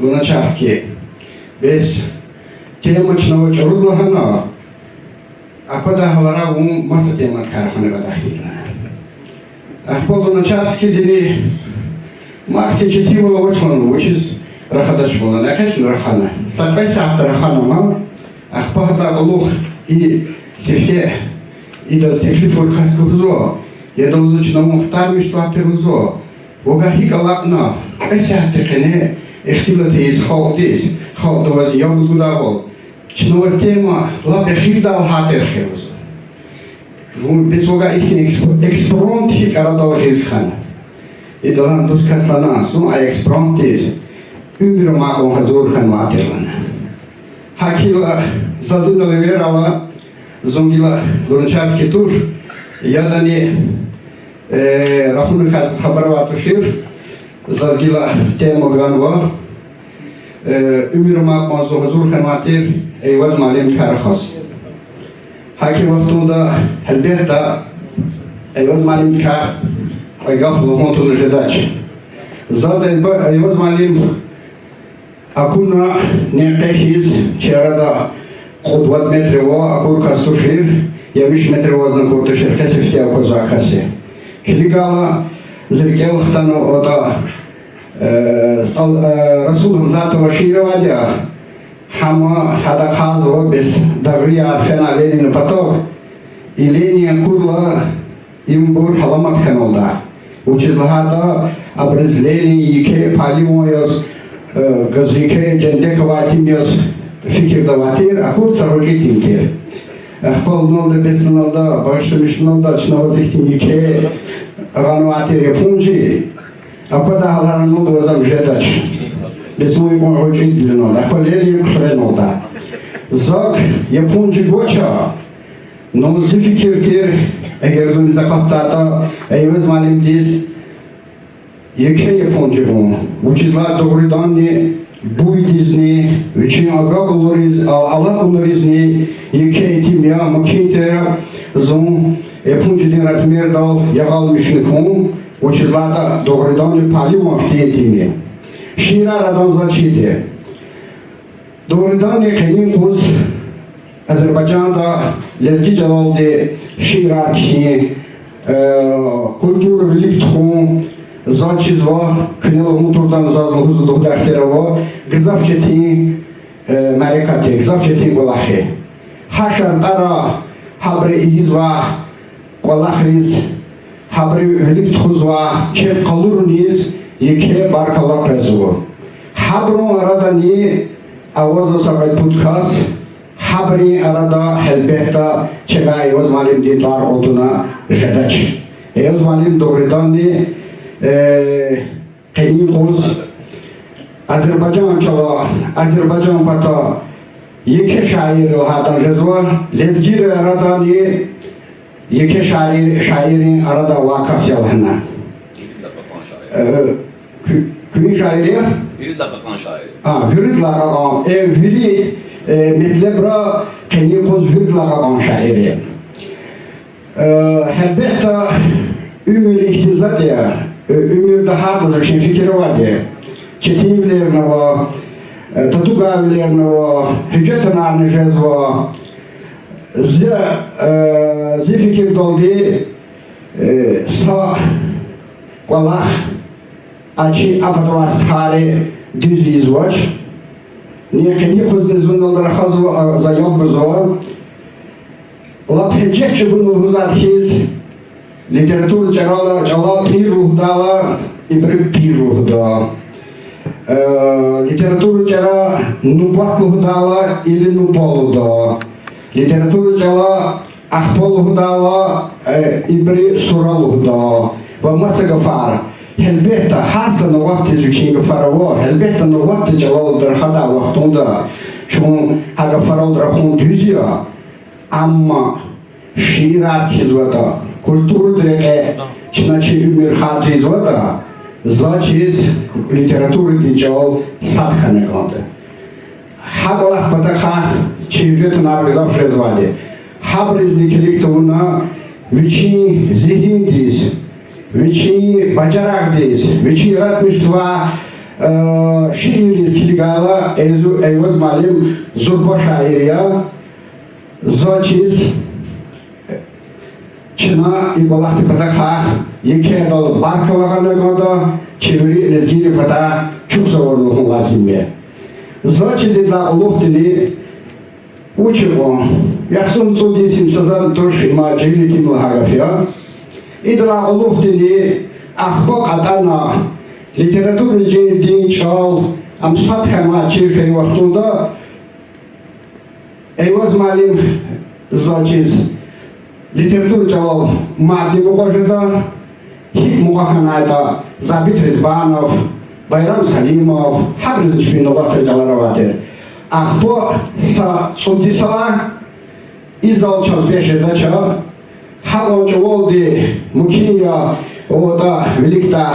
Луначарский. Бес тема чна ава чӀуруд лагьана, аквадай гьаларай вун маса темадикай рахана кӀанда хьтин лагьана. Ахпа Луначарскийдини ма хьтин четинвал авач лагьана, вучиз рахадач лагьана, экъечӀна рахана. Са кьве сятда рахана ма, ахпа гьадан кьулухъ и сифте идаз теклиф авур кас лугьузва, яда лугьузва, чна вун хтанмишзавай тир лугьузва. Вавай гьикӀ алакьна, кьве сятдин къене ихтилат ийиз халкьдиз, халкьдавай яб гудайвал, чна ваз тема лап эхирдал гьатир хьи лугьузва. Вун бес вавай ихьтин эксп-, экспромт гьикӀ арадал гъиз хьана. Идалай дуст кас лагьана, зун а экспромтдиз уьмуьр амай кьван гьазур хьанвай тир лагьана. ГьакӀ хьайила, заз инал эверайла, зун гила Луначарский туш, ядани, э, рахуна кас хабар авай тушир, заз гила тема ганва, э, уьмуьр амай кьван зун гьазур хьанвай тир Эйваз муаллимдикай рахаз. ГьакӀ хьайи вахтунда, гьелбетда, Эйваз муаллимдикай кьве гаф лугьун тавуна жедач. Заз Эйва-, Эйваз муаллим акуна нин къе хьиз, чи арада кьуд-вад метр ава, акур кас тушир, я виш метр авазни акур тушир, къе сифте аквазвай кас я. Килигайла, зи рикӀел хтанватӀа, э, СтӀал-, э, Расул Гьамзатован шиир авайди я, гьам гьада акъвазва, бес дагъвияр фена Ленина поток, и Ленин акурла, ибур гьаламат хьаналда. Вучиз лагьайтӀа абуруз Ленин еке пагьливан яз, э, газ еке жендек авай итим яз фикирда авай тир, акур са гъвечӀи итим тир. Ахпа лугьуналда, бес лугьуналда, багъишламиш лугьуналда, чна ваз ихьтин еке гъанвай тир японжи, аквадай гьаларал лугьуналда ваз ам жедач. Бес вун икьван гъвечӀиди лугьуналда, ахпа Ленин хъуьреналда. Зак японжи гвач, ну, зи фикир тир, эгер зун низ акъатдайтӀа, Эйваз муаллимдиз еке японжи гъун. Вучиз лагьайтӀа дугъриданни буйдизни, вичин агакьунриз, а-, алакьунризни еке итим я, мумкин тир зун японжидин размердал ягъалмишна хьун, вучиз лагьайтӀа дугъриданни пагьливан хьтин итим я. Шиирар адан заз чиди. Дугъриданни, къенин юкъуз Азербайжанда лезги чӀалалди шиирар кхьин, э, культура вилик тухун, заз чизва, куьне лугьун туртӀани, заз лугьуз лугьудай ихтияр ава, гзаф четин, э, мярекат я, гзаф четин кӀвалах я. Гьа шартӀара гьабуру ийизвай кӀвалахриз, гьабуру вилик тухузвай чеб къалуруниз еке баркалла къвезва. Гьабурун арадани авазва са кьвед-пуд кас, гьабурун арада, гьелбетда, чеб Эйваз муаллимдин тӀвар кьун тавуна жедач. Эйваз муаллим дугъриданни, э, къенин юкъуз Азербайжан чӀала, Азербайжан пата еке шаир лагьайтӀани жезва, лезгийрин арадани еке шаир, шаиррин арада авай кас я лагьана. Э, куь-, куьн шаир я? А, виридалай кьакьан, э, вири, э, метлебра къенин юкъуз виридалай кьакьан шаир я. Э, гьелбетда, уьмуьр ихьтин затӀ я, э, уьмуьрда гьардаз вичин фикир авайди я. Четинвилерни ава, э, татугайвилерни ава, гьуьжетарни жезва. Зи, э, зи фикирдалди, э, са кӀвалах а чи а патавай стхайри дуьз ийизвач. Ни къенин юкъузни зун аналда рахазва, а, за яб гузва. Лап гьеджек чӀугуна лугьузвайди хьиз, литература чӀалал, чӀалал тӀир лугьудайла, ибуру пир лугьуда. Э, литература чӀалал нубат лугьудайла, или нупа лугьуда. Литература чӀалал ахпа лугьудайла, э, ибуру сура лугьуда. Ва маса гафар. Гьелбетда, гьар са нугъатдиз вичин гафар ава, гьелбетда, нугъатда чӀалал рахадай вахтунда чун гьа гафаралди рахун дуьз я. Амма шиирар кхьизватӀа, культурадин рекье чна чи уьмуьр харжизватӀа, заз чиз литературадин чӀал сад хьана кӀанда. Гьа кӀвалахдин патахъай чи гьуьжетар гзаф жезвайди. Гьабурузни килиг тавуна вичин зигьиндиз, вичин бажарагъдиз, вичин яратмишзавай, э, шиирриз килигайла, Эйваз, Эйваз муаллим зурба шаир я. Заз чиз, чна и кӀвалахдин патахъай еке адал баркалла гъана кӀанда, чи вири лезгийрин патай чухсагъул лугьун лазим я. Заз чиз, идалай кьулухъдини, вуч икьван, яхцӀурни цӀуд йис им са затӀни туш, има жегьил итим лагьай гаф я. Идалай кьулухъдини ахпа кьатӀана литературадин чӀал, ам сад хьана чир хьайи вахтунда, Эйваз муаллим, заз чиз, литература чӀалал мадни мукьва жеда, гьикӀ мукьва хьанайтӀа, Забит Ризбанов, Байрам Салимов, гьабурузни чпин нугъатра чӀалар авай тир. Ахпа са цӀуд йисалай и зал чаз бес жедач. Гьакьван чӀавалди мумкин я, аватӀа виликдай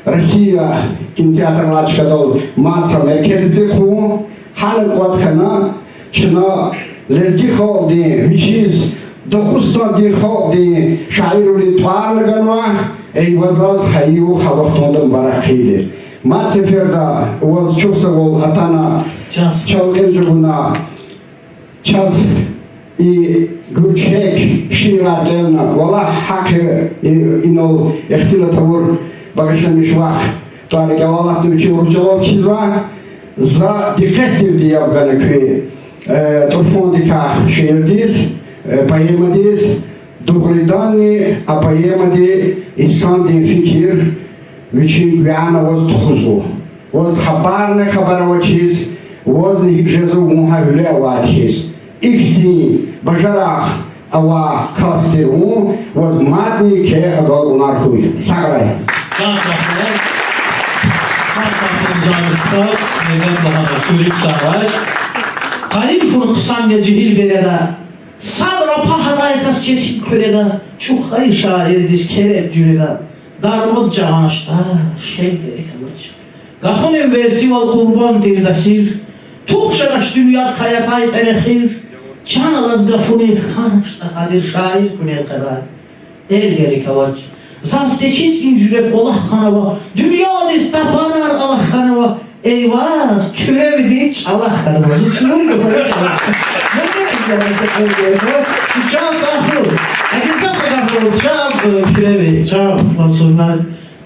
Россия кинотеатрлай чкадал мад са меркез эциг хьун, гьана кӀватӀ хьана, чна лезги халкьдин, вичиз Дагъустандин халкьдин шаирвилин тӀварни ганвай Эйвазаз хайи югъ гьа вахтунда мубарак хъийиди. Мад сеферда ваз чухсагъул атана, чаз кьил чӀугуна, чаз и гуьрчег шиирар кӀелна, валлагь, гьахъ я, и-, инал ихтилат авур багъишламиш вах, тӀвар-рикӀел алатна вичи урус чӀалал кхьизва. За дикъетдивди яб гана куь, э, тӀурфандикай шиирдиз, э, поэмадиз. Дугъриданни, а поэмади инсандин фикир вичин гуьгъуьна ваз тухузва. Ваз хабарни хабар авачиз, вазни гьикӀ жезва вун гьа гьуьле авайди хьиз. Ихьтин бажарагъ авай кас тир вун, ваз мадни еке агалкьунар хьуй. Сагърай. Чан сагъ хьуй. Чан сагъ хьуй, зани стха, мегьлет лагьана, куьруь сагърай. Къайил хьун хъсан я жегьил береда. Садра пагь атай кас четин хъуьреда, чӀухай шаирдиз керен жуьреда. Дарман жагъаншда, шел герек авач. Гафунин верцивал къурбанд тирда сир. Тух жагач дуьньядикай атай тӀвар эхир. Чан алаз гафунин хьаначтӀа къадир, шаир хьунин къарар. Эл герек авач. Заз течиз и жуьре кӀвалах хьанва, дуьньядиз тапарар алахъ хьанва, эй ваз, куьревидин чӀалахъ хьанва. Зун чун гафар чӀалахъ. Чан сагъ хьуй. Агиса са гаф лугьуз, чан, э, куьреви, чан Мансурмагьаммад.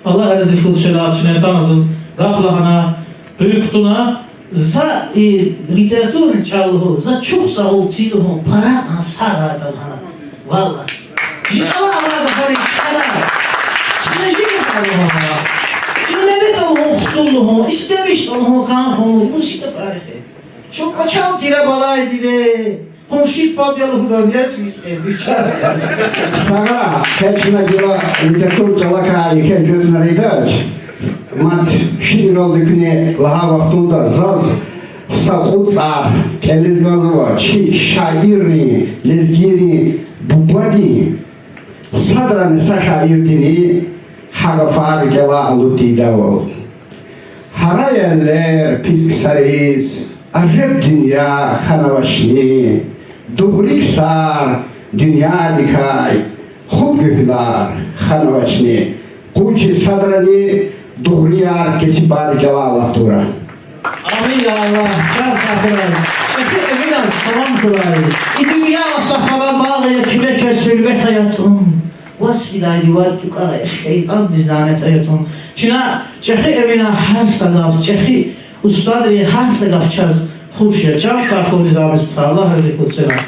Аллагь рази хьуй, квелай чуьне тан заз гаф лагьана, буюр хьуна, за и литературный чӀал лугьун, за чухсагъул це лугьун, пара кьван сагърай лагьана. Валлагь. Жи чӀала авай гафар я, чара. Чна жи гафар лугьун. Чна неветӀа лугьун, хтул лугьун, истемишда лугьун, кӀан хьун лугьун, жи гафар эхир. Чун кӀвачел тир а балайдиз. Къунши паб я лугьудай яз мискӀин, вичаз. Сагърай, къе чна гила литературный чӀалакай еке жуьре жуьре ийидач. Мад шииралди куьне лагьай вахтунда заз са кьуд цӀар кӀелиз кӀанзава чи шаиррин, лезгийрин бубадин. Садрани са шаирдини гьа гафар рикӀелай алуд тийидайвал. Гьарай эллер пис ксариз, ажеб дуьнья хьанавачни, дугъри ксар дуьньядикай хупӀ гуьгьлар хьанавачни. Къуй чи садрани дугърияр, кесибар рикӀелай алуд тавура. Амин, я Аллагь, чан сагъ хьурай. ЧӀехи Эминаз салам хьурай. И дуьнья са хала багъ я, куьне квез гьуьрмет ая тун. Ваз фидайди вад тукӀвар я, шейтӀандиз лянет ая тун. Чна ЧӀехи Эминан гьар са гаф, чӀехи устадри гьар са гаф чаз хуш я. Чан сагъ хьуй, Низами стха, Аллагь рази хьуй квелай.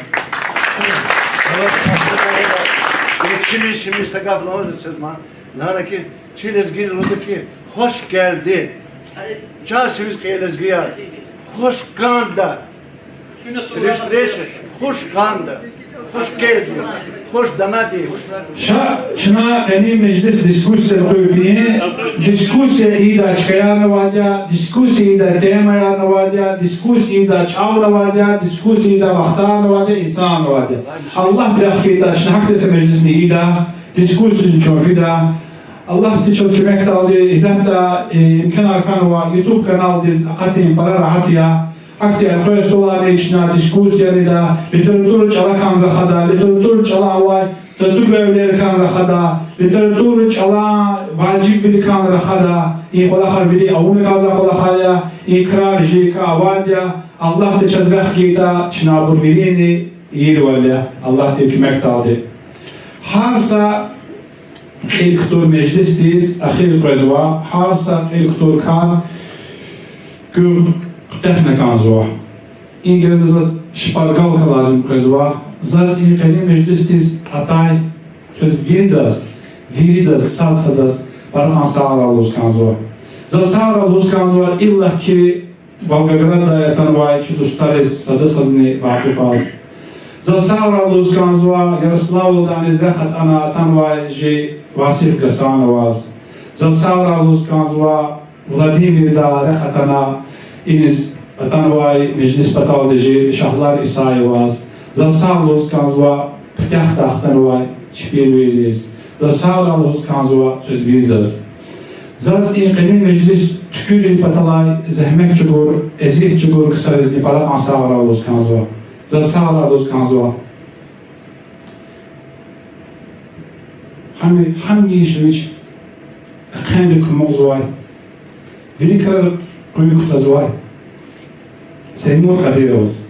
Чими, чими са гаф лугьуз, сез ма. Лагьана хьи, чи лезгийри лугьуда хьи, хуш гелди. Чан сивиз кьейи лезгияр. Хуш кӀанда. Реш, реш, хуш кӀанда. Хуш гелди. Хуш дамади. Ша чна къенин межлис дискуссия къуй тир. Дискуссия ийидай чкаярни авайди я, дискуссия ийидай темаярни авайди я, дискуссия ийидай чӀални авайди я, дискуссия ийидай вахтарни авайди я, инсанарни авайди я. Аллагьди рехъ хьайитӀа, чна гьахьтин са межлисни ийида, дискуссиязни чун фида. Аллагьди чаз куьмекдалди, исятда, э, имканар хьанва, YouTube каналдиз акъатун пара регьят я. Гьахьтин элкъвей столарни чна дискуссияни ийида, литературный чӀалакайни рахада, литературный чӀала авай датӀугайвилерикайни рахада, литературный чӀалан важибвиликайни рахада. И кӀвалахар вири авуна кӀанзавай кӀвалахар я, и крар жи кӀа авайди я. Аллагьди чаз рехъ хьайитӀа, чна абур вирини ийидайвал я, Аллагьдин куьмекдалди. Гьар са кьил кутур межлисдиз эхир къвезва, гьар са кьил кутур кар гуьгъ куьтягьна кӀанзава. Ингье заз шпаргалка лазим къвезва. Заз и къенин межлисдиз атай квез виридаз, виридаз, сад-садаз пара кьван сагърай лугьуз кӀанзава. Заз сагърай лугьуз кӀанзава иллаки Волгограддай атанвай чи дустариз Садыкьазни Вакъифаз. Заз сагърай лугьуз кӀанзава Ярославлдани рехъ атана атанвай жи Васиф Гасановаз. Заз сагърай лугьуз кӀанзава Владимирдай рехъ атана, иниз атанвай межлис паталди жи Шагьлар Исаеваз. Заз сагърай лугьуз кӀанзава Путягьдай хтанвай чпивилиз. Заз сагърай лугьуз кӀанзава квез виридаз. Заз и къенин межлис туькӀуьрун паталай зегьмет чӀугур, эзият чӀугур ксаризни пара кьван сагърай лугьуз кӀанзава. Заз сагърай лугьуз кӀанзава гьам, гьамиша вич хъенри кумукьзавай, вири крар къуьн кутазвай Сеймур Къадироваз.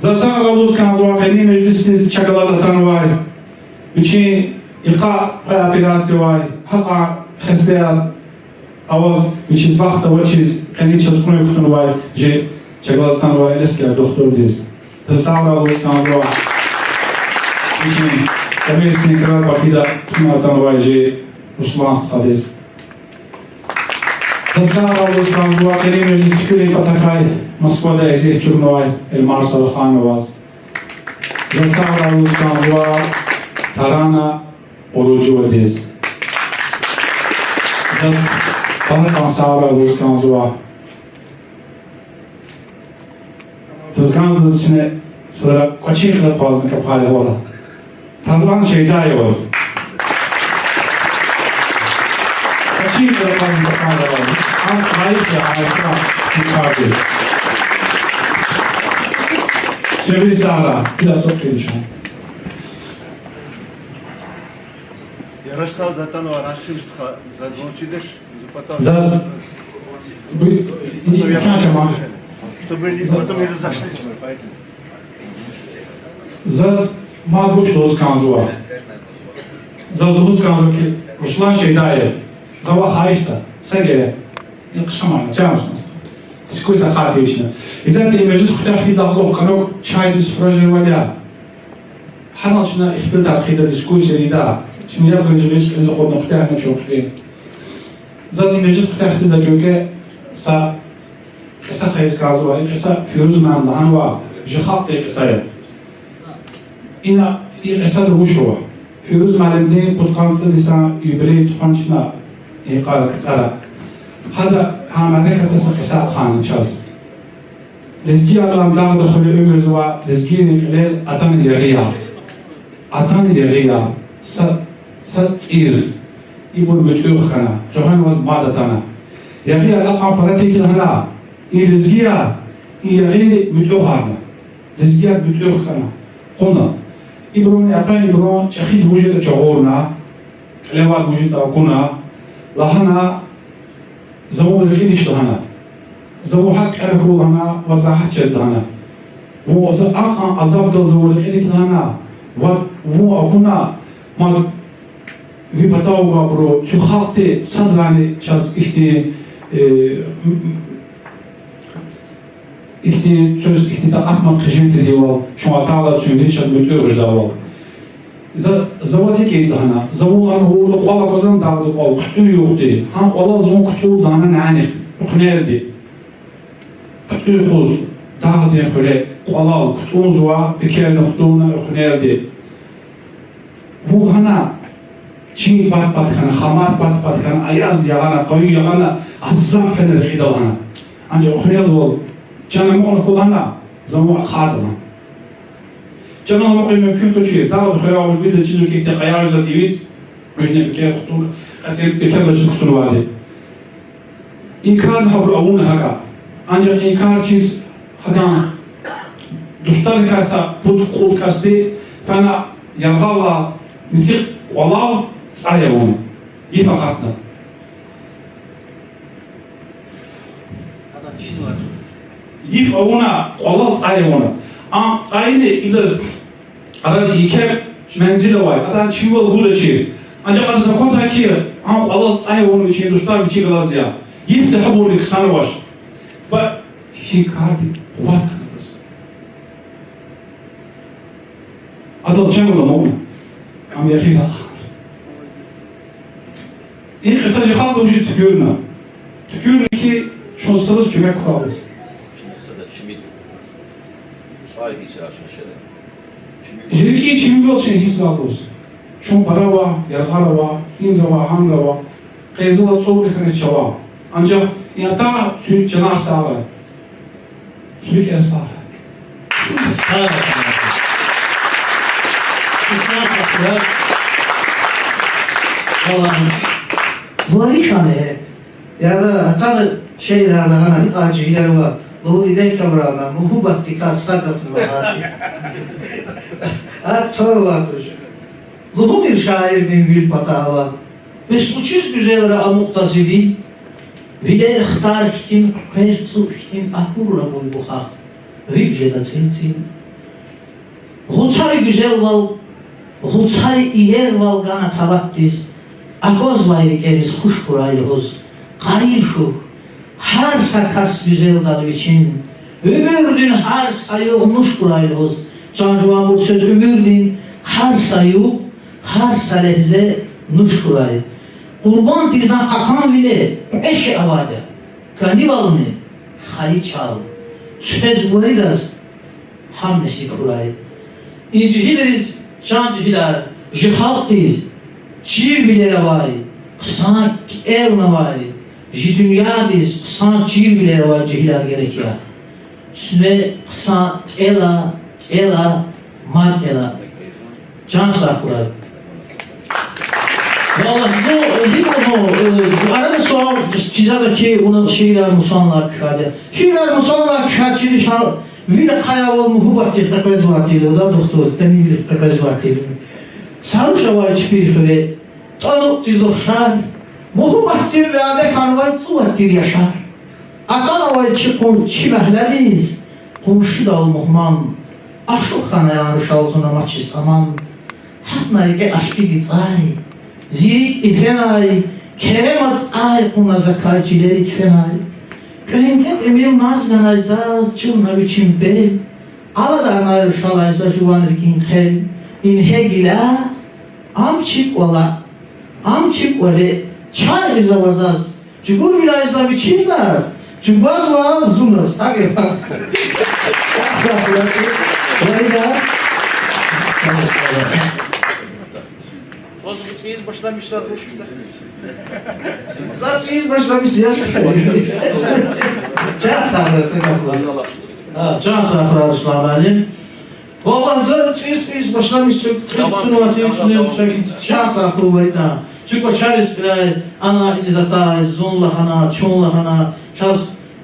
Заз сагърай лугьуз кӀанзава къенин межлисдиз чахъ галаз атанвай, вичин йикъа къе операция авай, гьакьван хестаяр Аваз вичиз вахт авачиз къенин чаз кьуна кутунвай жи чагъаз атанвай Элискер духтурдиз. Заз сагърай лугьуз кӀанзава вичин коммерческий крар патида кьуна атанвай жи Руслан стхадиз. Заз сагърай лугьуз кӀанзава къенин межлис туькӀуьрун патахъай Москвада эзият чӀугунвай Эльмар Салахановаз. Заз сагърай лугьуз кӀанзава Тарана Уружевадиз. Заз пара кьван сагърай лугьуз кӀанзава. Заз кӀанзава чна садра кӀвачин кьиле акъвазна капӀ гайила. Тарлан Шейдаеваз. КӀвачин кьиле акъвазна капӀ гайила. Гьа, гьа ихьтин, гьа ихьтин. Сагърай, килас окъуди чун. Ярослав, за атанва Расим стха, за зун чидеш, за пата. Заз, бу, и, и, кян чама. Чтобы не, потом не разошлись мы, поэтому. Заз мад вуч лугьуз кӀанзава. Заз лугьуз кӀанзава хьи, Руслан Шейдаев, за ваз хагьишда, са геле. Ихшамана, чан Руслан стха. Дискуссия акъатна вична. Исятда и межлис куьтягь хьайидалай кьулухъ кӀанук чайдин суфра жезвайди я. Гьанал чна ихтилатар хъийида, дискуссия ийида. Чна яб гана жи межлис кьилиз акъудна, куьтягьна чун хъфин. Заз и межлис куьтягь хьайидалай кьулухъ са кьиса хъийиз кӀанзава, и кьиса Фирузман лагьанва, жи халкьдин кьиса я. Ина и кьисада вуч ава? Фирузманди пудкъанни цӀуд йисан юбилей тухвана чна и йикъара КцӀара. Гьада гьа мярекатда са кьиса ахъайна чаз. Лезгияр дагъда хуьре уьмуьрзава, лезгийрин кьилел атана ягъияр. Атана ягъияр, са, са цӀир, ибур муьтӀуьгъ хьана, цуьгъвезвай мад атана. Ягъияр акьван пара тек я лагьана, и лезгияр, и ягъийри муьтӀуьгъарна. Лезгияр муьтӀуьгъ хьана, кьуна. Ибурун экъвен, ибурун чӀехиди вуж ятӀа чагъурна, кьиле авайди вуж ятӀа акуна, лагьана, за вун рекьидич лагьана. За вун гьакӀ кьена хьуй лагьана, ваз регьят жеда лагьана. Вун за акьван азабдал за вун рекьидик лагьана, ва вун акуна, мад ви патав гвайбуру, куь халкьди садрани чаз ихьтин, э, м-, м-, ихьтин цаз ихьтин такьатмад хъижин тийидайвал, чун атайла чун вири чаз муьтӀуьгъ жедайвал. За, за ваз икӀ ийида лагьана, за вун лагьана гъурда кьвал аквазва дагъдин кьвал, хъуьтӀуьн югъди, гьа кьвалал за вун кутӀун лагьана нянихъ, Ухънелди. ХъуьтӀуьн юкъуз, дагъдин хуьре, кьвалал кутӀунзава, пекерни хтӀунна Ухънелди. Вун гьана чин пад-пад хьана, хамар пад-пад хьана, аяз ягъана, къаюм ягъана, азаб фена рекьидал лагьана. Анжах Ухънелдивал чан амукьна хьуй лагьана, за вун ахъайда лагьана. Чан амукьун мумкин тушир, дагъдин хуьре аваз вирида чизва хьи, ихьтин къаяр жезвайди я, вични пекер хтӀун, кьецӀил пекер лачиз кутунвайди. И кар гьабуру авуна гьакӀа. Анжах и кар чиз гьадан дустарикай са пуд-кьуд касди фена яргъаллай мици кьвалал цӀай авуна. Йиф акъатна. Йиф авуна, кьвалал цӀай авуна. А цӀайни идаз арада еке мензил авай, адан чимивал гузвачир. Анжах адаз аквазвай хьи, а кьвалал цӀай авуна вичин дустар вичи галаз я. Йифди гьабурни ксанвач. Ва гьи кардик къуват хьана адаз. Адал чан аламукьна. Ам ягъи рахар. И кьиса жи халкьдиз вучиз туькӀуьрна? ТуькӀуьрна хьи, чун садаз куьмек хьурай лугьуз. Жи рикӀин чимивал чун гьиссзавай лугьуз. Чун пара ава, яргъар ава, инра ава, гьанра ава. Къе зала цӀурни хьана чавай. Анжах и атай куь чанар сагърай. Куь рикӀер сагърай. Вари хьана, яда, атана шиирар лагьана, и кьван жегьилар ва лугьуди идак камрана, муьгьуьббатдикай са гаф лагьай. А тӀвар авай туш. Лугьумир шаирдин вил патай ава. Бес вучиз гуьзелра амукьда зи вил? Вилер хтар хьтин, хъуькъвер цӀук хьтин акурла буйбухахъ. Вил жеда цӀин-цӀин. Гъуцари гуьзелвал, гъуцари иервал гана таватдиз, аквазвай рикӀериз хуш хьурай лугьуз. къайил хьухь гьар са кас гуьзелдал вичин. Уьмуьрдин гьар са югъ нуш хьурай лугьуз, чан жуванбур, квез уьмуьрдин гьар са югъ, гьар са легьзе нуш хьурай. Къурбанд тирдан кьакьанвиле кьве шей авайди я: кӀанивални хайи чӀал. Квез виридаз гьам несиб хьурай. И жегьилриз, чан жегьилар, жи халкьдиз чирвилер авай, хъсан кӀелни авай, жи дуьньядиз хъсан чирвилер авай жегьилар герек я. Куьне хъсан кӀела, кӀела, мад кӀела. Чан сагъ хьурай. Валлагь, зун, э, гьикӀ лугьун, э, арада суал чизвайди я хьи, вуна шиирар мусанлай кхьида. Шиирар мусанлай кхьиз чириз, вил ахъайвал муьгьуьббатдихъ къекъвезвай тир, да, духтур, тани вил къекъвезвай тир. Са руш авай чпин хуьре, тӀалукьдиз ухшар, муьгьуьббатдин вядеда хьанвай цӀувад тир яшар. Атанвай чи къу-, чи мягьледиз къуншидал мугьман, ашукь хьанай а рушал зун амачиз аман. Гьатна рикӀе ашкъидин цӀай, зи рикӀ ифенай, керема цӀай кьуна закай чилерик фенай. КӀвенкӀве тӀимил наз ганай заз, чун на вичин пел, аладарнай рушалай за жуван рикӀин хъел. Ингье гила, ам чи кӀвале, ам чи кӀвале чан гъизва заз, чӀугурвиляй за вичиз наз, чӀугвазва зун налаз. ГьакӀ я. Ваз цӀийиз башламишзавач. За цӀийиз башламишзава. Чан сагърай, са гаф лугьун. Гьа, чан сагърай, Руслан муаллим. Валлагь, за цӀийиз, цӀийиз башламишзава, кьил кутунвай тир, чан сагърай, Варидан. Чун кӀвачериз кьирай, ана илиз атай, зун лагьана, чун лагьана, чаз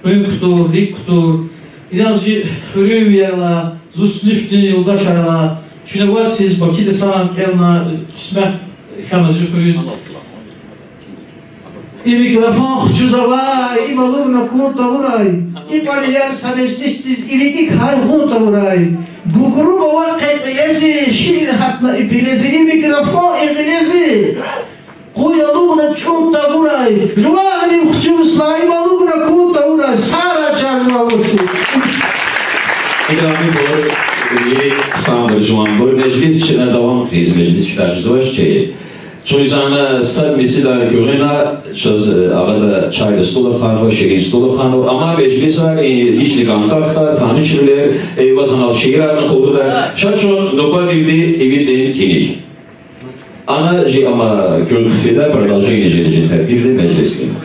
уьнуьгъ кутур, рикӀ кутур. Инал жи хуьруьнвияр ала, зун синифдин юлдашар ала, чуьне вад йисуз Бакуда санал кӀелна, кьисмет хьана жи хуьруьз. И микрофон хчуз авай, им алукӀна кун тавурай, и кӀвалияр са межлисдиз ирид икӀ гьайгъун тавурай. Гугрум ава къе кьилези, шиир гьатна и пилези, и микрофон и гъилези къуй алукӀна чӀун тавурай. Жуван алим хчуз лагьай, им алукӀна кун тавурай. Сагърай чан жуванбур. Играмибур, вири хъсанбур, жуванбур, межлис чна давам хъийиз, межлис чна жезвач чи. Чун зана сад мицидан гуьгъуьна чаз, э, арада чайдин столар хьанва, ширин столар хьанва, амма межлисар, и личный контактар, танишвилер, э, ваз анал шиирарни къалурда, ша чун нубатдивди ивицин кӀаник. Ана жи амма гуьгъуьна фида продолжение жени жи теркибдин межлисдин.